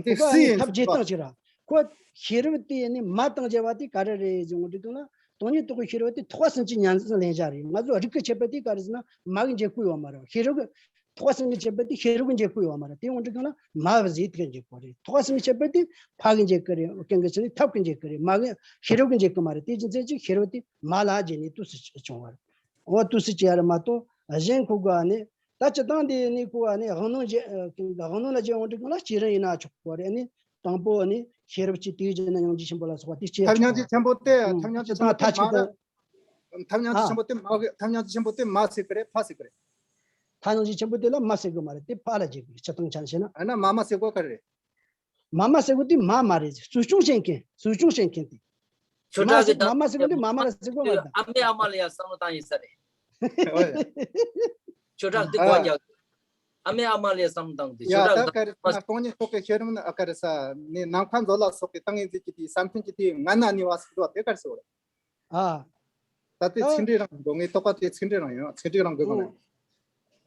འདི་ཁོ་ཨ་སུ་ནི་ཡིན་ཐབས་ཟེར་བྱེད་བ། སྟངས་ཅིག་ར། ཁོ་ཤེས་རབ་དེ་ནི་མ་དང་བཅས་པ་དེ་ག་རེ་རེད་ཟེར་འོང་དུས་སྟོན་ན། སྟོང་ཉིད་རྟོགས་པའི་ཤེས་རབ་དེ་ཐེག་པ་གསུམ་གྱི་ཉམས་སུ་ལེན་བྱ་རེད། ང་ཚོ་རིགས་ཀྱི་ཁྱད་པར་དེ་ག་རེ་ཟེར་ན་མ་གི་འབྱེད་དགོས་ཡོད་མ་རེད། ཤེས་རབ་ཀྱི་ཐེག་པ་གསུམ་གྱི་ཁྱད་པར་དེ་ཤེས་རབ་ཀྱི་འབྱེད་དགོས་ཡོད་མ་རེད། དེ་འོང་དུས་སྟོན་ན་མ་བ་ཟེར་དེ་ག་འབྱེད་དགོས་རེད། ཐེག་པ་གསུམ་གྱི་ཁྱད་པར་དེ་ཕ་གི་འབྱེད་དགོས་རེད། རྐྱེན་གྱི་ཆ་ནས་ཐབས་ཀྱི་འབྱེད་དགོས་རེད། མ་གི་ཤེས་རབ་ཀྱི་འབྱེད་དགོས་མ་རེད། དེ་རྒྱུ་མཚན་གྱིས་ཤེས་རབ་དེ་མ་ལ་བརྒྱུད་ནས་དུས་སུ་བྱུང་བ་རེད། འོ་དུས་སུ་བྱས་རེད་མ་གཏོགས་གཞན་ཁོ་ག་ནི། ད་སྤྱི་བཏང་དེ་ནི་ཁོ་ཨ་ནི་དབང་རྣོན་བརྒྱུད་དབང་རྣོན་ལ་བརྒྱུད་འོང་དུས་སྒང་ལ་བསྐྱེད་རིམ་ཡིན་ན་ཆོག་གོ་རེད། ཨ་ནི་དང་པོ་ཨ་ནི་ཤེས་རབ་ཀྱི་དེའི་རྗེས་ན་སྙིང་རྗེ་ཆེན་པོ་ལ་སོགས་པ་དེ་སྐྱེ་ཐབས་སྙིང་རྗེ་ཆོག་གོ། ཆེན་པོ་དེ་ཨང་། ཐབས་སྙིང་རྗེ་སྤྱི་ཆེན་པོ་བཏང་དེ་མཐའ་གཅིག་ཏུ་མ་ཐབས་སྙིང་རྗེ་ཨ་ཆེན་པོ་དེ་མ་ཐབས་སྙིང་རྗེ་ཆེན་པོ་དེ་མ་ཟེར་གི་རེད་ཕ་ཟེར་གི་རེད། ཐབས་སྙིང་རྗེ་ཆེན་པོ་དེ་ལ་མ་ཟེར་གི་མ་རེད། དེ་ཕ་ལ་བརྗོད་གི་རེད། སྤྱི་བཏང་ཆ་ནས་བཤད་ན། ཨ་ན་མ་མ་ཟེར་གོ་ག་རེ་རེད། མ་མ་ཟེར་གོ་དེ་མ་མ་རེད། སྲུང་སྐྱོང་བྱེད་མཁན་སྲུང་སྐྱོང་བྱེད་མཁན་དེ། ཆོས་མ་གྲགས་ཟེར་ཀྱི་མ་མ་ཟེར་གོ་དེ་མ་མ་ལ་ཟེར་གོ་མ་རེད་ད། ཨ་མའི་ཨ་མ་ལ་ཡང་བསམ་བློ་བཏང་ཡིན་ས་རེད། ཆོས་གྲགས་འདི་གོ་རྒྱག་ཨ་མའི་ཨ་མ་ལ་ཡང་བསམ་བློ་བཏང་དེ་ཡ་ཆོས་ད་གྲགས་ག་རེ་ན་སྟོང་ཉིད་རྟོགས་པའི་ཤེས་རབ་ནི་ཨ་ག་རེ་ས་ནི་ནམ་མཁའ་མཛོད་ལ་སོགས་པའི་ཏིང་ངེ་འཛིན་གྱི་དེའི་བསམ་གཏན་གྱི་དེའི་ངན་ན་ནི་བ་ཟེར་བ་དེ་ག་རེ་ཟེར་བ་རེད། ཨ། ད་དེ་ད་ཚིག་འགྲེལ་རང་འགྲོ་ངའི་རྟོགས་པ་དེ་ཚིག་འགྲེལ་རང་ཡོད། ཚིག་འགྲེལ་རང་དགོས་གོ་ནས།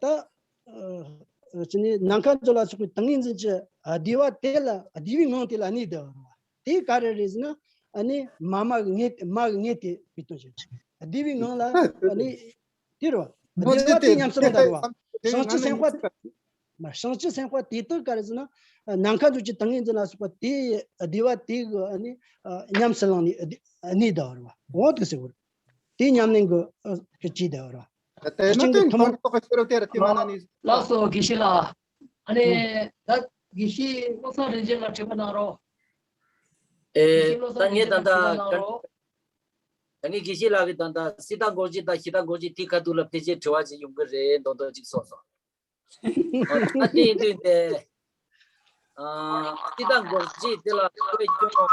ད་ཅི་ནི་ནམ་མཁའ་མཛོད་ལ་སོགས་པའི་ཏིང་ངེ་འཛིན་གྱི་བདེ་བ་དེ་ལ་བདེ་བའི་ངང་དེ་ལ་གནས་བསྡད་པ་རེད་བ། དེ་ག་རེ་རེད་ཟེར་ན་ཨ་ནི་མ་མ་གི་ངེས་མ་གི་ངེས་དེ་བི་དོན་བྱེད་བདེ་བའི་ངང་ལ་ཨ་ནི་དེ་རེད་བ། བདེ་བ་དེ་ཉམས་སུ་ལེན་པ་རེད་བ། བྱང་ཆུབ་སེམས་དཔའ། མ་བྱང་ཆུབ་སེམས་དཔའ་དེ་དག་ག་རེ་ཟེར་ན། ནམ་མཁའ་མཛོད་ཀྱི་ཏིང་ངེ་འཛིན་ལ་སོགས་པ་དེ་བདེ་བ་དེ་གི་ཨ་ནི་ཉམས་སུ་བླངས་ནས་གནས་བསྡད་པ་རེད་བ། འོ་དེ་ཟེར་བ་རེད། དེ་ཉམས་ལེན་གི་གི་བྱས་བསྡད་པ་རེད་བ། དེ་ནི་དེ་ཐུན་མོང་རྟོགས་པའི་ཤེས་རབ་དེ་རེད་དེ་མ་ན་ནི། ལགས་སོ་དགེ་བཤེས་ལགས། ཨ་ནི་ད་དགེ་བཤེས་བློ་བཟང་རིན་ཆེན་ལ་དྲི་བ་གནང་རོགས། ཨེ་དགེ་བཤེས་བློ་བཟང་རིན་ཆེན་ལ་དྲི་བ་གནང་རོགས། ད་ངས་དགེ་བཤེས་ལགས་ཀྱི་ད་ལྟ་སྲིད་དང་འགོག་བྱེད་དང་ཞི་དང་འགོག་བྱེད་དེའི་ཁ་ཐུག་ལ་ཕལ་ཆེར་དྲི་བ་ཅིག་ཡོང་གི་རེད་མདོག་མདོག་ཅིག་གསུངས་སོང་། ཨ་དེ་ཡིན་དུས་དེ། ཨ་སྲིད་དང་འགོག་བྱེད་དེ་ལ་ཁོས་ཀྱང་།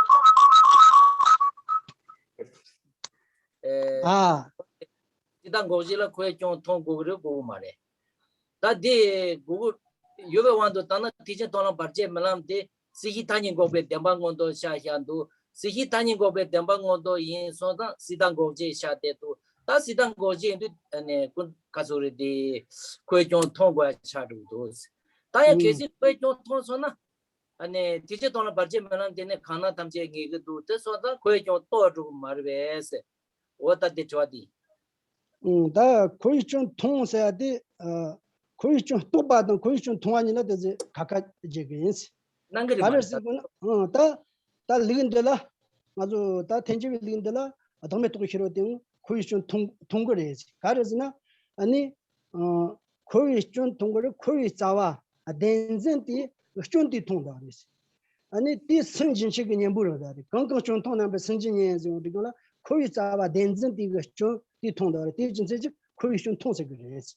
ཨེ། ཨ། སྲིད་དང་འགོག་བྱེད་ལ་ཁོས་ཀྱང་མཐོང་དགོས་ཀྱི་རེད་དགོས་ཀྱི་མ་རེད། ད་དེ་དགོས་ཀྱི་ཡོད་པའི་དབང་དུ་བཏང་ན་ཐེག་ཆེན་མཐོང་ལམ་བར་ཆད་མེད་ལམ་དེ། སྲིད་ཞི་མཐའ་གཉིས་འགོག་པའི་བདེན་པ་མངོན་དུ་བྱ་བཞག་འདུག་སྲིད་ཞི་མཐའ་གཉིས་འགོག་པའི་བདེན་པ་མངོན་དུ་ཡིན་སོང་ཙང་སྲིད་དང་འགོག་བྱེད་བྱ་བསྡད་འདུག་ད་སྲིད་དང་འགོག་བྱེད་ཡིན་དུས་ཨ་ནི་ཀུན་ག་ཚོད་རེད་དེ་ཁོས་ཀྱང་མཐོང་དགོས་ཆགས་འགྲོ་འདུག་ད་ཡང་གལ་སྲིད་ཁོས་ཀྱང་མཐོང་སོང་ན་ཨ་ནི་ཐེག་ཆེན་མཐོང་ལམ་བར་ཆད་མེད་ལམ་དེ་ནི་གང་ན་ཐམས་ཅད་ངེས་ཀྱི་འདུག་དེ་སོང་ཙང་ཁོས་ཀྱང་རྟོགས་འགྲོ་གི་མ་རེད་པས་ཟེར། འོ་ད་དེ་དྲི་བ་དེ། ཨང་། ད་ཁོ་བོས་ཀྱང་མཐོང་ཟེར་ཡ་དེ། ཨ། ཁོ་བོས་ཀྱང་རྟོགས་པ་དང་ཁོ་བོས་ཀྱང་མཐོང་བ་གཉིས་ལ་དེ་ཚོས་ཁ་ཁ་བརྗེ་གི་ཡིན། གནང་གི་རེད་ག་མ་རེད་རེད་ཟེར་དགོས་ན། ཨང་། ད་ད་ལུགས་འདི་ལ། ང་ཚོ་ད་ཐལ་འགྱུར་བའི་ལུགས་འདི་ལ་བདག་མེད་རྟོགས་པའི་ཤེས་རབ་དེ་ཁོ་བོས་ཀྱང་མཐོང་མཐོང་གི་རེད་ཟེར། ག་རེ་ཟེར་ན། ཨ་ནི། ཨ། ཁོ་བོས་སྐྱོན་མཐོང་གི་རེད། ཁོ་བོའི་རྩ་བ་བདེན་འཛིན་དེ་སྐྱོན་དེ་མཐོང་དགོས་རེད། ཨ་ནི་དེ་སེམས་རྒྱུན་ཆད་ཀྱི་གཉེན་པོ་རེད་ད་རེད། གང་གང་སྐྱོན་མཐོང་རྣམ་པའི་སེམས་ཀྱི་གཉེན་ཟེར་བ་འདི་གང་ལ་ཁོ་བོའི་རྩ་བ་བདེན་འཛིན་དེ་གི་སྐྱོན་དེ་མཐོང་དགོས་རེད། དེའི་རྒྱུ་མཚན་གྱིས་ཁོ་བོས་སྐྱོན་མཐོང་ཟེར་གི་རེད།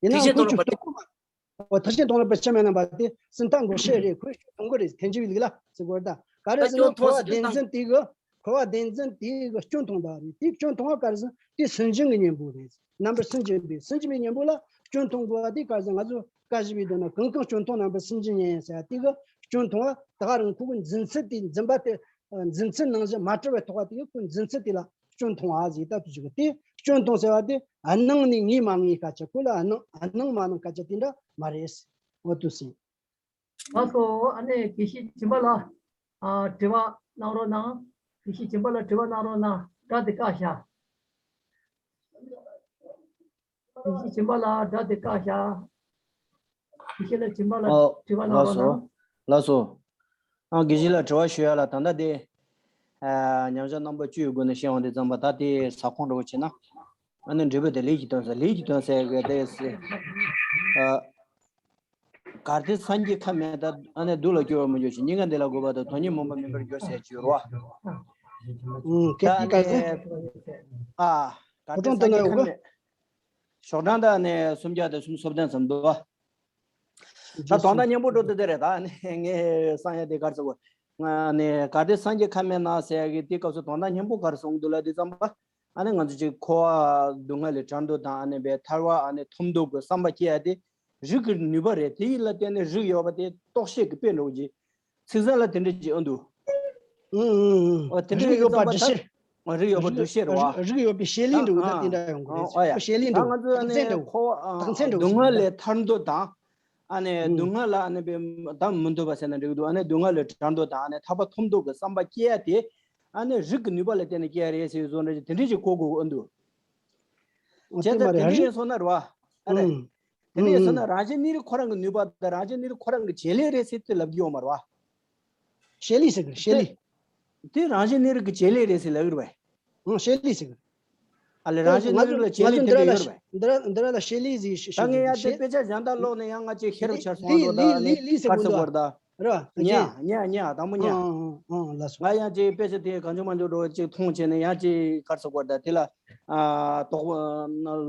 ཡིན་ནའང་ཁོ་ཆོས་རྟོགས་པ་མ། འོ་ཐེག་ཆེན་མཐོང་ལ་བུ་ཆེན་མེད་ན་པ་དེ་སུམ་རྟགས་འགོག་བྱེད་རེད། ཁོས་སྐྱོན་མཐོང་གི་རེད། ཐལ་འགྱུར་བའི་ལུགས་ལ་ཟེར་གོ་ར། ད་ག་རེ་ཟེར་ན་འཁོར་བ་བདེན་འཛིན་དེ་གི་འཁོར་བ་བདེན་འཛིན་དེ་གི་སྐྱོན་མཐོང་ད་རེད། དེ་སྐྱོན་མཐོང་བ་ག་རེ་ཟེར་ན་དེ་སུན་འབྱིན་གྱི་གཉེན་པོ་རེད། རྣམ་པར་སུན་འབྱིན་པའི་སུན་འབྱིན་པའི་གཉེན་པོ་ལ་སྐྱོན་མཐོང་དགོས་པ་དེ་ག་རེ་ཟེར། ང་ཚོ་བཀའ་བཞི་པའི་མདོ་ན་གང་གང་སྐྱོན་མཐོང་རྣམ་པར་སུན་འབྱིན་གཉེན་ཟེར་བ་དེ་གི་སྐྱོན་མཐོང་བ་ད་ག་རང་ཁོ་གི་འཛིན་ཚུལ་དེ་འཛིན་པ་དེ་འཛིན་ཚུལ་ནང་བཞིན་མ་གྲུབ་པའི་ཐོག་པ་དེ་གི་ཁོ་འཛིན་ཚུལ་དེ་ལ་སྐྱོན་མཐོང་བ་ཟེར། ད་དུ་ཞིག་དེ་སྐྱོན་མཐོང་ཟེར་བ་དེ་སྣང་ནས་ངེས་མ་ངེས་སྐད་ཆ། ཁོ་ལ་སྣང་སྣང་མ་སྣང་སྐད་ཆ་དེ་འདྲ་མ་རེད། འོ་དུ་ཟིན། ལགས་སོ། ཨ་ནི་དགེ་བཤེས་སྦྱིན་པ་ལ་ཨ་དྲི་བ་གནང་རོགས་གནང་། དགེ་བཤེས་སྦྱིན་པ་ལ་དྲི་བ་གནང་རོགས་གནང་། སྒྲ་དེ་བཀག་བཞག་དགེ་བཤེས་སྦྱིན་པ་ལ་སྒྲ་དེ་བཀག་བཞག་དགེ་བཤེས་ལ་སྦྱིན་པ་ལ་ཨོ། དྲི་བ་གནང་ལགས་རོགས་སོ། གནང་། ལགས་སོ། ཨ་དགེ་བཤེས་ལ་དྲི་བ་ཞུ་ཡ་ལ་ད་ལྟ་དེ་ཨ་མཉམ་བཞག་རྣམ་པ་བཅུའི་སྒོ་ནས་བཤད་འོང་དུས་ཙམ་པ་ད་དེ་ས་ཁོངས་འདྲ་བོ་བྱས་ན་ཨ་ནི་འབྲས་བུ་དེ་ལས་ཀྱིས་སྟོན་ས། ལས་ཀྱིས་སྟོན་ས་གི་དེ་ཨ། གལ་ཏེ་སངས་རྒྱས་ཁ་མེད་ད་ཨ་ནི་སྡུག་ལ་སྐྱོ་བར་མི་འགྱུར་ཞིང་། སྙིང་ག་འདི་ལ་འགོད་པ་དང་། དོན་གཉིས་མུན་པ་མིན་པར་འགྱུར་ཟེར་གྱི་ཡོད་རེད་བ། ཨུམ། ད་གལ་ཏེ་ཨ་ནི་གལ་ཏེ་ཨ་གལ་ཏེ་སངས་རྒྱས་ཁ་མེད། ཞོགས་གྲངས་ད་ནི་སུམ་བརྒྱ་དང་སུམ་ཅུ་སོ་བདུན་ཙམ་འདུག་བ། ད་དོན་དག་སྙན་པོ་འགྲོ་དེ་དེ་རེད། ད་ནི་ངས་བསམ་ཡ་དེ་ག་རེ་ཟེར་དགོས། ང་ནི་གལ་ཏེ་སངས་རྒྱས་ཁ་མེད་ན་ཟེར་ཡ་གི་དེ་སྐབས་སུ་དོན་དག་སྙན་པོ་ག་རེ་གསུངས་འདུག་ལབ་དུས་ཙམ་པ། ཨ་ནི་ང་ཚོ་ཅིག་འཁོར་བ་སྡུག་བསྔལ་ལས་བྲལ་འདོད་དང་ཨ་ནི་བའི་ཐར་པ་ཨ་ནི་ཐོབ་འདོད་ཀྱི་བསམ་པ་སྐྱེ་ཡ་དེ་རིགས་ཀྱི་ནུས་པ་རེད། དེ་ཡིན་ལ་བརྟེན་ནས་རིགས་ཡོད་པ་དེ་རྟོག་ཤེས་ཀྱི་དཔེ་འདྲ་བོ་ཅིག་ཚིག་ཟིན་ལ་དེ་འདྲ་ཅིག་ཨ་འདུག་ཨུ་ཨུ་ཨུ། ཨོ་དེ་འདྲ་རིགས་ཡོད་པ་ཡིན་ཙམ་པ་འདུ་ཤེས། ད་རིགས་ཡོད་པ་འདུ་ཤེས་རེད་བ། རིགས་ཡོད་པའི་ཤེས་ལེན་འདྲ་བོ་ད་དེ་འདྲ་ཡོང་གི་རེད། ཨ་ཨ་ཡ། ཤེས་ལེན་འདྲ་བོ། ད་ང་ཚོ་ཨ་ནི་རྟགས་མཚན་འདྲ་བོ། འཁོར་བ་རྟགས་མཚན་འདྲ་བོ་སྡུག་བསྔལ་ལས་ཐར་འདོད་དང་། ཨ་ནི་ཨུ། སྡུག་བསྔལ་ལ་ཨ་ནི་བའི་ད་མི་འདོད་པ་ཟེར་ན་འགྲིག་འདུག་ཨ་ནི་སྡུག་བསྔལ་ལས་བྲལ་འདོད་དང་ཨ་ནི་ཐར་པ་ཐོབ་འདོད་ཀྱི་བསམ་པ་སྐྱེ་ཡ་དེ་ཨ་ནི་རིགས་ཀྱི་ནུས་པ་ལ་བརྟེན་ནས་སྐྱེ་ཡ་རེད་ཟེར་བཟོ་འདྲ་ཅིག་དེ་འདྲ་ཅིག་གོ་དགོས་ཨ་འདུག་ཨོ་བྱས་དེ་ཙང་མ་དེ་རེད། ཨ་འདྲ་རེད་ནི་སོང་ན་རེད་བ། ཨ་ནི། ཨུ། དེ་ནས་ཡིན་ཟེར་ན་ཨུ། རང་བཞིན་གནས་རིགས་ཁོ་རང་གི་ནུས་པ་དང་རང་བཞིན་གནས་རིགས་ཁོ་རང་གི་བྱེད་ལས་རེད་ཟེར་དེ་ལབ་ཀྱི་ཡོད་མ་རེད་བ། ཤེས་ལས་ཟེར་གི་ཤེས་ལས། དེ་རང་བཞིན་གནས་རིགས་ཀྱི་བྱེད་ལས་རེད་ཟེར་ལབ་ཀྱི་རེད་བས། ཨང་ཤེས་ལས་ཟེར་གི། ཨ་ལས་རང་བཞིན་གནས་རིགས་ལ་བྱེད་ལས་དེ་འདྲ་ཡོད་རེད་བས། འདི་ར་འདི་ར་ལ་ཤེས་ལས་ཟེར་ཤེས་ད་ངས་ཡང་དེ་དཔེ་ཆ་གཞན་དག་ཀློག་ནས་ཡང་ང་ཅིག་ཤེས་རབ་ཆར་སོང་བ་འགྲོ་ད་ལས་ལས་ལས་ཟེར་གི་འདུག་ག་རེ་ཟེར་དགོས་ད། རེད་བ། ཉ་ཉ་ཉ་དང་པོ་ཉ། ཨང་ཨང་ལགས་སོ། ང་ཡང་ཅིག་དཔེ་ཆ་དེ་གང་བྱུང་མང་བྱུང་འགྲོ་ཅིག་མཐོང་བྱས་ནས་ཡང་ཅིག་ག་རེ་ཟེར་དགོས་ད་དེ་ལ་ཨ་དོགས་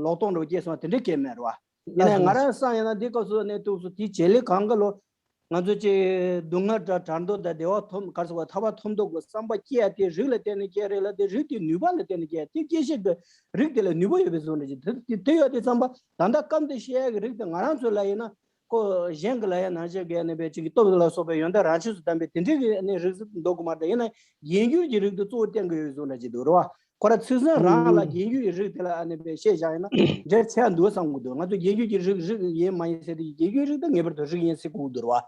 ལོག་རྟོག་འགྲོ་སྐྱེས་སོང་དེ་འདྲ་སྐྱེས་མེད་རེད་བ། ཡིན་ནའི་ང་རང་བསམ་ཡིན་ན་འདི་སྐབས་སུ་གནས་ཐུབ་སུ་དེའི་བྱེད་ལས་གང་ག་ལོ། ང་ཚོ་ཅིག་སྡུག་བསྔལ་དང་བྲལ་འདོད་དང་བདེ་བ་ཐོབ་ག་རེ་ཟེར་དགོས་ཐར་པ་ཐོབ་འདོད་ཀྱི་བསམ་པ་སྐྱེ་ཡ་དེ་རིགས་ལ་བརྟེན་ནས་སྐྱེ་རེད་ལ་དེ་རིགས་དེའི་ནུས་པ་ལ་བརྟེན་ནས་སྐྱེ་ཡ་དེ་སྐྱེད་བྱེད་ཀྱི་རིགས་དེ་ལ་ནུས་པ་ཡོད་པའི་བཟོ་འདྲ་ཅིག་དེ་དེ་ཡོད་དེ་བསམ་པ་ད་ལྟ་སྐབས་འདི་བཤད་ཡ་གི་རིགས་དེ་ང་རང་ཚོ་ལ་ཡིན་ན། ཁོ་གཞན་གྱི་ལ་ཡ་ནང་བཞིན་གྱི་ནི་བའི་ཅིག་གི་སྟོབས་ལ་སོགས་པའི་ཡོན་ཏན་རང་ཆས་སུ་ལྡན་པའི་དེ་འདྲའི་གི་ནི་རིགས་སུ་འདོགས་གི་མ་རེད། ཡིན་ན་རྒྱས་འགྱུར་གྱི་རིགས་དེ་གཙོ་བོ་བསྟན་གི་ཡོད་བཟོ་འདྲ་ཅིག་འདུག་རེད་བ། ཁོ་ར་ཚིག་ཟིན་རང་ལ་རྒྱས་འགྱུར་གྱི་རིགས་དེ་ལ་ཨ་ནི་བའི་བཤད་བཞག་ཡིན་ན་འདྲ་ཆེ་འདུག་བསམ་གི་འདུག་ང་ཚོ་རྒྱས་འགྱུར་གྱི་རིགས་རིགས་ཡིན་མ་ཡིན་ཟེར་དེ་རྒྱས་འགྱུར་རིགས་དེ་ངེས་པར་དུ་རིགས་ཡིན་ཟེར་གི་འདུག་རེད་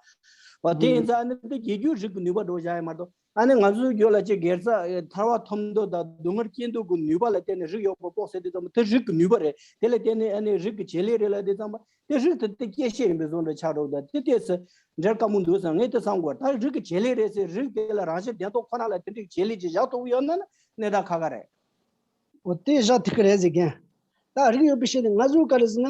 བ། བ་དེ་ཡིན་ཙང་ཨ་ནི་དེ་རྒྱས་འགྱུར་རིགས་ཀྱི་ནུས་པ་འགྲོ་བཞག་ཡིན་མ་གཏོགས། ཨ་ནི་ང་ཚོའི་རྒྱུད་ལ་ཅིག་དགེ་རྩ་ཐར་པ་ཐོབ་འདོད་དང་སྡུག་བསྔལ་སྐྱེ་འདོད་ཀྱི་ནུས་པ་ལ་བརྟེན་ནས་རིགས་ཡོད་པ་དཔོག་ཟེར་དུས་ཙམ་པ་དེ་རིགས་ཀྱི་ནུས་པ་རེད། དེ་ལ་བརྟེན་ནས་ཨ་ནི་རིགས་ཀྱི་བྱེད་ལས་རེད་ལབ་དུས་ཙམ་པ་དེ་རིགས་དེ་དེ་སྐྱེད་བྱེད་ཡིན་པའི་བཟོ་འདྲ་ཆགས་འགྲོ་གི་འདུག་དེ་ལྟས་སུ་འདྲ་དཀའ་མོ་འདུག་བསམ་ངས་དེ་བསམ་གོ་ད་རིགས་ཀྱི་བྱེད་ལས་རེད་ཟེར་རིགས་དེ་ལ་རང་བཞིན་བདེན་སྟོབས་ཁོ་ན་ལ་དེ་འདྲའི་བྱེད་ལས་ཅིག་བཞག་ཐུབ་ཡོད་ན་ནི་གནས་སྟངས་ཁག་ཁག་རེད། འོ་དེ་བཞག་ཐུབ་ཀྱི་རེད་ཟེར་མཁན། ད་རིགས་ཡོད་པའི་ཕྱིར་ནི་ང་ཚོ་ག་རེ་ཟེར་ན།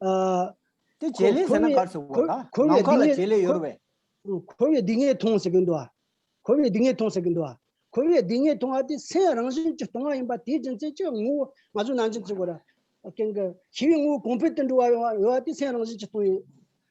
ཨ། དེ་བྱེད་ལས་ཟེར་ན་ག་རེ་ཟེར་དགོས་ད་ནམ་མཁའ་ལ་བྱེད་ལས་ཡོད་རེད་པས། འཁོར་བའི་སྡུག་བསྔལ་མཐོང་ཟེར་གི་འདུག་ཨ། འཁོར་བའི་སྡུག་བསྔལ་མཐོང་ཟེར་གི་འདུག་ཨ། འཁོར་བའི་སྡུག་བསྔལ་མཐོང་བ་དེ་སེམས་རང་བཞིན་གྱིས་སྟོང་བ་ཡིན་པ་དེའི་རྒྱུ་མཚན་གྱིས་ངོ་བོ་ང་ཚོ་ནང་བཞིན་ཚུལ་གོ་ར། རྐྱེན་གྱིས་ཤེས་པའི་ངོ་བོ་གོང་འཕེལ་དུ་འགྲོ་བ་ཡོད་པ་དེ་སེམས་རང་བཞིན་གྱིས་སྟོང་བའི་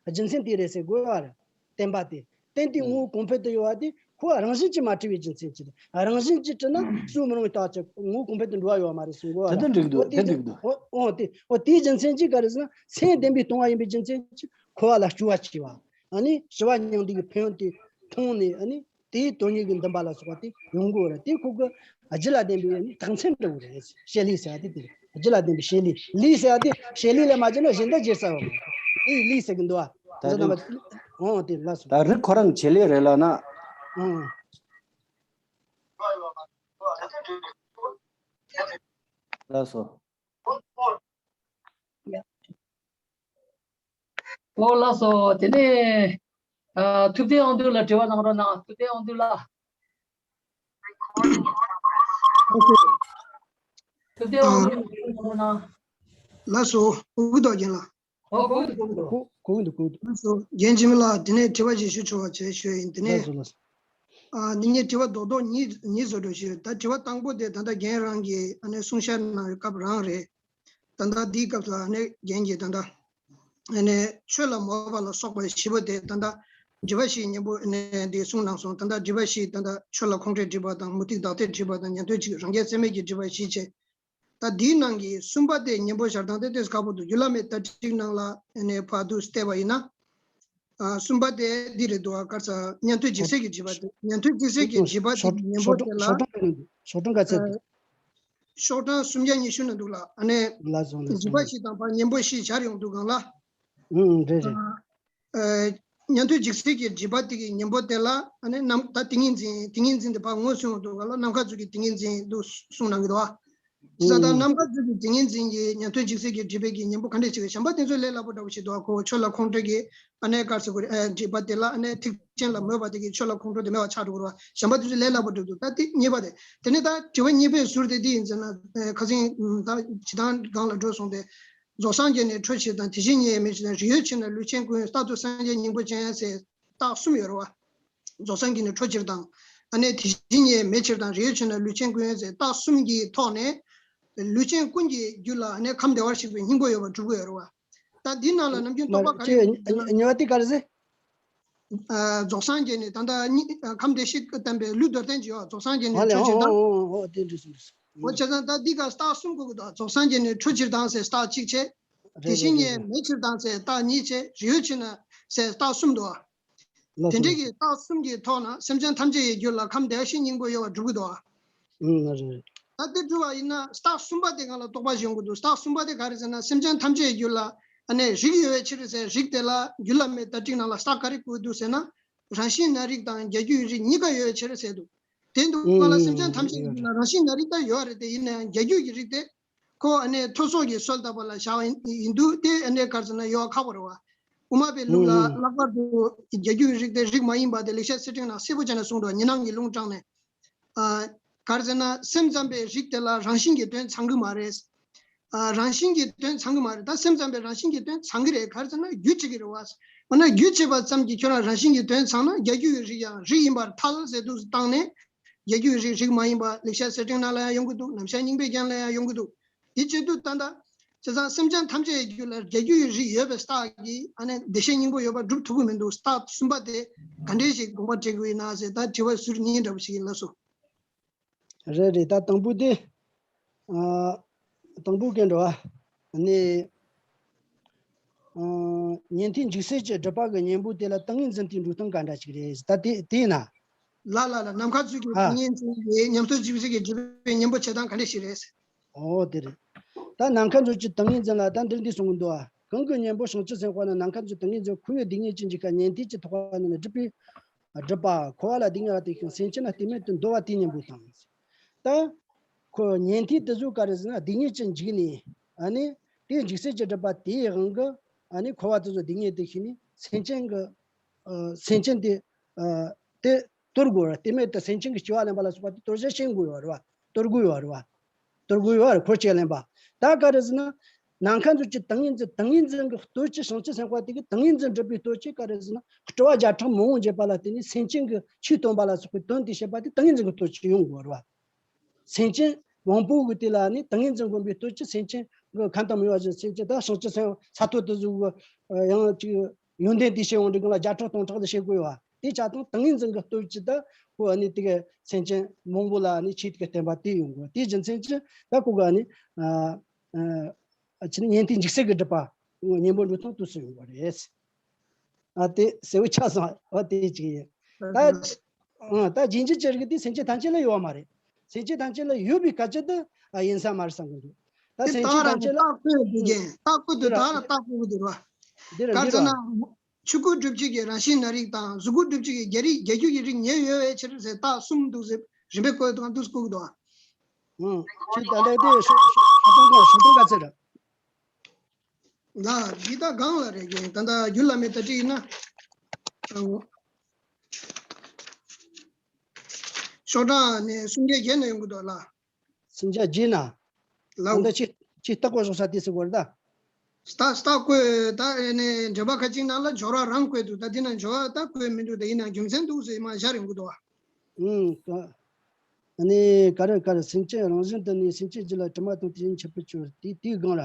རྒྱུ་མཚན་དེ་རེད་ཟེར་དགོས་པ་རེད། བསྟན་པ་དེ་བསྟན་དེའི་ངོ་བོ་གོང་འཕེལ་དུ་ཡོད་པ་དེ་ཁོ་རང་བཞིན་གྱིས་མ་གྲུབ་པའི་རྒྱུ་མཚན་གྱིས་རེད། རང་བཞིན་གྱིས་གྲུབ་ན་སུ་མི་རུང་བའི་རྟགས་ཀྱིས་ངོ་བོ་གོང་འཕེལ་དུ་འགྲོ་བ་ཡོད་པ་མ་རེད་ཟེར་དགོས་པ་རེད། དེ་འདྲ་འགྲིག་འདུག་དེ་འདྲ་འགྲིག་འདུག་འོ་དེ་འོ་དེ་འོ་དེའི་རྒྱུ་མཚན་གྱིས་ག་རེ་ཟེར་ན་སེམས་བདེན་པའི་སྟོང་བ་ཡིན་པའི་རྒྱུ་མཚན་གྱིས་འཁོར་བ་ལ་སྐྱོ་བ་སྐྱེ་བ། ཨ་ནི་ཞི་བ་མྱང་འདས་ཀྱི་ཕན་ཡོན་དེ་མཐོང་ནས་ཨ་ནི་དེའི་དོན་གཉེར་གྱི་འདུན་པ་ལ་སོགས་པ་དེ་ཡོང་དགོས་རེད། དེ་ཁོ་གི་རྒྱུ་ལ་ལྡན་པའི་ཨ་ནི་རྟགས་མཚན་འདྲ་བོ་རེད། བྱེད་ལས་ཟེར་བ་དེ་དེ་རེད། རྒྱུ་ལ་ལྡན་པའི་བྱེད་ལས། ལས་ཟེར་བ་དེ་བྱེད་ལས་ལས་མ་བྱས་ན་གཞན་དག་བྱེད་ས་ཡོད་མ་རེད། དེ་ལས་ཟེར་གི་འདུག་ཨ། ད་ཟེར་ན་རེད། མ་འོང་དེ་ལ་སོགས། ད་རིགས་ཁོ་རང་བྱེད་ལས་རེད་ལ་ན། ཨང་། ལགས་སོ། ཨོ་ལགས་སོ། དེ་ནས་ཨ་ཐུབ་བསྟན་དབང་འདུས་ལ་དྲི་བ་གནང་རོགས་གནང་། ཐུབ་བསྟན་དབང་འདུས་ལགས། ཐུབ་བསྟན་དབང་འདུས་ལ་དྲི་བ་གནང་རོགས་གནང་། ལགས་སོ། གུས་བཀུར་དང་རྒན་ལགས། ཨོ་གུས་བཀུར་གུས་བཀུར། གུས་གུས་འདུག་གུས་འདུག་ལགས་སོ། རྒན་འཆི་མེད་ལགས། དེ་ནས་དྲི་བ་ཞིག་ཞུ་ཆོག་པ་བྱས་ཞུ་ཡ་ཡིན། དེ་ནས་ལགས་སོ་ལགས་སོ། ཨ་འདི་ངས་དྲི་བ་རྡོག་རྡོག་གཉིས་གཉིས་བཟོ་འདྲ་ཞིག་ཡོད། ད་དྲི་བ་དང་པོ་དེ་ད་ལྟ་རྒན་རང་གིས་ཨ་ནི་གསུང་བཤད་གནང་བའི་སྐབས་རང་རེད། ད་ལྟ་འདིའི་སྐབས་ལ་ཨ་ནི་རྒན་གྱིས་ད་ལྟ་ ཨ་ནི་ཆོས་ལ་མོས་པ་ལ་སོགས་པ་བཞི་པོ་དེ་ད་ལྟ་སྒྲིབ་པ་བཞིའི་གཉེན་པོ་ཨ་ནི་འདི་གསུངས་གནང་སོང་། ད་ལྟ་སྒྲིབ་པ་བཞི་ད་ལྟ་ཆོས་ལ་ཁོང་ཁྲོའི་སྒྲིབ་པ་དང་མུ་སྟེགས་བདག་ལྟའི་སྒྲིབ་པ་དང་ཉན་ཐོས་ཅིག་རང་རྒྱལ་རྩོལ་མེད་ཀྱི་སྒྲིབ་པ་བཞི་བྱས། ད་འདིའི་ནང་གི་གསུམ་པ་དེ་གཉེན་པོ་བཞག་སྟངས་དེ་ཏོག་ཙམ་ཁག་པོ་འདུག་རྒྱུད་བླ་མའི་ད་ཁྲིད་ནང་ལ་ཨ་ནི་ཕར་འདུག་བལྟས་པ་ཡིན་ན། ཨ་གསུམ་པ་དེ་འདི་རེད་འདུག་ཨ་ག་རེ་ཟེར། ཉན་ཐོས་འཇིགས་སེལ་གྱི་སྒྲིབ་པ་དེ། ཉན་ཐོས་འཇིགས་སེལ་གྱི་སྒྲིབ་པ་དེ་ཤོག་གཉེན་པོ་ཤོག་དེ་ལ། ཤོག་གྲངས་ག་ཚད་འདུག་ཤོག་གྲངས་ག་ཚད་འདུག་ཤོག་གྲངས་སུམ་བརྒྱ་ཉི་ཤུ་ན་འདུག་ལ། ཨ་ནི་ལ་སོང་ལ་སོང་སྒྲིབ་པ་བཞི་དང་ཕར་གཉེན་པོ་བཞི་སྦྱར་ཡོང་དུས་སྒང་ལ། ཨུ་ཨུ་རེད་རེད། ཨ་ཉན་ཐོས་འཇིགས་སེལ་གྱི་སྒྲིབ་པ་དེ་གི་གཉེན་པོ་དེ་ལ་ཨ་ནི་ནམ་ད་ཏིང་ངེ་འཛིན། ཏིང་ངེ་འཛིན་དེ་ཕར་ངོས་བཟུང་ཡོང་དུས་སྒང་ལ་ནམ་མཁའ་མཛོད་ཀྱི་ཏིང་ངེ་འཛིན་འདུག་གསུངས་གནང་གི་འདུག་ཨ། ས་དང་ནམ་མཁའ་མཛོད་ཀྱི་ཏིང་ངེ་འཛིན་གྱི་ཉན་ཐོས་འཇིགས་སེལ་གྱི་སྒྲིབ་པའི་གི་གཉེན་པོ་ག་འདྲས་ཅིག་གཞན་པ་དེ་ཚོའི་ལས་སླ་པོ་འདྲ་པོ་ཞིག་འདུག་ཁོ་ཆོས་ལ་ཁོང་ཁྲོ་གི་ཨ་ནི་ག་རེ་ཟེར་དགོས་རེད། ཨ་སྒྲིབ་པ་དེ་ལ་ཨ་ནི་ཐེག་ཆེན་ལ་མོས་པ་དེ་གིས་ཆོས་ལ་ཁོང་ཁྲོ་དེ་མེད་པ་ཆགས་འགྲོ་གི་རེད་བ། གཞན་པ་དེ་ཚོའི་ལས་སླ་པོ་འགྲུབ་འདུག་ད་དེ་གཉིས་པ་དེ། དེ་ནས་ད་དྲི་བ་གཉིས་པའི་ཟུར་དེ་འདི་ཡིན་ཟེར་ན། ཨ་ཁ་སང་ད་ཇི་ལྟར་སྒང་ལ་འགྲོ་སོང་སྟེ། རྫོགས་སངས་རྒྱས་ནས་འཕྲོས་ཕྱིར་དང་། དེ་བཞིན་ཉིད་མེད་ཕྱིར་དང་། རིགས་ཡོད་ཕྱིར་ན་ལུས་ཅན་ཀུན། རྟག་ཏུ་སངས་རྒྱས་སྙིང་པོ་ཅན་ཟེར་རྟགས་གསུམ་ཡོད་རེད་བ། རྫོགས་སངས་རྒྱས་ནས་འཕྲོས་ཕྱིར་དང་། ཨ་ནི་དེ་བཞིན་ཉིད་མེད་ཕྱིར་དང་། རིགས་ཡོད་ཕྱིར་ན་ལུས་ཅན་ཀུན་ཟེར་རྟགས་གསུམ་གྱི་ཐོག་ནས་ལུས་ཅན་ཀུན་གྱི་རྒྱུད་ལ་ཨ་ནི་ཁམས་བདེ་བར་གཤེགས་པའི་སྙིང་པོ་ཡོད་པ་སྒྲུབ་ཀྱི་ཡོད་རེད་བ། ད་འདི་ནང་ལ་ནམ་རྒྱུན་རྟོག་པ་ག་རེ་ཡོང་གི་འདུག་ཟེར་ན། ཉེ་བ་དེ་ག་རེ་ཟེར། ཨ་རྫོགས་སངས་རྒྱས་ནས་ད་ལྟ་གཉིས། ཨ་ཁམས་བདེ་གཤེགས་བསྟན་པའི་ལུས་མདོར་བསྟན་གྱི་ཡོད། རྫོགས་སངས་རྒྱས་ནས་འཕྲོས་ཕྱིར་དང་། ཨོ་ཨོ་ཨོ་དེ་འདྲ་སོང་འདྲ་སོང་། འོ་བྱས་ཙང་ད་འདི་ག་རྟགས་གསུམ་དགོས་ཀྱི་འདུག་རྫོགས་སངས་རྒྱས་ནས་འཕྲོས་ཕྱིར་དང་ཟེར་རྟགས་གཅིག་བྱས། དེ་རེད་བཞིན་རེད་ཉིད་རེད། མེད་ཕྱིར་དང་ཟེར་རྟགས་གཉིས་བྱས། རིགས་ཡོད་ཕྱིར་ན་ཟེར་རྟགས་གསུམ་འདུག་ཨ། ལགས་དེ་འདྲའི་སོ། གི་རྟགས་གསུམ་གྱི་ཐོག་ན་སེམས་ཅན་ཐམས་ཅད་ཀྱི་རྒྱུད་ལ་ཁམས་བདེ་བར་གཤེགས་སྙིང་པོ་ཡོད་པ་སྒྲུབ་ཀྱི་འདུག་ཨ། ཨུམ་ལགས་རེད། ད་དེ་སྒྲུབ་པ་ཡིན་ན་རྟགས་གསུམ་པ་དེ་སྒང་ལ་རྟོག་པ་ཞིག་ཡོང་གི་འདུག་རྟགས་གསུམ་པ་དེ་ག་རེ་ཟེར་ན། སེམས་ཅན་ཐམས་ཅད་ཀྱི་རྒྱུད་ལ་ཨ་ནི་རིགས་ཡོད་པའི་ཕྱིར་ཟེར། རིགས་དེ་ལ་རྒྱུད་བླ་མའི་བརྡ་སྤྲོད་ནང་ལ་རྟགས་ག་རེ་བཀོད་འདུག་ཟེར་ན། རང་བཞིན་ན་རིགས་དང་རྒྱ་རྒྱུད་ཀྱི་རིགས་གཉིས་ཀ་ཡོད་པའི་ཕྱིར་ཟེར་འདུག་དེ་འདུག་སྒང་ལ་སེམས་ཅན་ཐམས་ཅད་ཀྱི་རྒྱུད་ལ་རང་བཞིན་ན་རིགས་ད་ཡོད་རེད་དེ། ཡིན་ན་ཡང་རྒྱ་རྒྱུད་ཀྱི་རིགས་དེ་ཁོ་ཨ་ནི་ཐོས་བསམ་གྱི་སྲོལ་ལྟ་བུ་ལ་བཞག་པ་ཡིན་དུས། དེ་ཨ་ནི་ག་རེ་ཟེར་ན་ཡོད་ཁག་པོ་རེད་བ། དབུ་མ་པའི་ལུགས་ལ་ལྷག་པར་དུ་རྒྱ་རྒྱུད་ཀྱི་རིགས་དེ་རིགས་མ་ཡིན་པ་དེ་ལེགས་བཤད་གསེར་ཕྲེང་ནང་གསལ་པོ་བྱས་ནས་གསུངས་འདུག་ཉི་སྣང་གི་ལུང་དྲངས་ནས། ཨ་ག་རེ་ཟེར་ན། སེམས་ཙམ་པའི་རིགས་དེ་ལ་རང་བཞིན་གྱི་དོན་ཚང་གི་མ་རེད། ཨ་རང་བཞིན་གྱི་དོན་ཚང་གི་མ་རེད། ད་སེམས་ཙམ་པའི་རང་བཞིན་གྱི་དོན་ཚང་གི་རེད། ག་རེ་ཟེར་ན་རྒྱུད་གཅིག་གི་རེད་བ། འོ་ན་རྒྱུད་གཅིག་པ་ཙམ་གྱིས་ཁྱོད་རང་རང་བཞིན་གྱི་དོན་ཚང་ན། རྒྱ་རྒྱུད་ཀྱི་རིགས་ཡང་རིགས་ཡིན་པར་ཐལ་ཟེར་དུས་བཏང་ནས། རྒྱ་རྒྱུད་ཀྱི་རིགས་རིགས་མ་ཡིན་པ་ལེགས་བཤད་གསེར་ཕྲེང་ནང་ལ་ཡང་ཡོང་གི་འདུག་ནམ་ཞར་སྙིང་པོའི་རྒྱན་ལ་ཡང་ཡོང་གི་འདུག་དེ་བྱེད་དུས་ད་ལྟ་བྱས་ཙང་སེམས་ཅན་ཐམས་ཅད་ཀྱི་རྒྱུད་ལ་རྒྱ་རྒྱུད་ཀྱི་རིགས་ཡོད་པའི་རྟགས་ཀྱིས་ཨ་ནི་བདེ་གཤེགས་སྙིང་པོ་ཡོད་པ་སྒྲུབ་ཐུབ་ཀྱི་མི་འདུག་རྟགས་གསུམ་པ་དེ་ག་འདྲས་ཞིག་དགོངས་པ་འགྲེལ་དགོས་ཡིན་ན་ཟེར། ད་དྲི་བ་ཟུར་གཉིས་འདྲ་པོ་ཞིག་ཡིན། ལགས་སོ། རེད་རེད། ད་དང་པོ་དེ། ཨ་དང་པོ་གན་འགྲོ་བ། ནི། ཨ་ཉན་ཐོས་འཇིགས་སེལ་གྱི་སྒྲུབ་པ་གི་གཉེན་པོ་དེ་ལ་ཏིང་ངེ་འཛིན་དེའི་འགྲོ་སྟངས་ག་འདྲ་ཞིག་རེད། ད་དེ་དེ་ཡིན་ན། ལ་ལ་ལ། ནམ་མཁའ་མཛོད་ཀྱི་ཨ་ཏིང་ངེ་འཛིན་གྱིས་ཉན་ཐོས་འཇིགས་སེལ་གྱི་སྒྲུབ་པའི་གཉེན་པོ་བྱེད་སྟངས་ག་འདྲ་ཞིག་རེད། ཨོ་དེ་རེད། ད་ནམ་མཁའ་མཛོད་ཀྱི་ཏིང་ངེ་འཛིན་ལ་ད་འདིར་འདི་གསུང་གི་འདུག་ཨ། གང་གི་གཉེན་པོ་བྱང་ཆུབ་སེམས་དཔའ་ན། ནམ་མཁའ་མཛོད་ཏིང་ངེ་འཛིན། འཁོར་བའི་སྡུག་བསྔལ་གྱིས་འཇིགས་པ་ཉན་ཐོས་ཀྱི་ཐེག་པ་ན། སྒྲུབ་པའི་སྒྲུབ་པ་འཁོར་བ་ལ་སྡུག་བསྔལ་བ་དེ་ཤེས་ཤིང་། སེམས་ཅན་ལ་ལྟོས་མེད་དུ་འདུལ་བ་དེའི་གཉེན་པོ་དང་། ད་ཁོ་ཉན་ཐོས་དེ་ཚོ་ག་རེ་ཟེར་ན། སྡུག་བསྔལ་གྱིས་འཇིགས་ནས། ཨ་ནི་དེ་འཇིགས་སེལ་གྱི་སྒྲུབ་པ་དེའི་དབང་གིས་ཨ་ནི་འཁོར་བ་དེ་ཚོ་སྡུག་བསྔལ་དེ་ཤེས་ནས་སེམས་ཅན་གྱི་ཨ་སེམས་ཅན་དེ་ཨ་དེ་གཏོར་དགོས་རེད། ལྟོས་མེད་དུ་སེམས་ཅན་གྱི་སྐྱེ་བ་ལེན་པ་ལ་སོགས་པ་དེ་གཏོར་བྱ་ཤེས་དགོས་ཡོད་རེད་བ། གཏོར་དགོས་ཡོད་རེད་བ། གཏོར་དགོས་ཡོད་རེད། འཁོར་བཅས་ལེན་པ། ད་ག་རེ་ཟེར་ན། ནམ་མཁའ་མཛོད་ཀྱི་ཏིང་ངེ་འཛིན། ཏིང་ངེ་འཛིན་གྱིས་གཏོར་བྱེད། བྱང་ཆུབ་སེམས་དཔའ་དེ་གིས་ཏིང་ངེ་འཛིན་སྒྲུབ་པའི་གཏོར་བྱེད་ག་རེ་ཟེར་ན། སྤྲུལ་པ་བརྒྱ་ཕྲག་མང་པོ་འབྱེད་པ་ལ་བརྟེན་ནས་སེམས་ཅན་གྱི་ཆོས་སྟོན་པ་ལ་སོགས་པའི་དོན་དེ་བྱེད་པ་དེ་ཏིང་ངེ་འཛིན་གྱི་གཏོར་བྱེད་ཡོང་དགོས་རེད་བ། སེམས་ཅན་མང་པོ་གི་དེ་ལ་ནི་ཏིང་ངེ་འཛིན་བསྒོམ་པའི་གཏོར་བྱེད། སེམས་ཅན་གྱི་ཁམས་དང་མི་འབྱུང་བ་ཅན་སེམས་ཅན། ད་བྱང་ཆུབ་སེམས་ས་ཐོབ་དེ་ཚོ་གི་ཡང་ཅིག་ཡོན་ཏན་དེ་བྱེད་ཡོང་དུས་སྒང་ལ་བརྒྱ་ཕྲག་སྟོང་ཕྲག་དེ་བྱེད་དགོས་ཡོད་བ། དེ་བྱ་སྟངས་ཏིང་ངེ་འཛིན་གྱི་སྟོབས་ཀྱིས་ད་ཁོ་ཨ་ནི་དེ་ག་སེམས་ཅན་མང་པོ་ལ་ཨ་ནི་ཆོས་དེ་ག་བསྟན་པ་དེ་ཡོང་དགོས། དེའི་རྒྱུ་མཚན་གྱིས་ད་ཁོ་ག་ཨ་ནི་ཨ་ཨ་ཅི་ནི་ཉན་ཐོས་འཇིགས་སེལ་གྱི་སྒྲུབ་པ་གཉེན་པོ་འགྲོ་སྟངས་དུས་སུ་ཡོང་བ་རེད། ཨ་དེ་གསལ་བོ་ཆགས་སོང་། ཨ་དེ་ཅིག་ཡིན། ད་ཨ་ད་རྗེས་འཇུག་གི་རིགས་དེ་སེམས་ཅན་ཐམས་ཅད་ལ་ཡོད་པ་མ་རེད། སེམས་ཅན་ཐམས་ཅད་ལ་ཡོད་པའི་སྐད་ཆ་དེ་ཨ་ཡིན་ས་མ་རེད་བསམ་གྱི་འདུག་ད་དེ་སེམས་ཅན་ཐམས་ཅད་ལ་རྟགས་བཀོད་དགོས་ཀྱི་རྟགས་བཀོད་དུས་ད་ར་རྟགས་བཀོད་དགོས་འདུག་ར། འདི་ར་ག་རེ་འདི་ཟེར་ར། ན། ཆོས་སྐུ་སྒྲུབ་བྱེད་ཀྱི་རང་བཞིན་ན་རིགས་དང་། གཟུགས་སྐུ་སྒྲུབ་བྱེད་ཀྱི་རྒྱ་རིགས་རྒྱ་རྒྱུད་ཀྱི་རིགས་ཉེ་བའི་ཕྱིར་ཟེར་རྟགས་གསུམ་འདུག་ཟེར། རིམ་པས་བཀོད་དང་འདུག་བཀོད་ཀྱི་འདུག་ཨང་། ཁྱེད་ད་ལྟ་དེ་ཤོ་ཤོ་ཤོ་སྟོང་ག་ཤོ་སྟོང་ག་ཚད་རེད། ལ་འདི་ད་གང་ལ་རེད་ཀྱི། ད་ལྟ་རྒྱུད་བླ་མའི་ད་ཁྲིད་ཡིན་ན། ཨང་། ཤོག་གྲངས་ནས་སུམ་བརྒྱ་བརྒྱད་ན་ཡོང་གི་འདུག་ལ། སུམ་བརྒྱ་བརྒྱད་ན། ལའོ། ད་ལྟ་ཁྱེད་ཁྱེད་རྟགས་བཀོད་བཟོ་ས་དེ་ཟེར་དགོས་རེད་ད། རྟགས་རྟགས་བཀོད་ད་ཨེ་ནས་འགྲེལ་པ་ཁ་ཅིག་ནང་ལ་སྦྱོར་བ་རང་བཀོད་འདུག་ད་འདི་ན་སྦྱོར་བ་ད་བཀོད་མི་འདུག་ད་ཡིན་ན་རྒྱུ་མཚན་འདུག་ཟེར་མ་བཞག་རིང་གི་འདུག་བ། ཨུམ། ཨ་ནི་ག་རེ་ག་རེ། སེམས་ཅན་རང་བཞིན་དུ་གནས། སེམས་ཅན་རྒྱུད་ལ་དྲི་མ་དང་དེ་བཞིན་ཁྱད་པར་གྱུར། དེ་དེའི་སྒང་ར།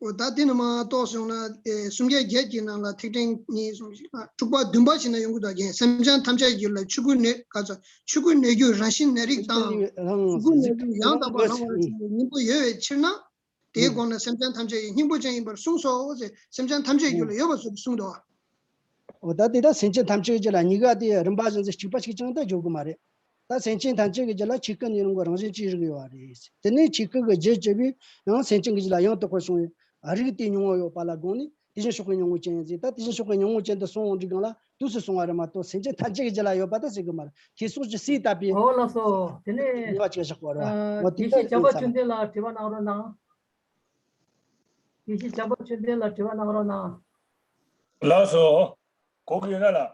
འོ་ད་དེ་ནི་མ་གཏོགས་སོང་ན་ཨེ་སུམ་བརྒྱ་བརྒྱད་ཀྱི་ནང་ལ་ཐིག་ཕྲེང་གཉིས་གསུམ་བཞི་ལྔ་དྲུག་པ་བདུན་པ་ཞིག་ན་ཡོང་གི་འདུག་རྒན། སེམས་ཅན་ཐམས་ཅད་ཀྱི་རྒྱུད་ལ་ཆོས་སྐུ་གནས་ག་ཚོད་ཆོས་སྐུ་གནས་རྒྱུ་རང་བཞིན་གནས་རིགས་དང་། རང་ཆོས་སྐུ་གནས་རྒྱུ་ཡང་དག་པར་ལྷུང་བར་བྱ་བའི་སྙིང་པོ་ཡོད་པའི་ཕྱིར་ན། དེའི་སྒོ་ནས་སེམས་ཅན་ཐམས་ཅད་ཀྱི་སྙིང་པོ་ཅན་ཡིན་པར་གསུངས་སོ་ཟེར། སེམས་ཅན་ཐམས་ཅད་རྒྱུད་ལ་ཡོད་པ་སོགས་གསུངས་འདུག་འོ་ད་དེ་ད་སེམས་ཅན་ཐམས་ཅད་ཀྱི་རྒྱུད་ལ་གཉིས་ཀ་དེ་རིམ་པ་བཞིན་དུ་གཅིག་པ་གཅིག་རྐྱང་དུ་འཇོག་གི་མ་རེད། ད་སེམས་ཅན་ཐམས་ཅད་ཀྱི་རྒྱུད་ལ་ཆོས་སྐུ་གནས་རུང་གི་རང་བཞིན་གྱིས་རིགས་ཡོད་པ་རེད། དེ་ནས་ཆོས་སྐུ་གི་རྒྱུ་བཅས་པས་ཡང་སེམས་ཅན་གྱི་རྒྱུད་ལ་ཡང་དག་པར་བྱུང་བའི་རིགས་དེའི་སྙིང་པོ་ཡོད་པ་ལ་དགོངས་ནས་དེ་བཞིན་གཤེགས་པའི་སྙིང་པོ་ཅན་ཡིན་ཟེར། ད་དེ་བཞིན་གཤེགས་པའི་སྙིང་པོ་ཅན་དུ་སོང་འོང་འདྲི་གང་ལ་དུས་སུ་སོང་བ་རེད་མ་གཏོགས་སེམས་ཅན་ཐམས་ཅད་ཀྱི་རྒྱུད་ལ་ཡོད་པ་དེ་ཟེར་གི་མ་རེད། ཁྱེད་སོགས་ཀྱིས་སུས་བཏབ་པའི་ཨོ་ལགས་སོ། དེ་ནས་ཉེས་པ་ཅིག་བཞག་པ་རེད་བ། ཨ། འོ་དེ་དགེ་བཤེས་ལྟར་བྱམས་པ་ཡིན་ས་ཆོས་ལ། ལྡན་ལ་དྲི་བ་གནང་རོགས་གནང་། དགེ་བཤེས་བྱམས་པ་ཆོས་ལྡན་ལ་དྲི་བ་གནང་རོགས་གནང་། ལགས་སོ། གོ་གི་ཡོད་ན་ལགས།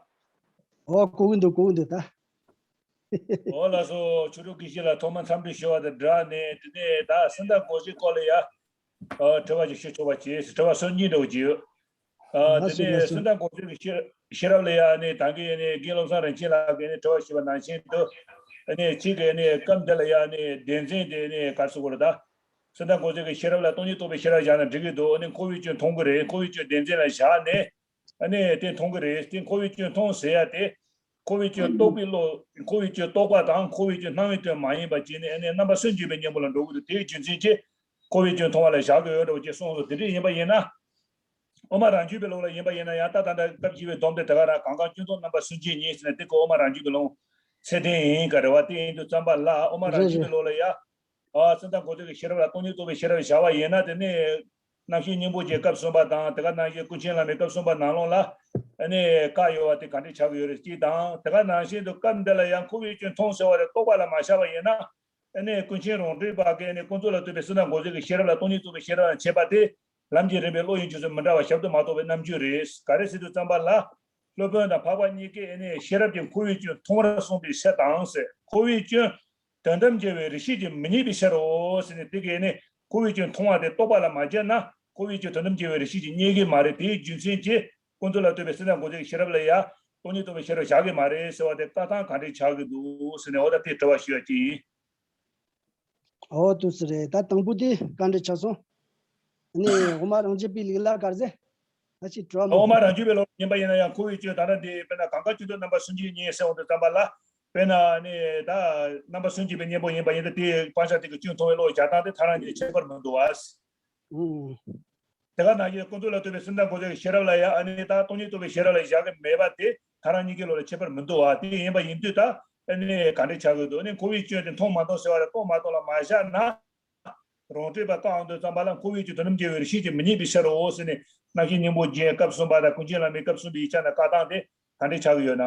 ཨོ་གོ་གི་འདུག་གོ་གི་འདུག་ད། ཨོ་ལགས་སོ། ཆོས་གྲོགས་དགེ་བཤེས་ལགས་ཐོག་མར་འཚམས་འདྲི་ཞུ་བ་དང་སྦྲགས་ནས་དེ་ནས་ད་སེམས་དང་དགོངས་གཞི་སྐོར་ལ་ཡ། ཨ། དྲི་བ་ཅིག་ཞུ་ཆོག་པ་བྱས། དྲི་བ་སོ་གཉིས་འདྲ་བོ་ཅིག་ཡོད། ཨ། དེ་ལགས་སོ་ལགས་ནས་སོ། སེམས་དང་དགོངས་གཞི་གི་ཤེས་ཤེས་རབ་ལ་ཡ་ནས་ད་གིན་ཡ་ནས་རྒན་བློ་བཟང་རིན་ཆེན་ལགས་ཀྱིས་ནས་དྲི་བ་ཞུས་པ་ནང་བཞིན་དུ། ཨ་ནས་གཅིག་གིས་ནས་སྐབས་འདི་ལ་ཡ་ནས་བདེན་འཛིན་དེ་ནས་ག་རེ་ཟེར་དགོས་རེད་ད། སེམས་དང་དགོངས་གཞི་གི་ཤེས་རབ་ལ་སྟོང་ཉིད་རྟོགས་པའི་ཤེས་རབ་བཞག་ན་འགྲིག་གི་འདུག་ཨ་ནས་འཁོར་བའི་སྐྱོན་མཐོང་གི་རེད། འཁོར་བའི་སྐྱོན་བདེན་འཛིན་ལ་བཞག་ནས། ཨ་ནས་དེ་མཐོང་གི་རེད། དེ་འཁོར་བའི་སྐྱོན་མཐོང་ཟེར་ཡ་དེ། འཁོར་བའི་སྐྱོན་རྟོག་པའི་བློ། འཁོར་བའི་སྐྱོན་རྟོག་པ་དང་འཁོར་བའི་སྐྱོན་སྣང་བའི་དོན་མ་ཡིན་པ་བྱས་ནས་ཨ་ནི་རྣམ་པར་སུན་འབྱིན་པའི་གཉེན་པོ་ལ་འགྲོ་གི་འདུག་དེའི་རྒྱུ་མཚན་གྱིས་འཁོར་བའི་སྐྱོན་མཐོང་བ་ལ་བཞག་གི་ཡོད་འདྲ་བོ་ཅེས་གསུངས་སོ། དེ་འདྲ་ཡིན་པ་ཡིན་ན། དབུ་མ་རང་རྒྱུད་པའི་ལུགས་ལ་ཡིན་པ་ཡིན་ན་ཡང་ད་ད་ལྟ་སྐབས་བཞི་པའི་སྡོམ་དེ་དེ་ག་རང་གང་གང་སྐྱོན་རྟོག་རྣམ་པར་སུན་འབྱིན་ཉིད་ཟེར་ནས་དེ་ཀོ་དབུ་མ་རང་རྒྱུད་པའི་ལུགས་ཚད་ལྡན་ཡིན་ག་རེ་བ། དེ་ཡིན་དུས་ཙམ་པ་ལ་དབུ་མ་རང་རེད་རྒྱུད་པའི་རེད། ལུགས་ལ་ཡ། ཨ། སེམས་དང་དགོངས་གཞི་གི་ཤེས་རབ་ལ་སྟོང་ཉིད་རྟོགས་པའི་ཤེས་རབ་བྱ་བ་ཡིན་ན་དེ་ནི། རྣམ་ཤེས་སྙིང་པོ་རྒྱས་སྐབས་གསུམ་པ་དང་དེ་ག་ནང་བཞིན་ཀུན་མཁྱེན་བླ་མའི་སྐབས་གསུམ་པ་ནང་ལོགས་ལ། ཨ་ནི་བཀག་ཡོད་པ་དེ་ག་འདྲས་ཆགས་ཀྱི་ཡོད་རེད་ཅེས་དང་དེ་ག་ནང་བཞིན་དུ་སྐབས་འདི་ལ་ཡང་འཁོར་བའི་སྐྱོན་མཐོང་ཟེར་བ་རེ་རྟོག་པ་ལ་མ་བཞག་པ་ཡིན་ན། ཨ་ནི་ཀུན་མཁྱེན་རང་གྲོལ་པ་གིས་ཨ་ནི་ཀུན་རྫོབ་ལ་ལྟོས་པའི་སེམས་དང་དགོངས་གཞི་གི་ཤེས་རབ་ལ་སྟོང་ཉིད་རྟོགས་པའི་ཤེས་རབ་ལ་འཆད་པ་དེ་ལམ་གྱི་རིམ་པའི་བློ་ཡི་འཇུག་ཚུལ་མི་འདྲ་བ་ཞབས་ཏོག་མ་གཏོགས་པའི་རྣམ་འགྱུར་རེད། ག་རེ་ཟེར་དུས་ཙམ་པ་ལ། སློབ་དཔོན་དང་འཕགས་པ་གཉིས་ཀས་ཨ་ནི་ཤེས་རབ་ཀྱིས་འཁོར་བའི་སྐྱོན་མཐོང་བར་གསུངས་པའི་ཕྱིར་དང་ཟེར། འཁོར་བའི་སྐྱོན། དོན་དམ་དགེ་བའི་རིགས་ཤེས་ཀྱིས་མི་རྙེད་པའི་ཕྱིར་རོ་ཟེར་ནས་དེ་གས་ནི་འཁོར་བའི་སྐྱོན་མཐོང་བ་དེ་རྟོག་པ་ལ་མ་སྦྱར་ན་འཁོར་བའི་སྐྱོན་དོན་དམ་དགེ་བའི་རིགས་ཤེས་ཀྱིས་རྙེད་ཀྱི་མ་རེད། དེའི་རྒྱུ་མཚན་གྱིས་ཀུན་རྫོབ་ལ་ལྟོས་པའི་སེམས་དང་དགོངས་གཞི་གི་ཤེས་རབ་ལ་ཡ་སྟོང་ཉིད་རྟོགས་པའི་ཤེས་རབ་བཞག་གི་མ་རེད་ཟེར་བ་དེ་ལྟ་སྟངས་ག་འདྲས་ཆགས་ཀྱི་འདུག་ཟེར་ནས་འོ་ད་དེ་དྲི་བ་ཞུ་ཡ་ཅིག་ཡིན། འོ་དུ་ཟེར་རེད། ད་དང་པོ་དེ་ག་འདྲས་ཆགས་སོང་། ནི་དབུ་མ་རང་རྒྱུད་པའི་ལུགས་ལ་ག་རེ་ཟེར། ད་ཅིག་དྲི་བ་མི་འོ་མ་འདུག་རང་རྒྱུད་པའི་ལུགས་ཡིན་པ་ཡིན་ན་ཡང་འཁོར་བའི་སྐྱོན་ད་ལྟ་འདི་དཔེར་ན་གང་ག་སྐྱོན་དུ་རྣམ་པར་སུན་འབྱིན་ཉིད་ཟེར་འོང་དུས་ཙམ་པ་ལ། དཔེར་ན་ནི་ད་རྣམ་པར་སུན་འབྱིན་པའི་གཉེན་པོ་ཡིན་པ་ཡིན་ཏེ་དེའི་སྤང་བྱ་དེ་གི་སྐྱོན་མཐོང་བའི་བློ་སྦྱར་སྟངས་དེ་ཐལ་རང་གཉིས་ཁྱད་པར་མི་འདུག་བ། ཨུ། དེ་ག་ནང་བཞིན་ཀུན་རྫོབ་ལ་ལྟོས་པའི་སེམས་དང་དགོངས་གཞི་གི་ཤེས་རབ་ལ་ཡང་ཨ་ནི་ད་སྟོང་ཉིད་རྟོགས་པའི་ཤེས་རབ་ལ་བཞག་གི་མེད་པ་དེ་ཐལ་རང་གཉིས་ཀའི་བློ་ལ་ཁྱད་པར་མི་འདུག་བ། དེ་ཡིན་པ་ཡིན་དུས་ད་ཨ་ནི་ག་འདྲས་ཆགས་ཀྱི་འདུག་ཨ་ནི་འཁོར་བའི་སྐྱོན་དེ་མཐོང་མ་མཐོང་ཟེར་བ་ལ་རྟོགས་མ་རྟོགས་ལ་མ་བཞག་ན། རང་གྲོལ་པ་བཀག་འོང་དུས་ཙམ་པ་ལ་འཁོར་བའི་སྐྱོན་དོན་དམ་དགེ་བའི་རིགས་ཤེས་ཀྱིས་མི་རྙེད་པའི་ཕྱིར་རོ་ཟེར་ནས་རྣམ་ཤེས་སྙིང་པོ་རྒྱས་སྐབས་གསུམ་པ་དང་ཀུན་མཁྱེན་བླ་མའི་སྐབས་གསུམ་པའི་ཡིག་ཆ་ནང་བཀག་སྟངས་དེ་ག་འདྲས་ཆགས་ཀྱི་ཡོད་ན།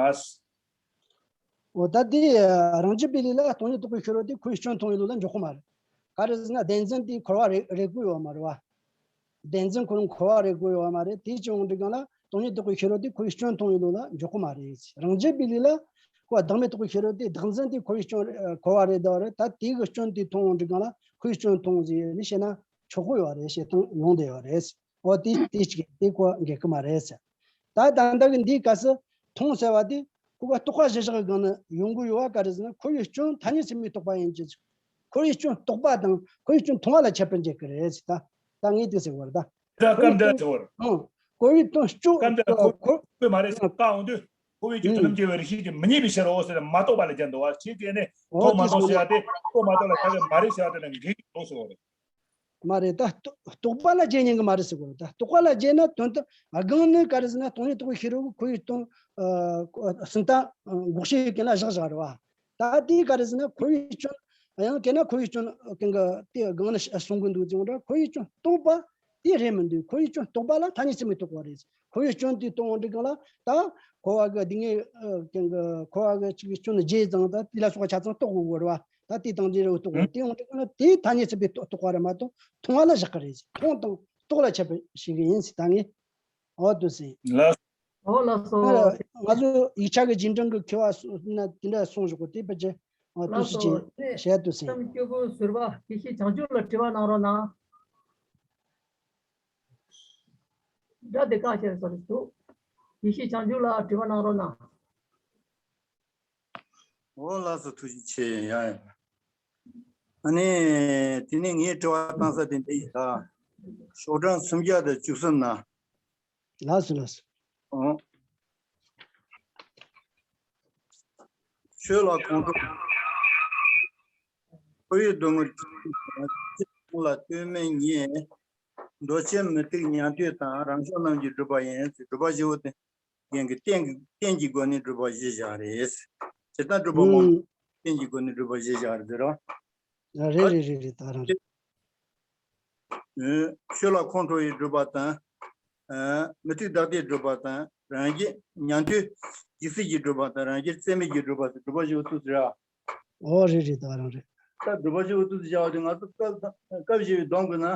འོ་ད་དེ་རང་རྒྱུད་པའི་ལུགས་ལ་སྟོང་ཉིད་རྟོགས་པའི་ཤེས་རབ་དེ་འཁོར་བའི་སྐྱོན་མཐོང་བའི་ལུགས་ལ་འཇོག་གི་མ་རེད། ག་རེ་ཟེར་ན་བདེན་འཛིན་དེ་འཁོར་བ་རེ་རེ་དགོས་ཡོད་མ་རེད་བ། བདེན་འཛིན་ཁོ་རང་འཁོར་བ་རེ་དགོས་ཡོད་མ་རེད། དེ་ཅི་ཡོང་དུས་གང་ལ་སྟོང་ཉིད་རྟོགས་པའི་ཤེས་རབ་དེ་འཁོར་བའི་སྐྱོན་མཐོང་བའི་ལུགས་ལ་འཇོག་གི་མ་རེད། རང་རྒྱུད་པའི་ལུགས་ལ་ཁོ་བ་བདག་མེད་རྟོགས་པའི་ཤེས་རབ་དེ་བདག་འཛིན་དེ་འཁོར་བའི་སྐྱོན་འཁོར་བ་རེད་དོ་རེད། ད་དེ་གི་སྐྱོན་དེ་མཐོང་ཡོང་དུས་གང་ལ་འཁོར་བའི་སྐྱོན་མཐོང་ཟེར་ནས་བཤད་ན་ཆོག་གི་ཡོད་རེད། བཤད་སྟངས་ཡོང་བསྡད་ཡོད་རེད། འོ་དེ་དེ་གཅིག་དེ་ཁོ་འགལ་གི་མ་རེད་ཟེར། ད་ད་ལྟ་གི་འདིའི་སྐབས་སུ་མཐོང་ཟེར་བ་དེ་ཁོ་ག་རྟོག་པ་གཞིར་བཞག་གི་སྒང་ནས་ཡོང་གི་ཡོད་པ་ག་རེ་ཟེར་ན་འཁོར་བའི་སྐྱོན་ཐ་སྙད་ཚད་མས་རྟོགས་པ་ཡིན་གྱི། འཁོར་བའི་སྐྱོན་རྟོགས་པ་དང་འཁོར་བའི་སྐྱོན་མཐོང་བ་ལ་ཁྱད་པར་འབྱེད་ཀྱི་རེད་ཟེར། ད་ད་ངས་དེ་ཟེར་བ་རེད་ད། ད་འཁོར་བའི་སྐབས་འདི་སྐྱོན་ཟེར་བ་རེད། ཨང་། འཁོར་བའི་སྐྱོན་སྐྱོ་སྐབས་འདི་ལ་འཁོར་འཁོར་བའི་མ་རེད་ཟེར་བཀག་འོང་དུས་འཁོར་བའི་སྐྱོན་དོན་དམ་དགེ་བའི་རིགས་ཤེས་ཀྱིས་མི་རྙེད་པའི་ཕྱིར་རོ་ཟེར་ནས་མ་རྟོགས་པ་ལ་སྦྱར་འདུག་བ། ཁྱེད་ཀྱིས་ནི་འོ་རྟོགས་མ་དེ་རྟོགས་ཟེར་བ་དེ་རྟོགས་མ་རྟོགས་ལ་བྱ་བའི་མ་རེད་ཟེར་བ་དེ་ལ་འགལ་གྱི་འདུག་ཟེར་བ་རེད། མ་རེད། ད་རྟོགས་རྟོགས་པ་ལ་བརྗེད་ཉན་གྱི་མ་རེད་ཟེར་དགོས་རེད། ད་རྟོགས་པ་ལ་བརྗེད་ན་དོན་དུ་སྒང་ནས་ག་རེ་ཟེར་ན་སྟོང་ཉིད་རྟོགས་པའི་ཤེས་རབ་ཁོ་བོའི་སྟོང་སུན་ད་འགོག་བྱེད་ཀྱི་ལ་བཞག་བཞག་རེད་བ། ད་དེ་ག་རེ་ཟེར་ན་ཁོ་བོའི་སྐྱོན་ཡང་དེ་ན་ཁོ་བོའི་སྐྱོན་གང་གི་དེ་སྒང་ནས་གསུང་གི་འདུག་ཅེས་འདྲ་ཁོ་བོའི་སྐྱོན་རྟོགས་པ་དེ་རེད་མི་འདུག་ཁོ་བོའི་སྐྱོན་རྟོགས་པ་ལ་ཐ་སྙད་ཚད་མས་རྟོགས་པ་རེད། ཁོ་བོའི་སྐྱོན་དེ་རྟོགས་འོང་དུས་སྒང་ལ་ད་ཁོ་བ་གི་སྡུག་བསྔལ་གང་གི་ཁོ་བ་གི་ཅིག་སྐྱོན་བརྗེད་ཙང་ད་དེ་ལ་སོགས་པ་ཆ་ཚང་རྟོགས་དགོས་རེད་བ། ད་དེ་དང་དེ་རེ་བ་རྟོགས་པ་དེ་ཡོང་དུས་ན་དེ་ཐ་སྙད་ཚད་པས་རྟོགས་པ་རེད་མ་གཏོགས་མཐོང་བ་ལ་བཞག་གི་རེད། མཐོང་དང་རྟོགས་ལ་ཁྱད་པར་ཤེས་ཀྱི་ཡིན་ཟེར་ད་ངས་འོ་དུ་ཟེར། ལགས། འོ་ལགས་སོ། ང་ཚོ་ཡིག་ཆ་གི་རྗེས་འབྲང་གི་མཁས་པ་སོ་ན་དེ་འདྲ་གསུངས་བཞག་གོ་དེ་ཕལ་ཆེར་འོ་དུ་ལགས་ཟེར་སོ། ཅེས་དེ་བཤད་དུ་ཟེར། བསམ་སྐྱོ་པོ་ཟུར་པ་དགེ་བཤེས་བྱང་ཆུབ་ལ་དྲི་བ་གནང་རོགས་གནང་། དགྲ་དེ་བཀག་བྱས་སོ་རེད་འདུག་དགེ་བཤེས་བྱང་ཆུབ་ལ་དྲི་བ་གནང་རོགས་གནང་། འོ་ལགས་སོ། ཐུགས་རྗེ་ཆེ། ཡ་ཡ། ཨ་ནི་དེ་ནས་ངས་དྲི་བ་བཏང་ས་དེ་འདི་ཡིན་ད། ཤོག་གྲངས་སུམ་བརྒྱ་དང་བཅུ་གསུམ་ན། ལགས་སོ་ལགས་སོ། ཨོ། ཆོས་ལ་ཁོང་ཁྲོ། ཁོ་བོའི་སྡུག་བསྔལ་ལ་ལྟོས་མེད་ཉིད། འདོད་ཆེན་མུ་སྟེགས་ཉན་ཐོས་དང་རང་ཕྱོགས་རྣམས་ཀྱིས་སྒྲུབ་པ་ཡིན། སྒྲུབ་པ་བཞི་བོ་དེ་རྒན་གྱི་རྟེན་གྱི་རྟེན་གྱི་སྒོ་ནས་སྒྲུབ་པ་བཞི་བཞག་རེད། ཇི་ལྟར་སྒྲུབ་པ་མང་ཨུམ། རྟེན་གྱི་སྒོ་ནས་སྒྲུབ་པ་བཞི་བཞག་རེད་ཟེར་རོ། རེད་རེད་རེད་རེད། ད་རང་རེད། ཆོས་ལ་ཁོང་ཁྲོ་ཡིས་སྒྲུབ་པ་དང་། མུ་སྟེགས་བདག་ལྟས་སྒྲུབ་པ་དང་རང་རྒྱལ་ཉན་ཐོས་འཇིགས་སྲིད་ཀྱིས་སྒྲུབ་པ་དང་རང་རྒྱལ་རྩེ་མོ་གིས་སྒྲུབ་པ་དང་སྒྲུབ་པ་བཞི་བོ་ཚུལ་ཟེར་ར། ཨོ་རེད་རེད། ད་རང་རེད། ད་སྒྲུབ་པ་བཞི་བོ་ཚུལ་ཟེར་བ་དེ་ང་ཚོ་སྐབས་སྐབས་བཞི་བའི་སྡོམ་གི་ན།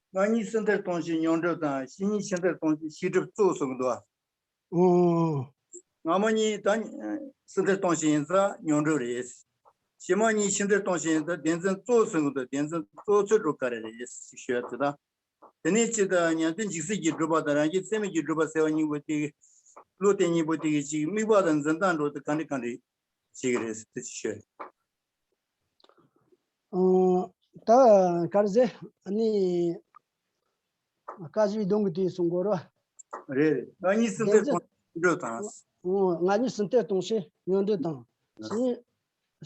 སྔ་ཉིད་ཕྱི་མཐར་གཏོང་བྱེད་ཉོན་སྒྲིབ་དང་ཕྱི་ཉིད་ཕྱི་མཐར་གཏོང་བྱེད་ཤེས་སྒྲིབ་གཙོ་བོ་གསུངས་འདུག་བ། ཨོ། སྔ་མ་གཉིས་ད་ཕྱི་མཐར་གཏོང་བྱེད་ཡིན་ཙང་ཉོན་སྒྲིབ་རེད། ཕྱི་མ་གཉིས་ཕྱི་མཐར་གཏོང་བྱེད་ཡིན་ཙང་བདེན་འཛིན་གཙོ་བོ་གསུངས་འདུག་བདེན་འཛིན་གཙོ་ཚུལ་སྒྲུབ་ག་རེ་རེད་ཞིག་ཞུ་ཡ་དེ་དང་། དེ་ནས་ཅི་ལྟར་ཉན་ཐོས་འཇིགས་སྲིད་ཀྱིས་སྒྲུབ་པ་དང་རང་རྒྱལ་རྩེ་མོ་གིས་སྒྲུབ་པ་ཟེར་བ་གཉིས་པོ་དེ། བློ་དེ་གཉིས་པོ་དེ་གི་ཅིག་དམིགས་པ་དང་འཛིན་སྟངས་འགྲོ་དུས་ག་འདྲ་ག་འདྲ་ཞིག་རེད་ཟེར་དུ་ཞུ། ཨོ། ད་ག་རེ་ཟེར་ཨ་ནི། བཀའ་བཞིའི་སྡོམ་གྱི་དུས་གསུང་གོ་རོ། རེད་རེད། སྔ་ཉིད་ཕྱི་མཐར་གཏོང་ཉོན་སྒྲིབ་དང་། ཨོ། སྔ་ཉིད་ཕྱི་མཐར་གཏོང་བྱེད་ཉོན་སྒྲིབ་དང་། ཕྱི་ཉིད་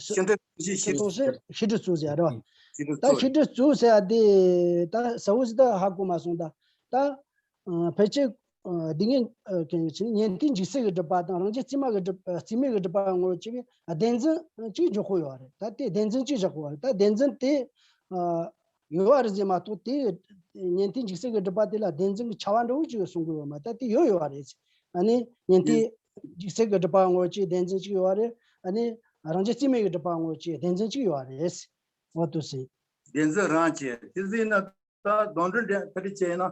ཕྱི་མཐར་གཏོང་བྱེད་ཤེས་སྒྲིབ་གཙོ་ཟེར་རོ། ཤེས་སྒྲིབ་ད་གཙོ་ཤེས་སྒྲིབ་གཙོ་ཟེར་ཡ་དེ་ད་ས་བོ་ཟི་ད་ཧ་གོ་མ་སོང་ད། ད་ཕལ་ཆེར་སྡུག་བསྔལ་ཉན་ཐོས་འཇིགས་སྲིད་ཀྱི་སྒྲུབ་པ་དང་རང་རྒྱལ་རྩེ་མོ་གི་སྒྲུབ་རྩེ་མོ་གི་སྒྲུབ་པ་ངོ་གཅིག་བདེན་འཛིན་གཅིག་འཇོག་གི་ཡོད་རེད། ད་དེ་བདེན་འཛིན་གཅིག་བཞག་གི་ཡོད་རེད། ད་བདེན་འཛིན་དེ་ཡོད་རེད་ཟེར་མ་གཏོགས་དེ་ཉན་ཐོས་འཇིགས་སྲིད་ཀྱི་སྒྲུབ་པ་དེ་ལ་བདེན་འཛིན་གྱི་ཆ་བ་འདྲ་བོ་ཅིག་གསུང་གི་ཡོད་མ། ད་དེ་ཡོད་ཡོད་རེད། ཨ་ནི་ཉན་ཐོས་འཇིགས་སྲིད་ཀྱི་སྒྲུབ་པ་ངོ་གཅིག་བདེན་འཛིན་གཅིག་ཡོད་རེད། ཨ་ནི་རང་རྒྱལ་རྩེ་མོ་གི་སྒྲུབ་པ་ངོ་གཅིག་བདེན་འཛིན་གཅིག་ཡོད་རེད། འོ་དུ་ཟིན། བདེན་འཛིན་རང་བྱས་དེ་ཟིན་ན། ད་དོན་འགྲེལ་འདྲ་ཕལ་ཆེར་བྱས་ན་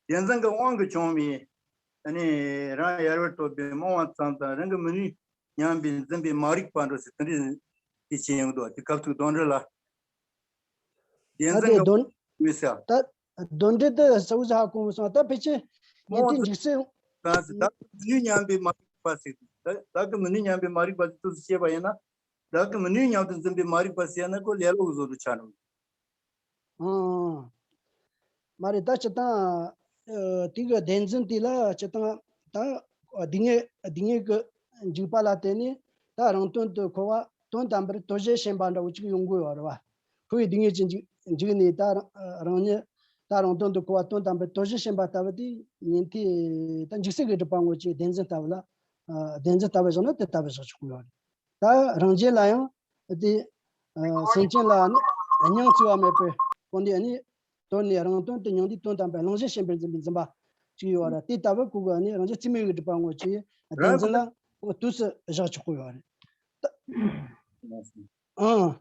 བདེན་འཛིན་གྱི་དབང་གིས་བྱུང་བའི་ཨ་ནི་རང་ཡལ་བར་ཐོབ་པའི་རྨོངས་པ་ཙམ་དང་རང་གི་མི་ནུས་སྙམ་པའི་འཛིན་པའི་མ་རིག་པ་འགྲོ་ཟེར་དེ་འདྲའི་དེ་བྱས་ཡོང་འདུག་དེ་སྐབས་ཐུག་དོན་འགྲེལ་ལ་བདེན་ད་འཛིན་དེ་གྱི་དོན་དངོས་ཟེར། ད་དོན་འགྲེལ་དུ་ས་བོ་ཟི་ཧ་གོ་མི་སོང་། ད་ཕལ་ཆེར་ཉན་ཐོས་འཇིགས་སྲིད་གང་ཟེར་བདག་གི་མི་ནུས་སྙམ་པའི་མ་རིག་པ་ཟེར། བདག་གི་མི་ནུས་སྙམ་པའི་མ་རིག་པ་ཟེར་དུས་སུ་བཤད་པ་ཡིན་ན་བདག་གི་མི་ནུས་སྙམ་དུ་འཛིན་པའི་མ་རིག་པ་ཟེར་ན་ཁོ་ལེ་ལོ་གི་བཟོ་འདྲ་ཆགས་འགྲོ། ཨང་། མ་རེད། ད་སྤྱིར་བཏང་། ཨ། དེ་གི་བདེན་འཛིན་དེ་ལ་སྤྱིར་བཏང་། ད་སྡུག་བསྔལ་སྡུག་བསྔལ་གྱི་འཇུག་པ་ལ་བརྟེན་ནས་ད་རང་དོན་དུ་འཁོར་བ་དོན་དམ་པར་དོར་ཞེས་ཞེན་པ་འདྲ་བོ་ཅིག་ཡོང་གི་ཡོད་རེད་བ། འཁོར་བའི་སྡུག་བསྔལ་གྱི་འཇུག་འཇུག་ནས་ད་རང་རང་ཉིད་ད་རང་དོན་དུ་འཁོར་བ་དོན་དམ་པར་དོར་ཞེས་ཞེན་པ་ལྟ་བུ་དེ་ཉན་ཐོས་ད་འཇིགས་སྲིད་ཀྱི་སྒྲུབ་པ་ངོ་གཅིག་བདེན་འཛིན་ལྟ་བུ་ལ། ཨ། བདེན་འཛིན་ལྟ་བུ་བཞག་ན་དེ་ལྟ་བུ་བཞག་ཆོག་གི་ཡོད་རེད། ད་རང་རྒྱལ་ལ་ཡང་དེ། ཨ། སེམས་ཅན་ལ་ནི་སྙིང་བརྩེ་བ་མེད་པའི་སྒོ་ནས་ནི་དོར་ནས་རང་དོན་དུ་མྱོང་དུས་དོན་དམ་པའི་བླང་བྱ་ཞེན་པར་འཛིན་པའི་འཛིན་པ་ཅིག་ཡོད་ར། དེ་ལྟ་བུ་ཁོ་གི་ནི་རང་རྒྱལ་རྩེ་མོ་གི་སྒྲུབ་པ་ངོ་ཅིག་བདེན་འཛིན་ལ་འོ་དུས་སུ་བཞག་ཆོག་གི་ཡོད་རེད། ཨང་།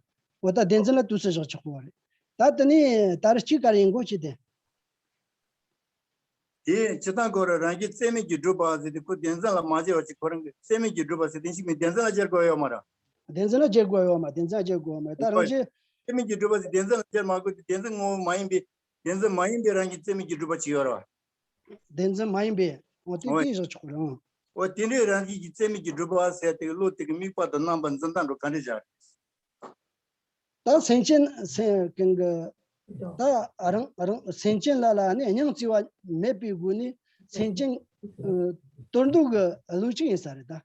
འོ་ད་བདེན་འཛིན་ལ་དུས་སུ་བཞག་ཆོག་གི་ཡོད་རེད། ད་དེ་ནས་ད་རེས་གཅིག་ག་རེ་ཡིན་གོ་ཅི་དེ། དེ་སྤྱིར་བཏང་ཁོ་རང་རང་རྒྱལ་རྩེ་མོ་གི་སྒྲུབ་པ་ཟེར་དུས་ཁོ་བདེན་འཛིན་ལ་མ་སྦྱར་བ་ཅིག་ཁོ་རང་གི་རྩེ་མོ་གི་སྒྲུབ་པ་ཟེར་དེ་ཞིག་མིན་བདེན་འཛིན་ལ་སྦྱར་དགོས་ཡོད་མ་རེད། བདེན་འཛིན་ལ་སྦྱར་དགོས་ཡོད་མ། བདེན་འཛིན་ལ་སྦྱར་དགོས་ཡོད་མ་རེད། ད་རང་རྒྱལ་རྩེ་མོ་གི་སྒྲུབ་པ་ཟེར་བདེན་འཛིན་ལ་སྦྱར་མ་དགོས་ཏེ་བདེན་འཛིན་ངོ་བོ་མ་ཡིན་པའི་བདེན་འཛིན་མ་ཡིན་པའི་རང་རྒྱལ་རྩེ་མོ་གི་སྒྲུབ་པ་ཅིག་ཡོད་རེད་བ། བདེན་འཛིན་མ་ཡིན་པའི་འོ་དེ་ཨོ་དེ་བཞག་ཆོག་རང་། འོ་དེ་འདྲའི་རང་རྒྱལ་གྱི་རྩེ་མོ་གི་སྒྲུབ་པ་ཟེར་དེ་བློ་དེ་གི་དམིགས་པ་དང་རྣམ་པ་འཛིན་སྟངས་འགྲོ་ག་འདྲ་བཞག་རེད། ད་སེམས་ཅན་སེམས་ཀུན་གྱི་ད་རང་རང་སེམས་ཅན་ལ་ལ་ནི་སྙིང་བརྩེ་བ་མེད་པའི་སྒོ་ནས་སེམས་ཅན་ཨ་གཏོར་འདོད་ཀྱི་ལུགས་ཅིག་ཡིན་ས་རེད་ད།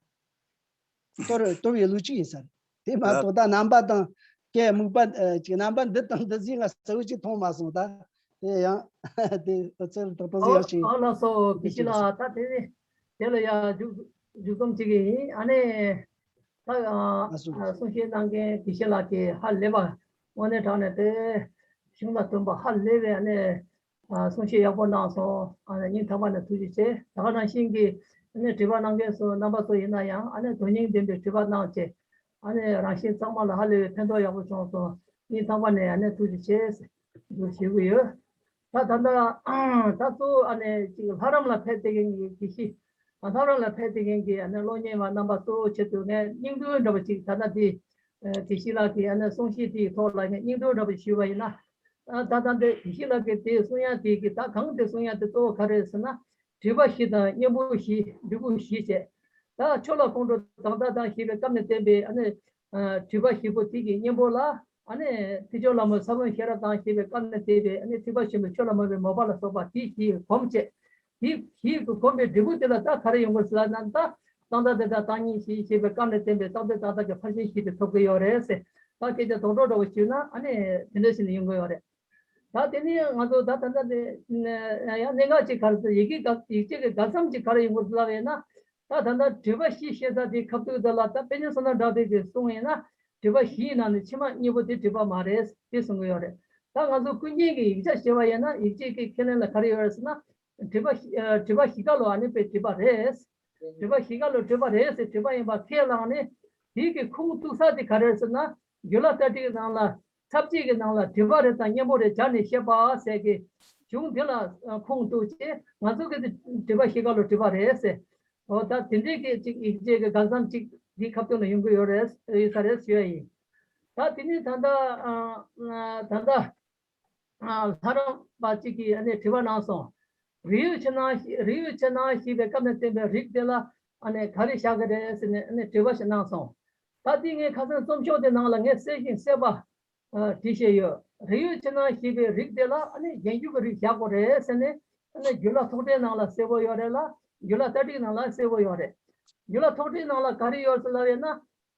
གཏོར་གཏོར་བའི་ལུགས་ཅིག་ཡིན་ས་རེད། དེ་མ་གཏོགས་ད་རྣམ་པ་དང་སྐད་སྨུག་པ་ཨ་ཅིག་རྣམ་པ་འདི་དང་འདི་ཟིག་ང་གསལ་བོ་ཅིག་མཐོང་མ་སོང་ད། དེ་ཡང་དེ་ཨ་ཙི་ཏག་ཏག་ཟིག་ཡག་ཅིག་ཨ་ལགས་སོ། དགེ་བཤེས་ལགས། ད་དེ་ནི་དེ་ལ་ཡང་འཇུག་འཇུག་སྡོམ་བྱེད་ཀྱི་ཡིན། ཨ་ནི། ད་ཨ་ཨ་སོ། གསུང་བཤད་གནང་མཁན་དགེ་བཤེས་ལགས་ཀྱིས་ཧ་ལས་པ་དངོས་གནས་དྲང་གནས་དེ་གཞུང་དང་མཐུན་པ་ཧ་ལས་པའི་ཨ་ནི་ཨ་གསུང་བཤད་ཡག་པོ་གནང་སོང་། ཨ་ནི་སྙིང་ཐག་པ་ནས་ཐུགས་རྗེ་ཆེ། ད་ག་ནང་བཞིན་གྱི་ཨ་ནི་དྲི་བ་གནང་མཁན་ཚོ་རྣམ་པ་ཚོ་ཡིན་ན་ཡང་ཨ་ནི་དོན་སྙིང་ལྡན་པའི་དྲི་བ་གནང་བྱས་ཨ་ནི་རང་བཞིན་ཚང་མ་ལ་ཧ་ལས་པའི་ཕན་ཐོགས་ཡག་པོ་བྱུང་སོང་། སྙིང་ཐག་པ་ནས་ཨ་ནི་ཐུགས་རྗེ་ཆེ་ཞུ་གི་ཡོད། ད་ད་ལྟ་ད་གཙོ་བོ་ཨ་ནི་ཅིག་ལྷ་རམས་ལ་ཕེབས་བསྡད་མཁན་གྱི་དགེ་བཤེས། ལྷ་རམས་ལ་ཕེབས་བསྡད་མཁན་གྱི་ཨ་ནི་གློག་བརྙན་པ་རྣམ་པ་གཙོ་བོ་ཆེད་དུ་ངས་སྙིང་བསྡུས་འདྲ་པོ་ཅིག་ད་ལྟ་འདི་དགེ་བཤེས་ལགས་ཀྱི་ཨ་ནི་གསུང་བཤད་དེའི་ཐོག་ལ་ངས་སྙིང་བསྡུས་འདྲ་པོ་ཞུས་པ་ཡིན་ན། ད་ད་ལྟ་འདི་དགེ་བཤེས་ལགས་ཀྱི་དེ་གསུང་ཡ་དེ་གི་ད་གང་དེ་གསུང་ཡ་དེ་གཙོ་བོ་ག་རེ་ཟེར་ན། དྲི་བ་བཞི་དང་གཉེན་པོ་བཞི་འབྲས་བུ་བཞི་བྱས། ད་ཆོས་ལ་ཁོང་ཁྲོ་དང་ད་དང་ཞེས་པའི་སྐབས་ནས་བསྟན་པའི་ཨ་ནི་དྲི་བ་བཞི་པོ་དེ་གི་གཉེན་པོ་ལ། ཨ་ནི་ཐེག་མཆོག་ལྷ་མོ་ས་བོན་ཤེས་རབ་དང་ཞེས་པའི་བཀའ་ནས་བཏེགས་པའི་ཨ་ནི་ཐེག་པ་ཆེན་པོའི་ཆོས་ལ་མོས་པའི་མོས་པ་ལ་སོགས་པ་དེ་བཞིས་གོམས་བྱས། དེ་བཞིས་གོམས་པའི་འབྲས་བུ་དེ་ལ་ད་ག་རེ་ཡོང་དགོས་ཟེར་ན། ད་རྟག་མཐའ་དེ་དག་བདག་ཉིད་ཞེས་ཞེས་པའི་བཀའ་ནས་བསྟན་པའི་རྟག་མཐའི་བདག་ཉིད་ཀྱི་ཕར་ཕྱིན་ཞིག་དེ་ཐོབ་ཀྱི་ཡོད་རེད་ཟེར། ད་སྐད་ཆ་དོག་དོག་འདྲ་བོ་ཞུས་ན་ཨ་ནི་དེ་འདྲ་ཞིག་ནས་ཡོང་གི་ཡོད་རེད། ད་དེ་ནས་ང་ཚོ་ད་ད་ལྟ་དེ་ཡང་གནད་འགག་ཅིག་ག་རེ་ཟེར། ཡི་གེ་ག་ཡིག་ཆ་གི་དགག་བྱ་ཅིག་ག་རེ་ཡོང་དགོས་ལབ་ཡིན་ན། ད་ད་ལྟ་སྒྲིབ་པ་བཞི་བཤད་ས་དེ་ཁ་ཐུག་དེ་ལ་ད་དཔེ་རྙིང་བསོད་ནམས་གྲགས་པས་དེ་གསུངས་ཡིན་ན། སྒྲིབ་པ་བཞིའི་ནང་ནས་ཕྱི་མ་གཉིས་པོ་དེ་སྒྲིབ་པ་མ་རེད་དེ་གསུང་གི་ཡོད་རེད། ད་ང་ཚོ་ཀུན་མཁྱེན་གྱི་ཡིག་ཆ་བཤད་པ་ཡིན་ན་ཡིག་ཆའི་གི་ཁས་ལེན་ལ་ག་རེ་ཡོད་རེད་ཟེར་ན། སྒྲིབ་པ་བཞི་ཨ་སྒྲིབ་པ་བཞི་ཀ་ལོ་ཨ་ནི་དཔེ་སྒྲིབ་པ་རེད། སྒྲིབ་པ་བཞི་ཀ་ལོ་སྒྲིབ་པ་རེད་ཟེར་སྒྲིབ་པ་ཡིན་པ་ཁས་བླངས་ནས། དེའི་གི་ཁུངས་གཏུགས་ས་དེ་ག་རེ་རེད་ཟེར་ན། རྒྱུད་བླ་ཏ་ཏིག་ནང་ལ་ཚབ་བྱེད་ཀྱི་ནང་ལ་སྒྲིབ་པ་རེད་དང་གཉེན་པོ་རེད་སྦྱར་ནས་བཤད་པ་ཟེར་གི་གཞུང་འདི་ལ་ཁུངས་གཏུགས་བྱས་ང་ཚོ་གི་དེ་སྒྲིབ་པ་བཞི་ཀ་ལོ་སྒྲིབ་པ་རེད་ཟེར། འོ་ད་དེ་འདྲའི་གི་ཅིག་ཡིག་ཆའི་གི་དགག་བྱ་ཅིག་འདིའི་ཁ་ཐུག་ན་ཡོང་གི་ཡོད་རེད་ཡོད་ས་རེད་ཞུ་ཡ་ཡིན། ད་དེ་ནས་ད་ལྟ་ཨ་ད་ལྟ་ལྷ་རམས་པ་གཅིག་གིས་ཨ་ནི་དྲི་བ་གནང་སོང་། རིགས་ཡོད་ཕྱིར་ན་རིགས་ཡོད་ཕྱིར་ན་ཞེས་པའི་སྐབས་ནས་བསྟན་པའི་རིགས་དེ་ལ་ཨ་ནི་ག་རེ་བཞག་གི་རེད་ཟེར་ནས་ཨ་ནི་དྲི་བ་ཞིག་གནང་སོང་། ད་དེ་ངས་ཁ་སང་རྩོམ་ཤོག་དེ་ནང་ལ་ངས་གསལ་ཞིང་གསལ་བ་ཨ་བྲིས་བཞག་ཡོད། རིགས་ཡོད་ཕྱིར་ན་ཞེས་པའི་རིགས་དེ་ལ་ཨ་ནི་རྒྱན་གྱུར་གྱི་རིགས་བཞག་དགོས་རེད་ཟེར་ནས་ཨ་ནི་རྒྱུད་བླ་ཐོག་ཁྲལ་ནང་ལ་གསལ་པོ་ཡོད་རེད་ལ། རྒྱུད་བླ་ཏ་ཏིག་ནང་ལ་གསལ་པོ་ཡོད་རེད། རྒྱུད་བླ་ཐོག་ཁྲལ་ནང་ལ་ག་རེ་ཡོད་ཟེར་ལབ་ཡོད་ན།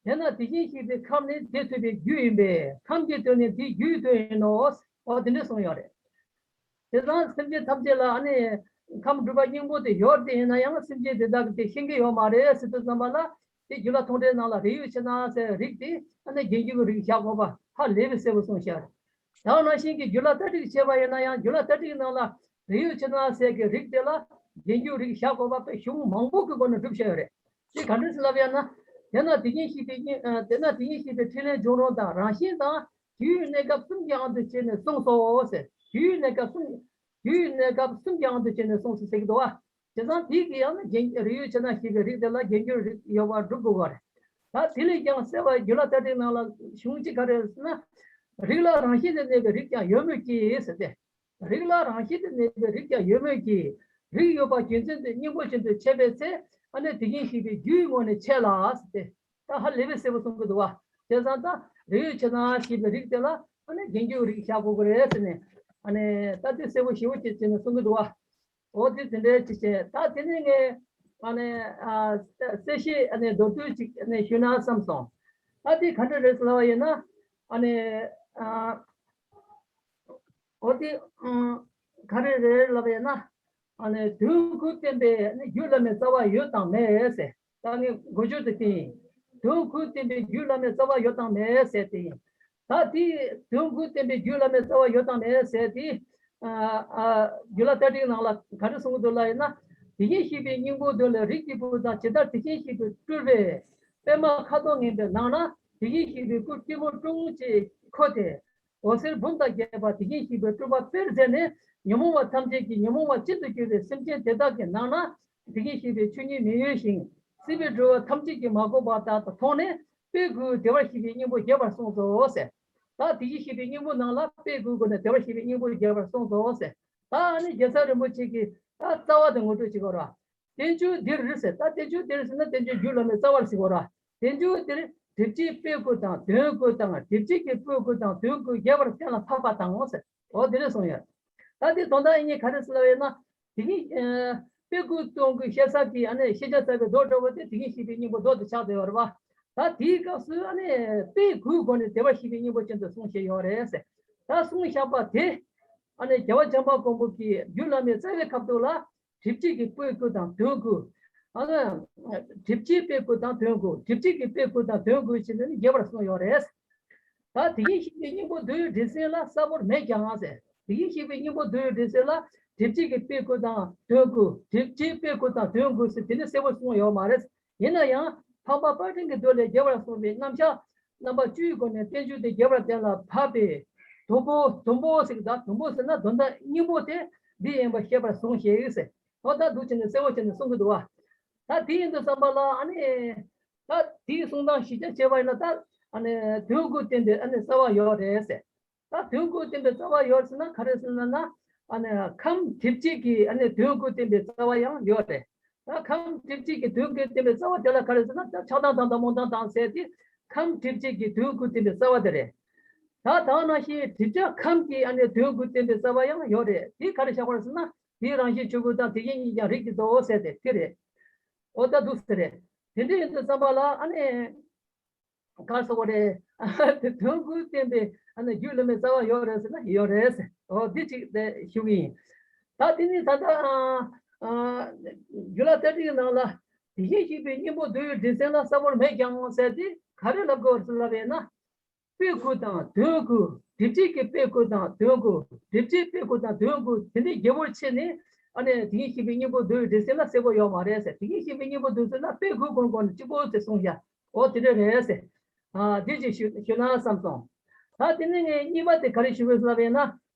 དེས་ན་དེ་བཞིན་གཤེགས་པའི་ཁམས་ནི་དེ་ཐུབ་པའི་རྒྱུ་ཡིན་པས་ཁམས་ཀྱི་དོན་ནི་དེའི་རྒྱུའི་དོན་ཡིན་ནོ། འོ་དེ་འདྲ་གསུངས་ཡོད་རེད། དེ་ཙང་སེམས་ཅན་ཐམས་ཅད་ལ་ཨ་ནི་ཁམས་སྒྲུབ་པ་སྙིང་པོ་དེ་ཡོད་དེ་ཡིན་ན་ཡང་སེམས་ཅན་དེ་དག་གིས་དེ་ཤེས་ཀྱི་ཡོད་མ་རེད་ཟེར་དུས་ཙམ་པ་ལ་དེ་རྒྱུད་བླ་ཐོག་ཁྲལ་ནང་ལ་རིགས་ཡོད་ཕྱིར་ན་ཟེར་རིགས་དེ་ཨ་ནི་རྒྱན་གྱི་རིགས་བཞག་དགོས་པ་ཧ་ལས་པའི་གསལ་པོ་གསུངས་ཤག་ད་ནང་བཞིན་གྱི་རྒྱུད་བླ་ཏ་ཏིག་བྱས་པ་ཡིན་ན་ཡང་རྒྱུད་བླ་ཏ་ཏིག་ནང་ལ་རིགས་ཡོད་ཕྱིར་ན་ཟེར་གྱི་རིགས་དེ་ལ་རྒྱན་གྱི་རིགས་བཞག་དགོས་པ་དཔེ་གཞུང་མང་པོ་གི་སྒོ་ནས་སྒྲུབ་བཞག་ཡོད་རེད། དེ་ག་འདྲ་ཞིག་ལབ་ཡ་ན། དེས་ན་དེ་བཞིན་གཤེགས་པའི་སྙིང་ཨ་དེས་ན་དེ་བཞིན་གཤེགས་པའི་ཕྲིན་ལས་འབྱུང་རུང་དང་རང་བཞིན་དང་དུས་ཡུན་གནས་སྐབས་གསུམ་གྱི་དབང་དུ་བྱས་ནས་གསུངས་སོ་ཟེར། དུས་ཡུན་གནས་སྐབས་གསུམ། དུས་ཡུན་གནས་སྐབས་གསུམ་གྱི་དབང་དུ་བྱས་ནས་གསུངས་སོ་ཟེར་གྱི་འདུག་བ། དེ་ཙང་དེའི་གི་ཡང་ན་རྒྱན་རིགས་ཡོད་ཕྱིར་ན་ཞེས་པའི་རིགས་དེ་ལ་རྒྱན་གྱི་རིགས་ཡོད་པར་སྒྲུབ་དགོས་པ་རེད། ད་དེ་ལས་ཀྱང་གསལ་བ་རྒྱུད་བླ་ཏ་ཏིག་ནང་ལ་གཞུང་གཅིག་ག་རེ་ཟེར་ན། རིགས་ལ་རང་བཞིན་དུ་གནས་པའི་རིགས་ཀྱང་ཡོད་མོད་ཀྱི་ཟེར་ཏེ། རིགས་ལ་རང་བཞིན་དུ་གནས་པའི་རིགས་ཀྱང་ཡོད་མོད་ཀྱི། རིགས་ཡོད་པ་རྒྱུ་མཚན་དུ་སྙིང་པོ་བཞིན་དུ་འཆད་པའི་ཚེ་ཨ་ནི་དེ་བཞིན་གཤེགས་པའི་རྒྱུའི་ངོས་ནས་འཆད་ལ་ཟེར་ཏེ། ད་ཧ་ལས་པའི་གསལ་པོ་གསུང་གི་འདུག་བ། བྱས་ཙང་ད་རིགས་ཡོད་ཕྱིར་ན་ཞེས་པའི་རིགས་དེ་ལ་ཨ་ནི་རྒྱན་གྱི་རིགས་བཞག་དགོས་ཀྱི་རེད་ཟེར་ནས་ཨ་ནི་ད་དེ་གསལ་པོ་ཞེ་པོ་ཅིག་བྱས་ནས་གསུང་གི་འདུག་བ། འོ་དེ་དེ་འདྲའི་ཅིག་བྱས་ད་དེ་ནས་ངས་ཨ་ནི་ཨ་གསལ་བཤད་ཨ་ནི་མདོར་བསྡུས་ཅིག་ཨ་ནི་ཞུས་ན་བསམ་སོང་། ད་དེ་ག་འདྲ་རེད་ཟེར་ལབ་པ་ཡིན་ན་ཨ་ནི་ཨ། འོ་དེ་ཨང་། ག་རེ་རེད་ལབ་པ་ཡིན་ན། ཨ་ནི་དོན་ཀུན་བསྟན་པའི་ཨ་ནི་རྒྱུད་བླ་མའི་རྩ་བ་ཡོད་དང་མེད་ཟེར། ད་ངས་འགོ་བརྗོད་དུ་བསྟན་ཡིན། དོན་ཀུན་བསྟན་པའི་རྒྱུད་བླ་མའི་རྩ་བ་ཡོད་དང་མེད་ཟེར་དེ་ཡིན། ད་དེ་དོན་ཀུན་བསྟན་པའི་རྒྱུད་བླ་མའི་རྩ་བ་ཡོད་དང་མེད་ཟེར་དེ། ཨ་ཨ་རྒྱུད་བླ་ཏ་ཏིག་ནང་ལ་ག་རེ་གསུང་གི་འདུག་ལབ་ཡིན་ན། དེ་བཞིན་གཤེགས་པའི་སྙིང་པོ་དོན་ལ་རིགས་ཀྱི་བུ་དང་ཇི་ལྟར་དེ་བཞིན་གཤེགས་པའི་སྤྲུལ་པས། པདྨ་ཁ་དོག་ངན་པའི་ནང་ན་དེ་བཞིན་གཤེགས་པའི་སྐུ་སྐྱེ་བོ་ཀྲུང་ཅེས་འཁོད་དེ། འོད་ཟེར་འབུམ་དང་བརྒྱད་པ་དེ་བཞིན་གཤེགས་པའི་སྤྲུལ་པ་དཔེར་མཛད་ནས་ཉོན་མོངས་པ་ཐམས་ཅད་ཀྱི་ཉོན་མོངས་པ་གཅིག་ཏུ་གྱུར་པའི་སེམས་ཅན་དེ་དག་གི་ནང་ན་དེ་བཞིན་གཤེགས་པའི་ཆོས་ཉིད་མི་གཡོ་ཞིང་སྲིད་པའི་འགྲོ་བ་ཐམས་ཅད་ཀྱིས་མ་གོས་པ་དག་ཏུ་མཐོང་ནས་དཔེ་དགུའི་བདེ་བར་གཤེགས་པའི་སྙིང་པོ་རྒྱས་པར་གསུངས་སོ་ཟེར། ད་དེ་བཞིན་གཤེགས་པའི་སྙིང་པོ་ནང་ལ་དཔེ་དགུའི་སྒོ་ནས་བདེ་བར་གཤེགས་པའི་སྙིང་པོ་རྒྱས་པར་གསུངས་སོ་ཟེར། ད་ཨ་ནི་རྒྱལ་ཚབ་རིན་པོ་ཆེ་གིས་ད་རྩ་བ་དེ་ངོ་སྤྲོད་བྱེད་དགོས་ར། བསྟན་བཅོས་འདིར་ཟེར། ད་བསྟན་བཅོས་འདིར་ཟེར་ན་བསྟན་བཅོས་རྒྱུད་བླ་མའི་རྩ་བར་ཟེར་དགོས་ར། བསྟན་བཅོས་འདིར་སྒྲིབ་བྱེད་དཔེ་དགུ་དང་དོན་དགུ་དང་སྒྲིབ་བྱེད་ཀྱི་དཔེ་དགུ་དང་དོན་དགུ་རྒྱས་པར་གཏན་ལ་ཕབ་པ་དང་ཟེར། འོ་དེ་འདྲ་གསུངས་ཡོད། ད་དེ་དོན་དག་ཡིན་ཉེ་ག་རེ་ཟེར་ལབ་ཡོད་ན། དེ་གཉིས་ཨ་དཔེ་དགུ་དོན་དགུ་བཤད་ས་གི་ཨ་ནི་ཤེས་བྱ་ཚ་བའི་མདོ་འདྲ་བོ་དེ་དེ་གཉིས་ཤེས་པའི་སྙིང་པོ་མདོ་དེ་ཆགས་བསྡད་ཡོད་རེད་བ། ད་དེའི་སྐབས་སུ་ཨ་ནི་དཔེ་དགུའི་སྒོ་ནས་བདེ་བར་གཤེགས་པའི་སྙིང་པོ་ཅན་དུ་གསུངས་བཞག་ཡོད་རེད་ཟེར། ད་གསུངས་བཞག་པ་དེ་ཨ་ནི་རྒྱལ་བ་བྱམས་པ་མགོན་པོ་གིས་རྒྱུད་བླ་མའི་རྩ་བའི་ཁ་ཐུག་ལ། སྒྲིབ་བྱེད་ཀྱི་དཔེ་དགུ་དང་དོན་དགུ། ཨ་ནི། སྒྲིབ་བྱེད་དཔེ་དགུ་དང་དོན་དགུ། སྒྲིབ་བྱེད་ཀྱི་དཔེ་དགུ་དང་དོན་དགུ་ཞེས་ནས་རྒྱས་པར་གསུངས་ཡོད་རེད། ད་དེ་བཞིན་གཤེགས་པའི་སྙིང་པོ་མདོའི་འགྲེལ་ཚུལ་ལ་ས་བོར་མེད་ཀྱང་ཟེར། དེ་བཞིན་གཤེགས་པའི་སྙིང་པོ་མདོའི་འགྲེལ་ཚུལ་ལ་སྒྲིབ་བྱེད་ཀྱི་དཔེ་དགུ་དང་དོན་དགུ། སྒྲིབ་བྱེད་དཔེ་དགུ་དང་དོན་དགུ་ཟེར་དེ་ནས་གསལ་པོ་གསུངས་ཡོད་མ་རེད། ཡིན་ན་ཡང་འཕགས་པ་དཔལ་སྤྲུལ་གྱི་མདོ་ལས་རྒྱས་པར་གསུངས་པའི་རྣམ་གཞག་རྣམ་པ་བཅུའི་སྒོ་ནས་བསྟན་བཅོས་དེ་རྒྱས་པར་གཏན་ལ་ཕབ་པས། དུམ་བུ་དུམ་བུ་ཟེར་གྱི་ད་དུམ་བུ་ཟེར་ན་དོན་དག་སྙིང་པོ་དེ་འདི་ཡིན་པ་ཤེས་པར་གསུངས་ཞེས་ཟེར། འོ་ད་འདུག་བྱས་ནས་གསལ་བོ་བྱས་ནས་གསུང་གི་འདུག་བ། ད་དེ་ཡིན་དུས་ཙམ་པ་ལ་ཨ་ནི། ད་དེའི་གསུང་སྟངས་གཞི་རྒྱ་བྱས་པ་ཡིན་ན་ད་ཨ་ནི་དོན་དགུ་བསྟན་པའི་ཨ་ནི་རྩ་བ་ཡོད་རེད་ཟེར། ད་དོན་དགུ་བསྟན་པའི་རྩ་བ་ཡོད་ཟེར་ན་ག་རེ་ཟེར་ན་ན། ཨ་ནི་ཁམས་སྒྲིབ་བྱེད་ཀྱི་ཨ་ནི་དོན་དགུ་བསྟན་པའི་རྩ་བ་ཡང་ཡོད་རེད། ད་ཁམས་སྒྲིབ་བྱེད་ཀྱི་དོན་དགུ་བསྟན་པའི་རྩ་བ་དེ་ལ་ག་རེ་ཟེར་ན་ད་ཆགས་སྡང་དང་འདའ་མོ་དང་དང་ཟེར་དེ་ཁམས་སྒྲིབ་བྱེད་ཀྱི་དོན་དགུ་བསྟན་པའི་རྩ་བ་དེ་རེད། ད་ད་ག་ནང་བཞིན་སྒྲིབ་བྱ་ཁམས་ཀྱི་ཨ་ནི་དོན་དགུ་བསྟན་པའི་རྩ་བ་ཡང་ཡོད་རེད། དེ་ག་རེ་བཞག་པ་རེད་ཟེར་ན། དེའི་རང་བཞིན་ཆོས་སྐུ་དང་། དེ་བཞིན་ཉིད་ཀྱང་རིགས་ཀྱི་གཙོ་བོ་ཟེར་ཏེ་དེ་རེད། འོ་ད་འདུག་ཟེར་རེད། དེ་འདྲ་ཡིན་དུས་ཙམ་པ་ལ་ཨ་ནི། ག་རེ་ཟེར་དགོས་རེད། དོན་དགུ་བསྟན་པའི་ཨ་ནི་རྒྱུད་བླ་མའི་རྩ་བ་ཡོད་རེད་ཟེར་ན་ཡོད་རེད་ཟེར། འོ་འདི་གཅིག་དེ་ཞུ་གི་ཡིན། ད་དེ་ནི་ད་ལྟ་ཨ་ཨ་རྒྱུད་བླ་རྩ་ཁྲིད་ཀྱི་ནང་ལ། དེ་བཞིན་གཤེགས་པའི་སྙིང་པོ་འདུལ་བའི་སྡེ་ཚན་ལ་གསལ་བོར་མེད་ཀྱང་ཟེར་དེ་ག་རེ་ལབ་དགོས་རེད་ལབ་ཡིན་ན། དཔེ་དགུ་དང་དོན་དགུ། སྒྲིབ་བྱེད་ཀྱི་དཔེ་དགུ་དང་དོན་དགུ། སྒྲིབ་བྱེད་དཔེ་དགུ་དང་དོན་དགུ་དེ་འདྲའི་རྒྱལ་པོར་ཕྱེ་ནས། ཨ་ནི་དེ་བཞིན་གཤེགས་པའི་སྙིང་པོ་འདུལ་བའི་སྡེ་ཚན་ལ་གསལ་པོ་ཡོད་མ་རེད་ཟེར། དེ་བཞིན་གཤེགས་པའི་སྙིང་པོ་འདུལ་ཚུལ་ལ་དཔེ་དགུ་དགོངས་དགོངས་ནས་གཅིག་པོ་ཟེར་གསུངས་ཤག་འོ་དེ་འདྲ་རེད་ཟེར། ཨ་དེ་ཅིག་ཞུ་ཞུ་ན་བསམ་སོང་། ད་དེ་ནས་ངས་གཉིས་པ་དེ་ག་རེ་ཞུ་དགོས་ལབ་ཡིན་ན།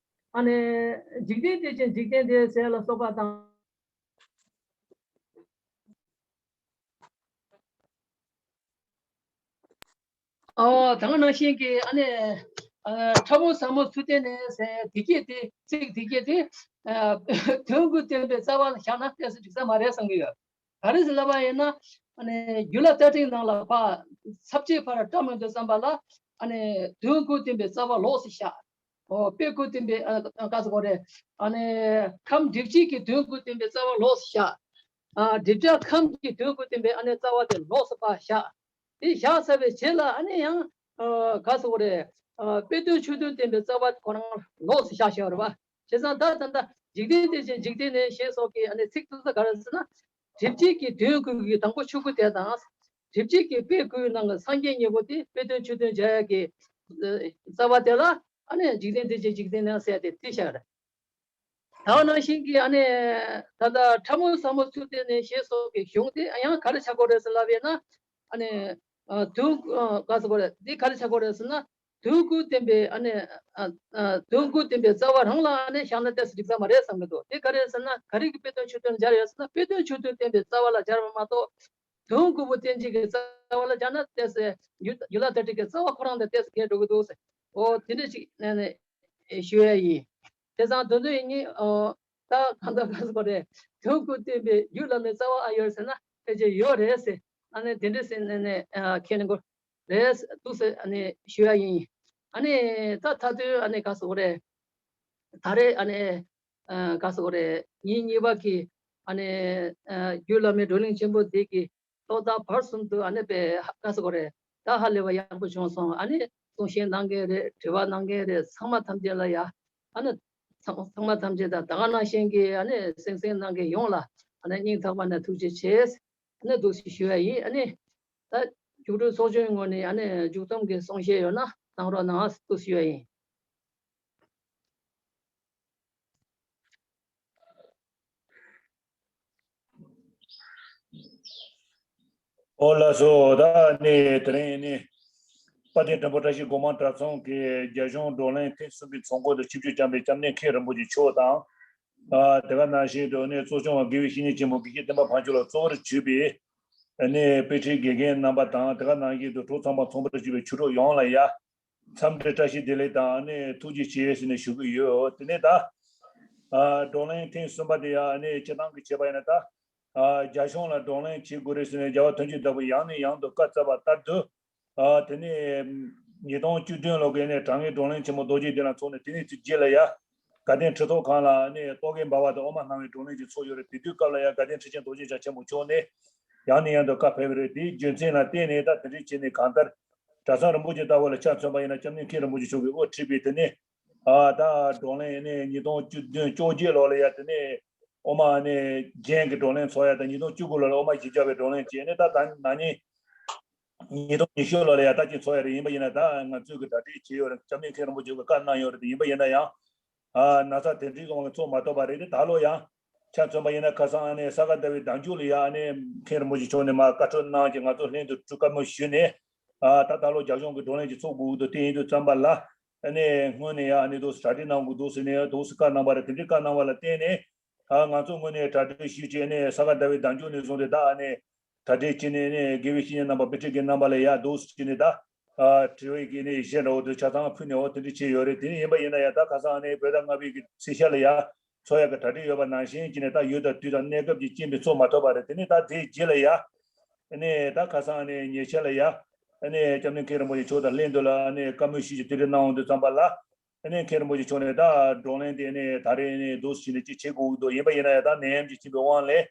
ཨ་ནི་འཇིག་རྟེན་དེ་བཞིན་འཇིག་རྟེན་དེ་ཟེར་ལ་སོགས་པ་དང་། ཨོ། ད་ག་ནང་བཞིན་གྱི་ཨ་ནི། ཨ་ཕྲ་མོ་ཟབ་མོ་ཚུལ་བསྟན་ནས་ཟེར་དེ་སྐད་དེ་ཚིག་དེ་སྐད་དེ། ཨ་དོན་དགུ་བསྟན་པའི་རྩ་བ་ལ་བཞག་ན་ཏོག་ཙམ་འགྲིག་ས་མ་རེད་བསམ་གྱི་ཡོད། ག་རེ་ཟེར་ལབ་པ་ཡིན་ན། ཨ་ནི་རྒྱུད་བླ་རྩ་ཁྲིད་ནང་ལ་ཕར་ཚབ་བྱེད་ཕར་བཀྲམ་ཡོང་དུས་ཙམ་པ་ལ། ཨ་ནི་དོན་དགུ་བསྟན་པའི་རྩ་བ་ལོགས་སུ་བཞག་འོ་དཔེ་དགུ་བསྟན་པའི་ཨ་ག་ཟེར་དགོས་རེད། ཨ་ནི་ཁམས་སྒྲིབ་བྱེད་ཀྱི་དོན་དགུ་བསྟན་པའི་རྩ་བ་ལོགས་སུ་བཞག་ཨ་སྒྲིབ་བྱ་ཁམས་ཀྱི་དོན་དགུ་བསྟན་པའི་ཨ་ནི་རྩ་བ་དེ་ལོགས་སུ་ཕར་བཞག་དེ་བཞག་ཚར་བའི་རྗེས་ལ་ཨ་ནི་ཡང་ཨ་ག་ཟེར་དགོས་རེད། ཨ་དཔེ་དོན་ཆོས་དོན་བསྟན་པའི་རྩ་བ་ཁོ་རང་ལོགས་སུ་བཞག་བཞག་རེད་པ། བྱས་ཙང་ད་ད་ལྟ་འཇིག་རྟེན་དེ་བཞིན་འཇིག་རྟེན་ནས་ཞེས་སོགས་ཀྱི་ཨ་ནི་ཚིག་ཐུབ་ས་ག་རེ་ཟེར་ན། སྒྲིབ་བྱེད་ཀྱི་དོན་དགུ་གི་དང་པོ་ཆོས་སྐུ་དེ་དང་། སྒྲིབ་བྱེད་ཀྱི་དཔེ་དགུའི་ནང་གི་སངས་རྒྱས་གཉིས་པོ་དེ་དཔེ་དོན་ཆོས་དོན་སྦྱར་ཡག་གི་རྩ་བ་དེ་ལ་ཨ་ནི་འཇིག་རྟེན་དེ་བཞིན་འཇིག་རྟེན་ནས་ཟེར་ཏེ་དེ་བཞག་རེད། ད་ག་ནང་བཞིན་གྱི་ཨ་ནི་ད་ལྟ་ཕྲ་མོ་ཟབ་མོ་ཚུལ་བསྟན་ནས་ཞེས་སོགས་ཀྱི་གཞུང་དེ་ཡང་ག་རེ་ཆགས་ཀྱི་ཡོད་རེད་ཟེར་ལབ་ཡིན་ན། ཨ་ནི་ཨ་དོན་ཨ་ག་ཟེར་དགོས་རེད། འདི་ག་རེ་ཆགས་ཀྱི་ཡོད་རེད་ཟེར་ན། དོན་དགུ་བསྟན་པའི་ཨ་ནི་ཨ་ཨ་དོན་དགུ་བསྟན་པའི་རྩ་བ་རང་ལ་ཨ་ནི་བཞག་ན་ཏོག་ཙམ་འགྲིག་ས་མ་རེད་བསམ་གྱི་འདུག་དེ་ག་རེ་ཟེར་ན་ག་རེ་གི་དཔེ་དོན་ཆོས་དོན་སྦྱར་ཡོད་ཟེར་ན། དཔེ་དོན་ཆོས་དོན་བསྟན་པའི་རྩ་བ་ལ་སྦྱར་བ་མ་གཏོགས། དོན་དགུ་པོ་བསྟན་བྱེད་ཀྱི་རྩ་བ་ལ་སྦྱར་ན་ཏོག་ཙམ་རྒྱུད་རྒྱུད་བླ་རྩ་ཁྲིད་ཀྱི་རྩ་བ་ཁོ་རང་དང་ཏོག་ཙམ་འགལ་འགྲོ་གི་འདུག་ཟེར། འོ་དེ་འདྲ་ཞིག་ནས་ནས་ཞུ་ཡ་ཡིན། དེ་ཙང་དོན་དུ་ཡིན་ཉིན་ཨོ། ད་གང་ལྟར་ག་ཟེར་དགོས་རེད། དོན་དགུ་བསྟན་པའི་རྒྱུད་བླ་མའི་རྩ་བ་ཨ་ཡོད་ཟེར་ན་ཕལ་ཆེར་ཡོད་རེད་ཟེར། ཨ་ནི་དེ་འདྲ་ཟེར་ནས་ནས་ཨ་ཁས་ལེན་དགོས་རེད་འདུག་ཟེར་ཨ་ནི་ཞུ་ཡ་ཡིན། ཨ་ནི་ད་མཐའ་དོན་ཨ་ནི་ག་ཟེར་དགོས་རེད། ད་རེས་ཨ་ནི་ཨ་ག་ཟེར་དགོས་རེད། ཉིན་གཉིས་པ་གི་ཨ་ནི་ཨ་རྒྱུད་བླ་མའི་བགྲོ་གླེང་ཆེན་པོ་འདི་གི་ཐོག་མཐའ་བར་གསུམ་དུ་ཨ་ནི་དཔེ་ཧ་ག་ཟེར་དགོས་རེད། ད་ཧ་ལས་པ་ཡག་པོ་བྱུང་སོང་། ཨ་ནི་གསུང་བཤད་གནང་མཁན་རེད། དྲི་བ་གནང་མཁན་རེད། ཚང་མ་ཐམས་ཅད་ལ་ཡ། ཨ་ནི་ཚང་ཚང་མ་ཐམས་ཅད་དང་ད་ག་ནང་བཞིན་གྱི་ཨ་ནི་གསན་གཟིགས་གནང་མཁན་ཡོངས་ལ་ཨ་ནི་སྙིང་ཐག་པ་ནས་ཐུགས་རྗེ་ཆེ། ཨ་ནི་འདུག་སེ་ཞུ་ཡ་ཡིན། ཨ་ནི་ད་རྒྱུགས་སྤྲོད་ཚོགས་ཆུང་ངོས་ནས་ཨ་ནི་མཇུག་སྡོམ་གྱི་གསུང་བཤད་ཡོད་ན་གནང་རོགས་གནང་། འདུག་སེ་ཞུ་ཡ་ཡིན། ཨོ་ལགས་སོ། ད་ནི་དེ་རིང་ནི་དཔལ་ལྡན་དྲིན་པོ་བཀྲ་ཤིས་སྒོ་མང་གྲྭ་ཚང་གི་རྒྱ་གཞུང་བགྲོ་གླེང་ཐེངས་གསུམ་པའི་ཚོགས་འཁོར་དུ་ཆིབས་བསྒྱུར་བསྐྱངས་པའི་སྐྱབས་གནས་མཁན་རིན་པོ་ཆེ་མཆོག་དང་། ཨ་དེ་ག་ནང་བཞིན་དུ་ནི་གཙོ་སྐྱོང་བ་དགེ་བའི་བཤེས་གཉེན་ཆེན་པོ་དགེ་བཤེས་བསྟན་པ་ཕ་ཇོ་ལགས་གཙོ་བོར་གྱུར་པའི་ནི་དཔེ་ཁྲིད་དགེ་རྒན་རྣམ་པ་དང་། དེ་ག་ནང་བཞིན་དུ་གྲོགས་ཚང་པ་ཚོགས་པར་གྱུར་པའི་ཆོས་གྲོགས་ཡོངས་ལ་ཡ། འཚམས་འདྲི་བཀྲ་ཤིས་བདེ་ལེགས་དང་ནི་ཐུགས་རྗེ་ཆེ་ཟེར་ནས་ཞུ་གི་ཡོད། དེ་ནས་ད་ཨ་བགྲོ་གླེང་ཐེངས་གསུམ་པ་དེ་ཡང་ནི་སྤྱིར་བཏང་གི་བྱས་པ་ཡིན་ན་ད་ཨ་རྒྱ་གཞུང་ལ་བགྲོ་གླེང་བྱེད་དགོས་རེད་ཟེར་ནས་རྒྱལ་བ་ཐམས་ཅད་བདག་པོས་ཡང་ནས་ཡང་དུ་བཀའ་སྩལ་བ་ལྟར་དུ། ཨ་དེ་ནས་ཉིས་སྟོང་བཅུ་བདུན་ལོ་གི་ནས་དྲང་ངེས་བགྲོ་གླེང་ཆེན་མོ་རྡོ་རྗེ་གདན་ལ་ཚོགས་ནས། དེ་ནས་དེ་རྗེས་ལ་ཡ་དགའ་ལྡན་ཁྲི་ཐོག་ཁང་ལ་ནི་རྟོག་གེ་འབར་བ་དང་དབུ་མ་སྣང་བའི་བགྲོ་གླེང་ཅིག་ཚོགས་ཡོད་རེད། དེ་དུས་སྐབས་ལ་ཡ་དགའ་ལྡན་ཁྲི་ཆེན་རྡོ་རྗེ་འཆང་ཆེན་པོ་མཆོག་ནས་ཡང་ནས་ཡང་དུ་བཀའ་ཕེབས་པ་རེད། དེའི་རྒྱུ་མཚན་ལ་བརྟེན་ནས་ད་དེ་འདྲའི་བྱས་ནས་གང་ལྟར་གྲྭ་ཚང་རིན་པོ་ཆེ་ལྟ་བུ་ལ་ཆ་མཚོན་པ་ཡིན་ན་སྐྱབས་གནས་མཁན་རིན་པོ་ཆེ་མཆོག་གིས་དབུ་ཁྲིད་པའི་དེ་ནས་ཨ་ད་བགྲོ་གླེང་ནས་ཉིས་སྟོང་བཅུ་བདུན་བཅོ་བརྒྱད་ལོ་ལ་ཡ་དེ་ནས་དབུ་མ་ནས་རྒྱན་གྱི་བགྲོ་གླེང་ཚོགས་ཡ་དང་། ཉིས་སྟོང་བཅུ་དགུ་ལོ་ལ་དབུ་མ་གཞི་བཅའ་བའི་བགྲོ་གླེང་བྱས་ནས་ད་ད་ན་ནིང་ཉིས་སྟོང་ཉི་ཤུ་ལོ་ལ་ཡ་ད་ཅིག་ཚོགས་ཡ་རེད། ཡིན་པ་ཡིན་ན་ད་ང་ཚོས་ཀྱི་གྲ་སྒྲིག་བྱས་ཡོད་རེད། སྐྱབས་གནས་མཁན་རིན་པོ་ཆེ་གིས་བཀའ་གནང་ཡོད་རེད། ཡིན་པ་ཡིན་ན་ཡང་ཨ་ན་ཚ་དེ་འདྲའི་སོང་བའི་ཚོགས་མ་ཐུབ་པ་རེད། དེ་ད་ལོ་ཡང་ཆ་མཚོན་པ་ཡིན་ན་ཁ་སང་ཨ་ནི་ས་ག་ཟླ་བའི་ཟླ་མཇུག་ལ་ཡ་ཨ་ནི་མཁན་རིན་པོ་ཆེ་མཆོག་ནས་མར་བཀའ་འཁྲོལ་གནང་བྱས་ང་ཚོ་ལྷན་དུ་གྲོས་བཀའ་མོལ་ཞུས་ནས་ཨ་ད་ད་ལོ་རྒྱ་གཞུང་གི་བགྲོ་གླེང་ཅིག་ཚོགས་དགོས་ཀྱི་འདུག་དེ་ཡིན་དུས་ཙམ་པ་ལ་ཨ་ནི་སྔོན་ནས་ཡ་ཨ་ནི་འདུག་སེ་གྲ་སྒྲིག་གནང་དགོས་འདུག་ཟེར་ནས་འདུག་སེ་བཀའ་གནང་བ་རེད། དེ་འདྲའི་བཀའ་གནང་བ་ལ་བརྟེན་ནས། ཨ་ང་ཚོ་ངོས་ནས་གྲ་སྒྲིག་ཞུས་བྱས་ནས་ས་ག་ཟླ་བའི་ཟླ་མཇུག་ནས་བཟུང་སྟེ་ད་ཨ་ནི་གྲ་སྒྲིག་བྱས་ནས་ནས་དགེ་བའི་བཤེས་གཉེན་རྣམ་པ་དཔེ་ཁྲིད་ཀྱི་རྣམ་པ་ལ་ཡ་འདུག་སེ་བྱས་ནས་ད་ཨ་དྲི་བའི་གི་ནས་གཞས་འདྲ་བོ་དེ་ཆ་ཚང་ཕུལ་ནས་འོ་དེ་འདྲ་བྱས་ཡོད་རེད། དེ་ནས་ཡིན་པ་ཡིན་ན་ཡ་ད་ཁ་སང་ཨ་ནི་བོད་ཟླ་ལྔ་པའི་གི་ཚེས་ཤར་ལ་ཡ་ཚོགས་ཡ་གི་གྲ་སྒྲིག་ཡོད་པ་ནང་བཞིན་བྱས་ནས་ད་ཡུལ་དང་དུས་དང་གནས་སྐབས་ཀྱི་རྐྱེན་པས་ཚོགས་མ་ཐུབ་པ་རེད། དེ་ནས་ད་དེའི་རྗེས་ལ་ཡ་ཨ་ནི་ད་ཁ་སང་ཨ་ནི་ཉེ་ཆར་ལ་ཡ་ ཨ་ནི་སྐྱབས་མགོན་མཁན་རིན་པོ་ཆེ་མཆོག་དང་ལྷན་དུ་ལ་ཨ་ནི་བཀའ་མོལ་ཞུས་ཀྱི་དེ་འདྲ་གནང་འོང་དུས་ཙམ་པ་ལ། ཨ་ནི་མཁན་རིན་པོ་ཆེ་མཆོག་ནས་ད་བགྲོ་གླེང་དེ་ཨ་ནི་ད་རེས་ཨ་ནི་འདུག་སེ་བྱས་ནས་ཅིག་བྱེད་དགོས་ཀྱི་འདུག་ཡིན་པ་ཡིན་ན་ཡང་ད་ནད་ཡམས་ཀྱི་རྐྱེན་པའི་དབང་ལས།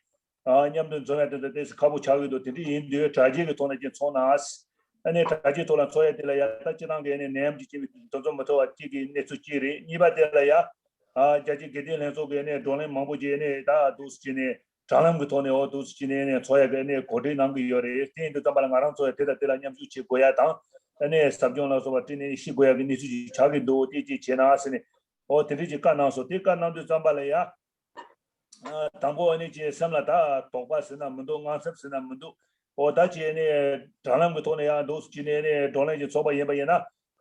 ཨ་མཉམ་དུ་འཛོམས་ཡ་དེ་ཚོ་ཏོག་ཙམ་ཁག་པོ་ཆགས་ཀྱི་འདུག་དེ་འདྲ་ཡིན་དུས་དྲ་རྒྱའི་གི་ཐོག་ནས་ཅིག་འཚོགས་ན། ཨ་ནི་དྲ་རྒྱའི་ཐོག་ལ་འཚོགས་ཡ་དེ་ལ་ཡ་ད་སྤྱིར་བཏང་གི་ཨ་ནི་ནད་ཡམས་ཀྱི་རྐྱེན་པས་འདུ་འཛོམས་མི་ཐུབ་པ་གཅིག་གི་གནས་ཚུལ་གཅིག་རེད། གཉིས་པ་དེ་ལ་ཡ། ཨ་རྒྱལ་སྤྱིའི་དགེ་ལྡན་ལྷན་ཚོགས་ཀྱི་ཨ་ནི་བགྲོ་གླེང་མང་པོ་ཅིག་ཨ་ནི་ད་འདུག་སེ་བྱས་ནས་དྲ་ལམ་གྱི་ཐོག་ནས་འོ་འདུག་སེ་བྱས་ནས་ཨ་ནི་འཚོགས་ཡ་གི་ཨ་ནི་གོ་སྒྲིག་གནང་གི་ཡོད་རེད། དེ་ཡིན་དུས་ཙམ་པ་ལ་ང་རང་ཚོ་ཡ་དེ་དང་དེ་ལ་མཉམ་ཞུགས་བྱེད་དགོས་ཡ་དང་། ཨ་ནི་ཟབ་སྦྱོང་ལ་སོགས་པ་སྤྲད་ནས་ཤེས་དགོས་ཡ་གི་གནས་ཚུལ་ཅིག་ཆགས་ཀྱི་འདུག་དེ་ཅིག་བྱས་ན་ཟེར་ནས་འོ་དེ་འདྲ་ཅིག་བཀའ་གནང་སོང་། དེ་བཀའ་གནང་དུས་ཙམ་པ་ལ་ཡ། ཨ་དང་པོ་ཨ་ནི་ཅིག་སེམས་ལ་ད་དོགས་པ་ཟེར་ན་མི་འདུག་དངངས་འཚབ་ཟེར་ན་མི་འདུག་འོ་ད་ཅིག་ཨ་ནི་དྲ་ལམ་གྱི་ཐོག་ནས་ཡང་འདུག་སེ་བྱས་ནས་ཨ་ནི་བགྲོ་གླེང་ཅིག་ཚོགས་པ་ཡིན་པ་ཡིན་ན།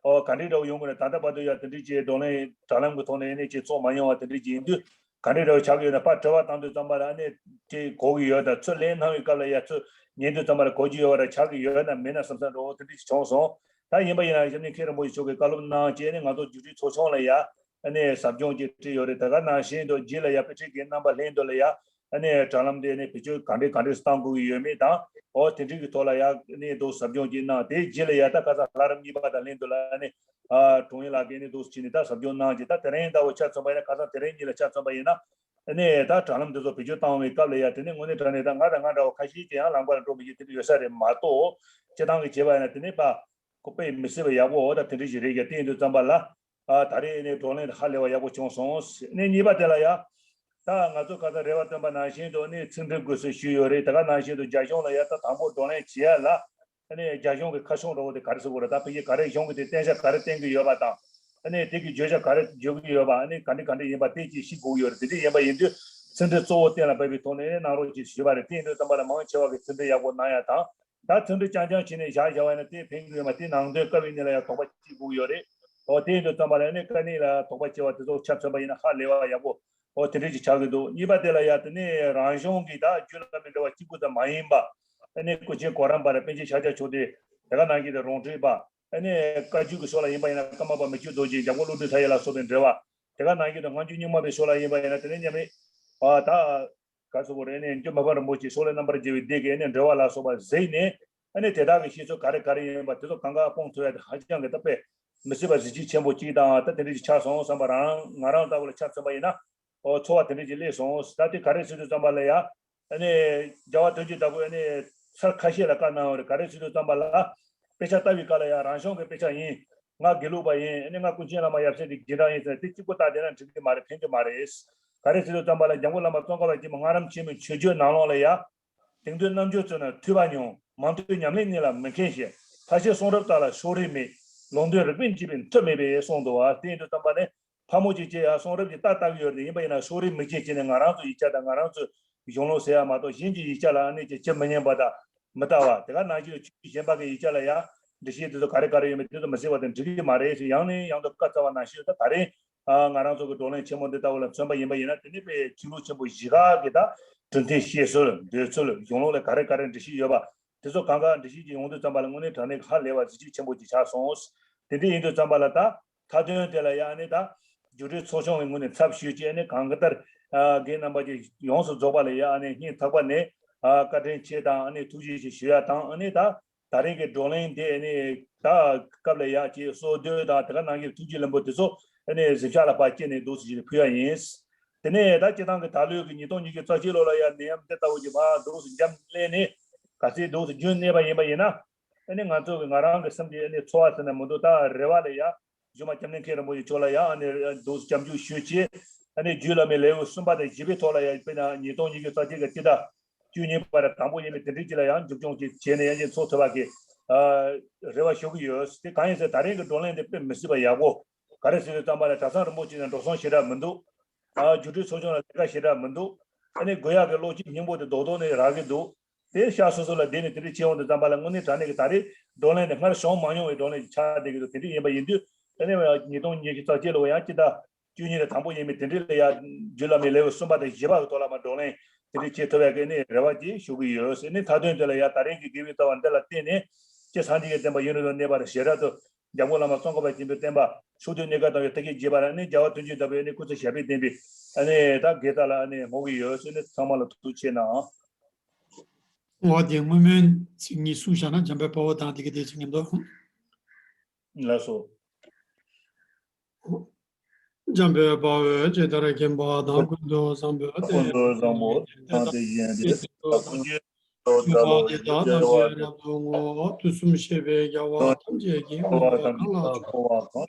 འོ་ག་འདྲའི་འདྲ་བོ་ཡོང་གི་རེད། ད་ལྟ་བར་དུ་ཡང་དེ་འདྲའི་ཅིག་བགྲོ་གླེང་དྲ་ལམ་གྱི་ཐོག་ནས་ཨ་ནི་ཅིག་ཚོགས་མ་མྱོང་བ་དེ་འདྲའི་ཅིག་ཡིན་དུས་ག་འདྲའི་འདྲ་བོ་ཆགས་ཀྱི་ཡོད་ན་ཕར་དྲི་བ་བཏང་དུས་ཙམ་པ་ལ་ཨ་ནི་ཅིག་གོ་གི་ཡོད་ད། ཚུར་ལན་གནང་བའི་སྐབས་ལ་ཡང་ཚུར་ཉན་དུས་ཙམ་པ་ལ་གོ་རྒྱུ་ཡོད་པ་འདྲ་ཆགས་ཀྱི་ཡོད་ན་མེད་ན་བསམ་བསམ་འདྲ་བོ་དེ་འདྲའི་ཅིག་བྱུང་སོང་། ད་ཡིན་པ་ཡིན་ན་སྐྱབས་མགོན་མཁན་རིན་པོ་ཆེ་མཆོག་གིས་བཀའ་སློབ་གནང་བྱས་ནས་ང་ཚོ་རྒྱུགས་སྤྲོད་ཚོགས་ཆུང་ལ་ཡ། ཨ་ནི་ཟབ་སྦྱོང་ཅིག་སྤྲད་ཡོད་རེད། དེ་ག་ནང་བཞིན་དུ་རྗེས་ལ་ཡ་དཔེ་ཁྲིད་ཀྱི་རྣམ་པ་ལྷན་དུ་ལ་ཡ་ཨ་ནི་དྲ་ལམ་དེ་ནི་བེད་སྤྱོད་ག་འདྲས་ག་འདྲས་བཏང་དགོས་ཀྱི་ཡོད་མེད་དང་། འོ་དེ་འདྲའི་གི་ཐོག་ལ་ཡ་ཨ་ནི་འདུག་ཟབ་སྦྱོང་ཅིག་གནང་། དེའི་རྗེས་ལ་ཡ་ད་ཁ་སང་ལྷ་རམས་གཉིས་པ་དང་ལྷན་དུ་ལ་ཨ་ནི་ཨ་དྲུང་ཡིག་ལགས་ཀྱིས་ཨ་ནི་འདུག་སེ་བྱས་ནས་ད་ཟབ་སྦྱོང་གནང་རྗེས་ད་དེ་རིང་ལྟ་བུ་ཆ་མཚོན་པ་ཡིན་ན་ཁ་སང་དེ་རིང་གཉིས་ལ་ཆ་མཚོན་པ་ཡིན་ན་ཨ་ནི་ད་དྲ་ལམ་དེ་ཚོ་བེད་སྤྱོད་བཏང་བའི་སྐབས་ལ་ཡ་དེ་ནི་དངོས་གནས་དྲང་གནས་ད་ང་དང་ང་འདྲ་བ་ཁ་ཤས་ཀྱིས་ཡང་ལམ་ཁ་ལ་འགྲོ་མི་ཤེས་དེ་འདྲ་ཡོད་ས་རེད་མ་གཏོགས་སྤྱིར་བཏང་གི་བྱས་པ་ཡིན་ན་དེ་ནི་པ་ཁོ་དཔེ་མི་སྲིད་པ་ཡག་པོ་འོ་ད་དེ་འདྲ་ཞིག་རེད་ཀྱང་དེ་ཡིན་དུས་ཙམ་པ་ལ། ཨ་ད་རེས་ནས་བགྲོ་གླེང་ཧ་ལས་པ་ཡག་པོ་བྱུང་སོང་། ནས་གཉིས་པ་དེ་ལ་ཡ། ད་ང་ཚོ་ཁ་སང་རེ་བ་བཏོན་པ་ནང་བཞིན་དུ་ནས་ཚིག་འགྲེལ་དགོས་ཚུལ་ཞུས་ཡོད་རེད། དེ་ག་ནང་བཞིན་དུ་རྒྱ་གཞུང་ལ་ཡ་ད་དང་པོ་བགྲོ་གླེང་བྱེད་ཡ་ལ། ཨ་ནས་རྒྱ་གཞུང་གི་ཁ་བྱང་འདྲ་བོ་དེ་ག་རེ་ཟེར་དགོས་རེད། ད་ཕ་གི་ག་རེ་གཞུང་གི་དེ་བསྟན་བྱ་ག་རེ་བསྟན་གྱི་ཡོད་པ་དང་། ཨ་ནས་དེ་གི་བརྗོད་བྱ་ག་རེ་བརྗོད་ཀྱི་ཡོད་པ། ཨ་ནས་ག་འདྲ་ག་འདྲ་ཡིན་པ་དེ་ཅིག་ཤེས་དགོས་ཀྱི་ཡོད་རེད། དེ་འདྲ་ཡིན་པ་ཡིན་དུས་ཚིག་འགྲེལ་གཙོ་བོ་གཏན་ལ་ཕབ་པའི་ཐོག་ནས་གནང་རོགས་ཅེས་ཞུས་པ་རེད། དེ་ཡིན་དུས་ཙམ་པ་ལ་མང་ཆེ་བ་གི་ཚིག་འགྲེལ་ཡག་པོ་གནང་ཡ་དང་། ད་ཚིག་འགྲེལ་རྐྱང་རྐྱང་བྱས་ནས་བཞག་བཞག་པ་ཡིན་ན་དེ་ཕན་གྱི་ཡོད་མ་རེད། དེ་ནང་དོན་བཀའ་པོད་གཉིས་ལ་ཡང་དོགས་པ་སྐྱེ་དགོས་ཀྱི་ཡོད་རེད། འོ་དེ་ཡིན་དུས་ཙམ་པ་ལ་ནི་བཀའ་གཉིས་ལ་དོགས་པ་སྐྱེ་བ་དེ་ཚོ་ཆ་མཚོན་པ་ཡིན་ན་ཧ་ལས་པ་ཡག་པོ་འོ་དེ་འདྲ་ཅིག་ཆགས་ཀྱི་འདུག་གཉིས་པ་དེ་ལ་ཡ་དེ་ནི་རང་གཞུང་གི་ད་རྒྱུད་བླ་མའི་འགྲེལ་པ་གཅིག་པུ་ཙམ་མ་ཡིན་པ། ཨ་ནི་སྐུ་ཆེན་གོ་རམས་པ་ར་པཎ་ཆེན་ཤཱཀྱ་མཆོག་དེ་དེ་ག་ནང་བཞིན་དུ་རོང་ཁྲིད་པ། ཨ་ནི་བཀའ་བརྒྱུད་ཀྱི་ཕྱོགས་ལ་ཡིན་པ་ཡིན་ན་ཀརྨ་པ་མི་བསྐྱོད་རྡོ་རྗེ་འཇམ་མགོན་བློ་གྲོས་མཐའ་ཡས་ལ་སོགས་པའི་འགྲེལ་པ། དེ་ག་ནང་བཞིན་དུ་སྔ་འགྱུར་རྙིང་མ་པའི་ཕྱོགས་ལ་ཡིན་པ་ཡིན་ན་དེ་ནས་མཉམ་རེད། ཨ་ད། ག་ཟེར་དགོས་རེད། ཨ་ནི་འཇུ་མི་ཕམ་རིན་པོ་ཆེ་ཤོ་ལོ་ཀ་རྣམ་པར་རྒྱལ་བའི་སྡེ་གི་ཨ་ནི་འགྲེལ་པ་ལ་སོགས་པ་གཟིགས་ནས། ཨ་ནི་དེ་དག་གི་བཤད་ཚུལ་ག་རེ་ག་རེ་ཡིན་པ་དེ་ཚོ་གང་ག་སྤོང་ཐུབ་ཡ་དེ་ཧ་ཅང་གི་ད་དཔེ་མི་སྲིད་པ་གཟི་བརྗིད་ཆེན་པོ་གཅིག་དང་ད་དེ་འདྲ་ཞིག་ཆགས་སོང་བསམ་པ་རང་ང་རང་ལྟ་བུ་ལ་ཆ་མཚོན་པ་ཡིན་ན། ཨོ་ཚོར་བ་དེ་འདྲ་ཞིག་སླེབས་སོང་། ད་དེ་ག་རེ་ཟེར་དུས་ཙམ་པ་ལ་ཡ། ཨ་ནི་རྒྱལ་བ་དོན་གྱི་བདག་པོས་ཨ་ནི་ཚར་ཁ་ཤས་ལ་བཀའ་གནང་བ་རེད། ག་རེ་ཟེར་དུས་ཙམ་པ་ལ། དཔེ་ཆ་ལྟ་བའི་སྐབས་ལ་ཡ་རང་གཞུང་གི་དཔེ་ཆ་ཡིན། ང་དགེ་ལུགས་པ་ཡིན། ཨ་ནི་ང་ཀུན་མཁྱེན་བླ་མ་ཡབ་སྲས་ཀྱི་རྗེས་འབྲང་ཡིན་ཟེར་ན་དེ་གཅིག་པུ་ལྟ་བསྡད་ན་འགྲིག་གི་མ་རེད། ཕན་གྱི་མ་རེད། ག་རེ་ཟེར་དུས་ཙམ་པ་ལ་འཇམ་མགོན་བླ་མ་ཙོང་ཁ་པ་ཆེན་པོ་སྔ་རབས་ཆེན་མོའི་མཆོད་བརྗོད་ནང་ལོགས་ལ་ཡ། དེང་དུས་རྣམ་འགྱུར་བཙོན་ན་ཐོས་པ་ཉུང་། མང་ཐོས་ཉམས་ལེན་གཉིས་ལ་མི་མཁས་ཤིང་། ཕལ་ཆེར་གསུང་རབ་དག་ལ་ཕྱོགས་རིས་མེད། ལུང་དོན་རིགས་པས་འབྱེད་པའི་མཐུ་མེད་པས་གསུངས་འདུག་བ། དེ་ཡིན་དུས་ཙམ་པ་ནི་ཕལ་མོ་ཆེ་ཆེ་ཡང་གསུང་རབ་ཀྱི་རྟགས་བལྟ་གི་ཡོད་རེད། ཡིན་པ་ཡིན་ན་ཕྱོགས་རིས་མི་འབྱེད་བྱས་ནས་ང་རང་ཚོ་ཡིག་ཆ་དང་ང་རང་ཚོའི་གཞུང་ལུགས་ཟེར་ཡ་མ་གཏོགས་གཞན་གྱི་ཡིག་ཆ་ལ་ཨ་ནི་ཅིག་ཇི་མི་སྙན་པ་དང་མི་ལྟ་བ། དེ་ག་ནང་བཞིན་ཆོས་བརྒྱུད་གཞན་པ་གི་ཡིག་ཆ་ལ་ཡང་འགྲེལ་བཤད་དེ་ཚོ་ག་རེ་ག་རེ་ཡོད་མེད་དེ་ཚོ་མི་གཟིགས་པ་དེ་འགྲིག་གི་མ་རེད་ཟེར། ཡང་ནས་ཡང་དུ་བཀའ་སྩལ་བ་ནང་བཞིན་ད་ད་རེས་ང་རང་ཚོ་གི་བགྲོ་གླེང་ཆེན་མོ་འདི་ལྟ་བུ་ལ་མཚོན་པ་ཡིན་པ་ཡིན་ན། དེ་ནི་དཔེ་ཆོས་ལུགས་ཆེན་པོ་བཞི་ཁག་གི་ད་གྲུབ་མཐའི་བཤད་སྲོལ་འདོད་ཚུལ་གཞུང་ལུགས་ལ་ག་རེ་ག་རེ་འགྲེལ་བཤད་ཡོད་པ། དེ་ཚོ་གང་ག་འགྲེལ་བཤད་ཅིག་ཡོང་དུས་ཙམ་པ་ལ་དངོས་གནས་དྲང་གནས་ཀྱི་ཧ་ལས་པ་གཟི་བརྗིད་ཆེན་པོ་ཅིག་ཆགས་སོང་། དེ་འདྲ་ཡིན་དུས་ཙམ་པ་ལ་ད་མཐའ་དོན་དེ་ལ་ཡང་ནི་ད་རྒྱུགས་སྤྲོད་ཚོགས་ཆུང་གི་ངོས་ནས་ཚབ་ཞུས་བྱས་ནས་གང་ལྟར་རྒན་རྣམ་པ་ཅིག་ཡོངས་སུ་རྫོགས་པ་ལ་ཡང་ནི་སྙིང་ཐག་པ་ནས་བཀའ་དྲིན་ཆེ་དང་ནི་ཐུགས་རྗེ་ཆེ་ཞུ་ཡ་དང་ནི་ད་ད་རིང་གི་བགྲོ་གླེང་དེ་ནི་ད་སྐབས་ལ་ཡ་ཅིག་གསོལ་འདེབས་དང་དེ་ག་ནང་བཞིན་ཐུགས་རྗེ་ལེགས་འབུལ་དེ་ཚོ་ནི་གཟིམ་ཤག་ལ་ཕར་སྐྱེལ་ནས་འདུག་སེ་ཕུལ་ཡ་ཡིན། དེ་ནས་ད་སྤྱིར་བཏང་གི་ད་ལོའི་གི་ཉིས་སྟོང་ཉི་ཤུ་རྩ་གཅིག་ལོ་ལ་ཡང་ནད་ཡམས་འདི་ལྟ་བུ་ཅིག་མར་འདུག་སེ་འབྱམས་སླེབས་ནས་ག་ཚད་འདུག་སེ་རྒྱུན་གནས་པ་ཡིན་པ་ཡིན་ན། ཨ་ནི་ང་ཚོ་གི་ང་རང་གི་སེམས་ཀྱི་ཨ་ནི་ཚོར་བ་ཟེར་ན་མི་འདུག་ད་རེ་བ་ལ་ཡང་སྒྱུ་མ་སྐྱབས་གནས་མཁན་རིན་པོ་ཆེ་མཆོག་ལ་ཡང་ཨ་ནི་འདུག་སེ་སྐྱབས་འཇུག་ཞུས་བྱས། ཨ་ནི་རྒྱུད་བླ་མའི་ལེའུ་གསུམ་པ་དང་བཞི་པའི་ཐོག་ལ་ཡང་དཔེར་ན་ཉིས་སྟོང་ཉི་ཤུ་རྩ་གཅིག་གི་སྤྱི་ཟླ་བཅུ་གཉིས་པ་ར་དང་པོ་ཡིན་པའི་དེ་འདྲའི་ཅིག་ལ་ཡང་མཇུག་སྐྱོང་ཅིག་བྱས་ནས་ཡང་ཅིག་འཚོགས་ཐུབ་པ་གི་རེ་བ་ཞུ་གི་ཡོད། དེ་གང་ཡིན་ཟེར་ད་རིང་གི་བགྲོ་གླེང་དེ་དཔེ་མི་སྲིད་པ་ཡག་པོ། ག་རེ་ཟེར་དུས་ཙམ་པ་ལ་གྲྭ་ཚང་རིན་པོ་ཆེ་ནས་འགྲོ་སོང་ཞེ་དྲག་མི་འདུག་ཨ་རྒྱུགས་སྤྲོད་ཚོགས་ཆུང་ལ་ལས་ཀ་ཞེ་དྲག་མི་འདུག་ཨ་ནི་དགོས་ཡག་གི་བློ་སྐྱེད་སྙིང་པོ་དེ་རྡོག་རྡོག་ནས་རག་གི་འདུག་དེ་ཤག་སོ་སོ་ལ་བསྡད་ནས་དེ་འདྲ་བྱས་ཡོང་དུས་ཙམ་པ་ལ་དངོས་གནས་དྲང་གནས་ཀྱི་ད་རེས་བགྲོ་གླེང་དེ་སྔར་བྱུང་མ་མྱོང་བའི་བགྲོ་གླེང་ཅིག་ཆགས་བསྡད་ཀྱི་འདུག་དེ་འདྲ་ཡིན་པ་ཡིན་དུས་ཨ་ནི་ཉིས་སྟོང་ཉི་ཤུ་རྩ་གཅིག་ལོ་ཡང་སྤྱི་ཟླ་བཅུ་གཉིས་ལ་དང་པོ་ཡིན་པའི་དེ་འདྲ་ལ་ཡང་རྒྱུད་བླ་མའི་ལེའུ་གསུམ་པ་དང་བཞི་པ་གི་ཐོག་ལ་མར་བགྲོ་གླེང་དེ་འདྲ་བྱེད་ཐུབ་ཡག་གི་ཨ་ནི་རེ་བ་ཅིག་ཞུ་གི་ཡོད། ཨ་ནི་མཐའ་དོན་དེ་ལ་ཡང་ད་རིང་གི་དགེ་བའི་རྩ་བ་འདི་ལ་བརྟེན་ནས་ཀྱེ་སངས་རྒྱས་ཀྱི་བསྟན་པ་ཡུན་རིང་དུ་གནས་པར་ཞེ་དྲག་ཏུ་འཇམ་མགོན་བླ་མ་ཙོང་ཁ་པ་ཆེན་པོའི་བསྟན་པ་ཕྱོགས་དུས་གནས་སྐབས་དང་བའི་མཐའ་ཁྱབ་རྒྱས་པར་ཨ་ནི་རྒྱལ་བ་དོན་གྱི་བདག་པོའི་ཨ་ནི་སྐུ་ཚེ་ཞབས་པད་བརྟན་པའི་ཨ་ནི་ད་དགེ་རྩ་ལ་ཨ་ནི་སྨོན་གྱི་ཡོད། ཨ་ནི་ཚང་མ་ལ་ཐུགས་རྗེ་ཆེ་གནང་། ངོ་དེ་སྔོན་མའི་ཚིག་གཉིས་གསུངས་བཞག་ན་འཇམ་དཔལ་དཔའ་བོ་དང་དེ་ག་དེ་ཚིག་མཉམ་དུ། ལགས་སོ། འཇམ་དཔལ་དཔའ་བོས་ཇི་ལྟར་མཁྱེན་པ་དང་། ཀུན་ཏུ་བཟང་པོ་དེ་ཀུན་ཏུ་བཟང་པོ་དེ་དང་དེ་བཞིན་དེ་ཀུན་ཏུ་བཟང་པོ་དེ་དག་རྣམས་ཀྱི་རབ་ཏུ་ངོ་། དུས་གསུམ་གཤེགས་པའི་རྒྱལ་བ་ཐམས་ཅད་ཀྱི་དངོས་པོ་གང་ལ་སོགས་པ་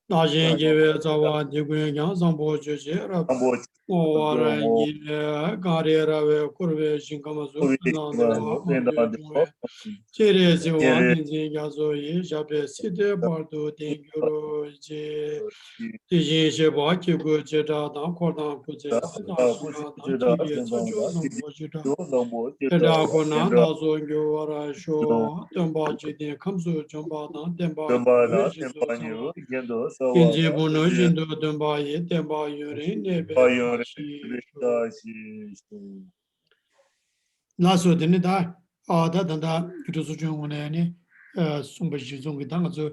བདག་གཞན་དགེ་བའི་རྩ་བ་འདི་ཀུན་ཀྱང་བཟང་པོ་སྤྱོད་ཅེས་རབ་ཏུ་བསྔོ་བར་བགྱི། གངས་རི་ར་བས་བསྐོར་བའི་ཞིང་ཁམས་སུ་ཕན་དང་བདེ་བ་མང་པོས་འབྱུང་བའི་སྤྱན་རས་གཟིགས་དབང་ཏིང་འཛིན་རྒྱ་མཚོ་ཡི་ཞབས་པད་སྲིད་མཐའི་བར་དུ་བརྟན་གྱུར་ཅིག་དེ་བཞིན་གཤེགས་པ་སྐྱེ་དགུའི་བྱེ་བྲག་དང་། འཁོར་དང་སྐུ་ཚེ་ཕྱི་དང་ཕྱི་མ་དང་། བྱིན་གྱིས་རྩྭ་མཆོག་བཟང་པོ་བྱེ་བྲག་བྱེ་བྲག་ཁོ་ན་བདག་སོགས་འགྱུར་བར་ཤོག་སྟོན་པ་འཇིག་རྟེན་ཁམས་སུ་བྱོན་པ་དང་། བསྟན་པ་ཉེ་བའི་གཞི་བསྲུངས་གསལ་བ། དེང་ཕྱིན་བུ་སྣོད་བཞིན་དུ་སྟོན་པ་ཡི། བསྟན་པ་ཡུན་རིང་གནས་པའི་བཀྲ་ཤིས་ཤོག་ལགས་སོ། དེ་ནི་ད་ཨ་ད་ད་ད་རྒྱུད་སྟོད་ཚོགས་ཆུང་ངོས་ནས་ནི་ཨ་གསུངས་པ་གཞིར་བཟུང་གིས་ད་ང་ཚོ་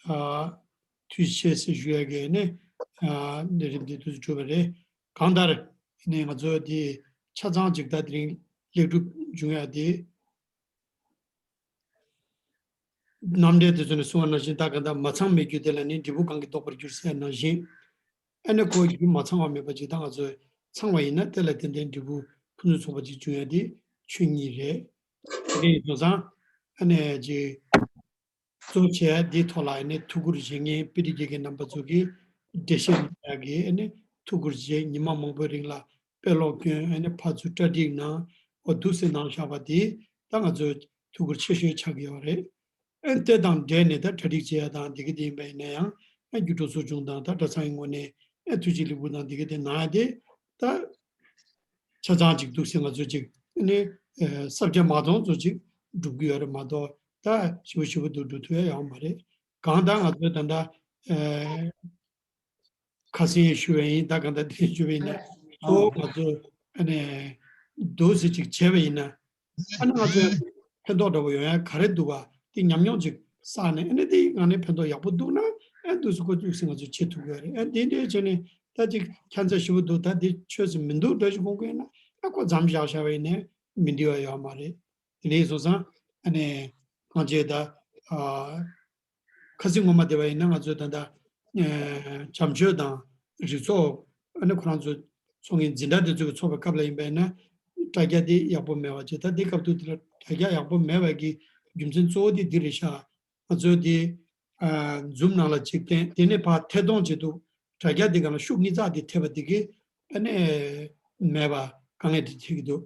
ཨ་ཐུགས་རྗེ་ཆེ་ཟེར་ཞུ་ཡ་གི་ནི་ཨ་ལས་རིམ་འདི་དུས་སུ་གྲུབ་པ་རེད། གང་ལྟར་ནི་ང་ཚོ་འདི་ཆ་ཚང་ཅིག་ད་དེ་རིང་ལེགས་གྲུབ་འབྱུང་ཡ་དེ། རྣམ་འགྲེལ་དེ་ཚོ་ནས་གསུངས་པ་ནང་བཞིན་ད་གང་ལྟར་མ་ཚང་མེད་རྒྱུ་དེ་ལ་ནི་འབྲས་བུ་གང་གིས་ལྡོག་པར་འགྱུར་ཟེར་ནང་བཞིན། ཨ་ནི་ཁོ་རྒྱུ་མ་ཚང་བ་མེད་པ་ཅིག་ད་ང་ཚོས་ཚང་བ་ཡིན་ན་དེ་ལ་ཏན་ཏན་འབྲས་བུ་ཕུན་སུམ་ཚོགས་པ་ཅིག་འབྱུང་ཡ་དེ་ཆོས་ཉིད་རེད། དེ་ཡིན་སོང་ཙང་ཨ་ནི་ཅིག་གཙོ་ཆེ་འདིའི་ཐོག་ལ་ཨ་ནི་ཐུགས་ཁུར་བཞེས་མཁན་དཔེ་ཁྲིད་དགེ་རྒན་རྣམ་པ་ཚོ་གིས་འགྲེལ་བཤད་རྒྱག་གི་ཨ་ནི་ཐུགས་ཁུར་བཞེས། ཉི་མ་མང་པོའི་རིང་ལ་དཔེ་ཀློག་སྐྱོན། ཨ་ནི་ཕར་ཚུར་གྲ་སྒྲིག་གནང་། འོ་འདུག་སེ་གནང་བཞག་པ་དེ་ད་ང་ཚོའི་ཐུགས་ཁུར་ཆེ་ཤོས་ཆགས་ཀྱི་ཡོད་རེད། ཨ་ནི་དེ་དང་འབྲེལ་ནས་ད་གྲ་སྒྲིག་བྱེད་ཡ་དང་དེ་ག་དེ་ཡིན་པ་ཡིན་ན་ཡང་། ཨ་རྒྱུད་སྟོད་ཚོགས་ཆུང་དང་ད་གྲྭ་ཚང་གི་ངོས་ནས་ཨ་ཐུགས་རྗེ་ལེགས་འབུལ་དང་དེ་ག་དེ་གནང་ཡ་དེ་ད་ཆ་ཚང་ཅིག་འདུག་སེ་ང་ཚོས་ཅིག་ཨ་ནི་ཨ་བསླབ་བྱ་མ་འདང་ཚོ་ཅིག་སྒྲུབ་ཀྱི་ཡོད་རེད་མ་གཏོགས། ད་ཞིབ་པོ་ཞིབ་པོ་འདུག་སྒྲུབ་ཐུབ་ཡ་ཡོད་མ་རེད། གང་ལྟར་ང་ཚོས་ད་ལྟ་ཨ་ཁ་སང་ཞུས་པ་ཡིན། ད་གང་ལྟར་དེ་ཞུས་པ་ཡིན་ན། གཙོ་བོ་ང་ཚོས་ཨ་ནི་འདུག་སེ་ཅིག་བྱས་པ་ཡིན་ན། ཨ་ནི་ང་ཚོས་ཕན་ཐོགས་འདྲ་པོ་ཡོང་ཡ་ག་རེ་འདུག་བ་དེ་ཉམས་མྱོང་ཅིག་བསགས་ནས། ཨ་ནི་དེ་ང་ནི་ཕན་ཐོགས་ཡག་པོ་འདུག་ན། ཨ་འདུག་སེ་ཁོ་འདུག་སེ་ང་ཚོས་བྱེད་ཐུབ་ཀྱི་ཡོད་རེད། ཨ་དེ་འདྲས་བྱས་ནས་ད་ཅིག་ཁྱད་མཚར་ཞེ་པོ་འདུག་ད་དེ་ཆོས་སུ་མི་འདུག་འདྲ་ཞིག་དགོངས་ཀྱི་ཡོད་ན། ཨ་ཁོ་མཚམས་བཞག་བཞག་པ་ཡིན་ནའི་མི་འགྲིག་པ་ཡོད་མ་རེད། དེ་འདྲས་སོང་ཙང་ཨ་ནི་སྔོན་ཆད་ད་ཨ། ཁ་སང་ངོ་མ་བསྡད་པ་ཡིན་ན་ང་ཚོས་ད་ལྟ་ཨ་བྱམས་ཆོས་དང་རིགས་ཚོགས། ཨ་ནི་ཁོ་རང་ཚོ་ཚོགས་མཁན་འཛིན་གྲྭ་དེ་ཚོ་གི་ཚོགས་པའི་སྐབས་ལ་ཡིན་པ་ཡིན་ན་དྲ་རྒྱ་དེ་ཡག་པོ་མེད་པ་བྱས། ད་དེ་སྐབས་དུས་དེ་ལ་དྲ་རྒྱ་ཡག་པོ་མེད་པ་གི་རྒྱུ་མཚན་གཙོ་བོ་དེ་འདི་རེད་ཤག་ང་ཚོས་དེ་ཨ་Zoom་ནང་ལ་གཅིག་བསྟན། དེ་ནས་ཕར་ཐད་གཏོང་བྱེད་དུས་དྲ་རྒྱ་དེ་སྒང་ལ་ཤུགས་གཉིས་ཚགས་དེ་ཐེབས་པ་དེ་གིས་ཨ་ནི་མེད་པ་དཀའ་ངལ་དེ་འཕྲད་ཀྱི་འདུག་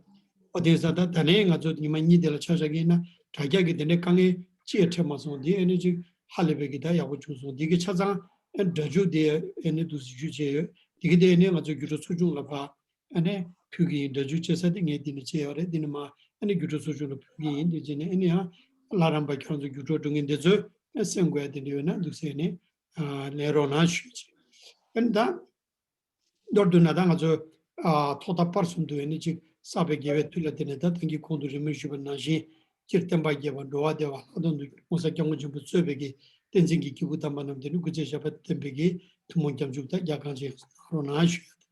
ཨོ་དེ་ས་ད་ད་ནས་ང་ཚོ་ཉི་མ་གཉིས་དེ་ལ་ཆ་བཞག་གི་ཡིན་ན་དྲ་རྒྱ་གི་དེ་འདྲའི་དཀའ་ངལ་ཅི་ཡང་འཕྲད་མ་སོང་། དེ་ཨ་ནི་ཅིག་ཧ་ལས་པའི་གི་ད་ཡག་པོ་བྱུང་སོང་། དེ་གི་ཆ་ཚང་ཨ་སྒྲ་འཇུག་དེ་ཨ་ནི་འདུག་སེ་ཞུ་བྱས་ཡོད། དེ་གི་དེ་ཨ་ནི་ང་ཚོ་རྒྱུད་སྟོད་ཚོགས་ཆུང་ལ་ཕར་ཨ་ནི་ཕུལ་གི་ཡིན། སྒྲ་འཇུག་བྱེད་ས་དེ་ངས་འདི་ནས་བྱས་ཡོད་རེད། འདི་ནས་མར་ཨ་ནི་རྒྱུད་སྟོད་ཚོགས་ཆུང་ལ་ཕུལ་གི་ཡིན། དེ་བྱས་ནས་ཨ་ནི་ཡང་བླ་རམས་པ་ཁྱོད་རང་ཚོ་རྒྱུད་སྟོད་འགྲོ་མཁན་དེ་ཚོས་ཨ་གསན་དགོས་ཡ་དེ་འདྲ་ཡོད་ན་འདུག་ཟེར་ནས་ཨ་ལན་རོགས་གནང་ཞུས་ཅིག་ཨ་ནི་ད་མདོར་བསྡུས་ན་ད་ང་ཚོ་ཨ་ཐོག་མཐའ་བར་གསུམ་དུ་ཨ་ནི་ཅིག་བསགས་པའི་དགེ་བའི་མཐུ་ལ་བརྟེན་ནས། ད་ཐེངས་ཀྱི་གོང་དུ་རིང་མོས་ཞུས་པ་ནང་བཞིན། སྤྱིར་བསྟན་པ་རྒྱས་པ་འགྲོ་བ་བདེ་བ། ལྷག་དོན་དུ་༸གོང་ས་༸སྐྱབས་མགོན་ཆེན་པོ་གཙོས་པའི་གི་བསྟན་འཛིན་གྱི་སྐྱེས་བུ་དམ་པ་རྣམས་དེ་ནི་སྐུ་ཚེ་ཞབས་པད་བརྟན་པའི་གི་ཐུགས་སྨོན་སྐྱབས་འཇུག་དང་རྒྱ་གང་ཆེ་གནང་རོགས་གནང་ཞུ་ཡ།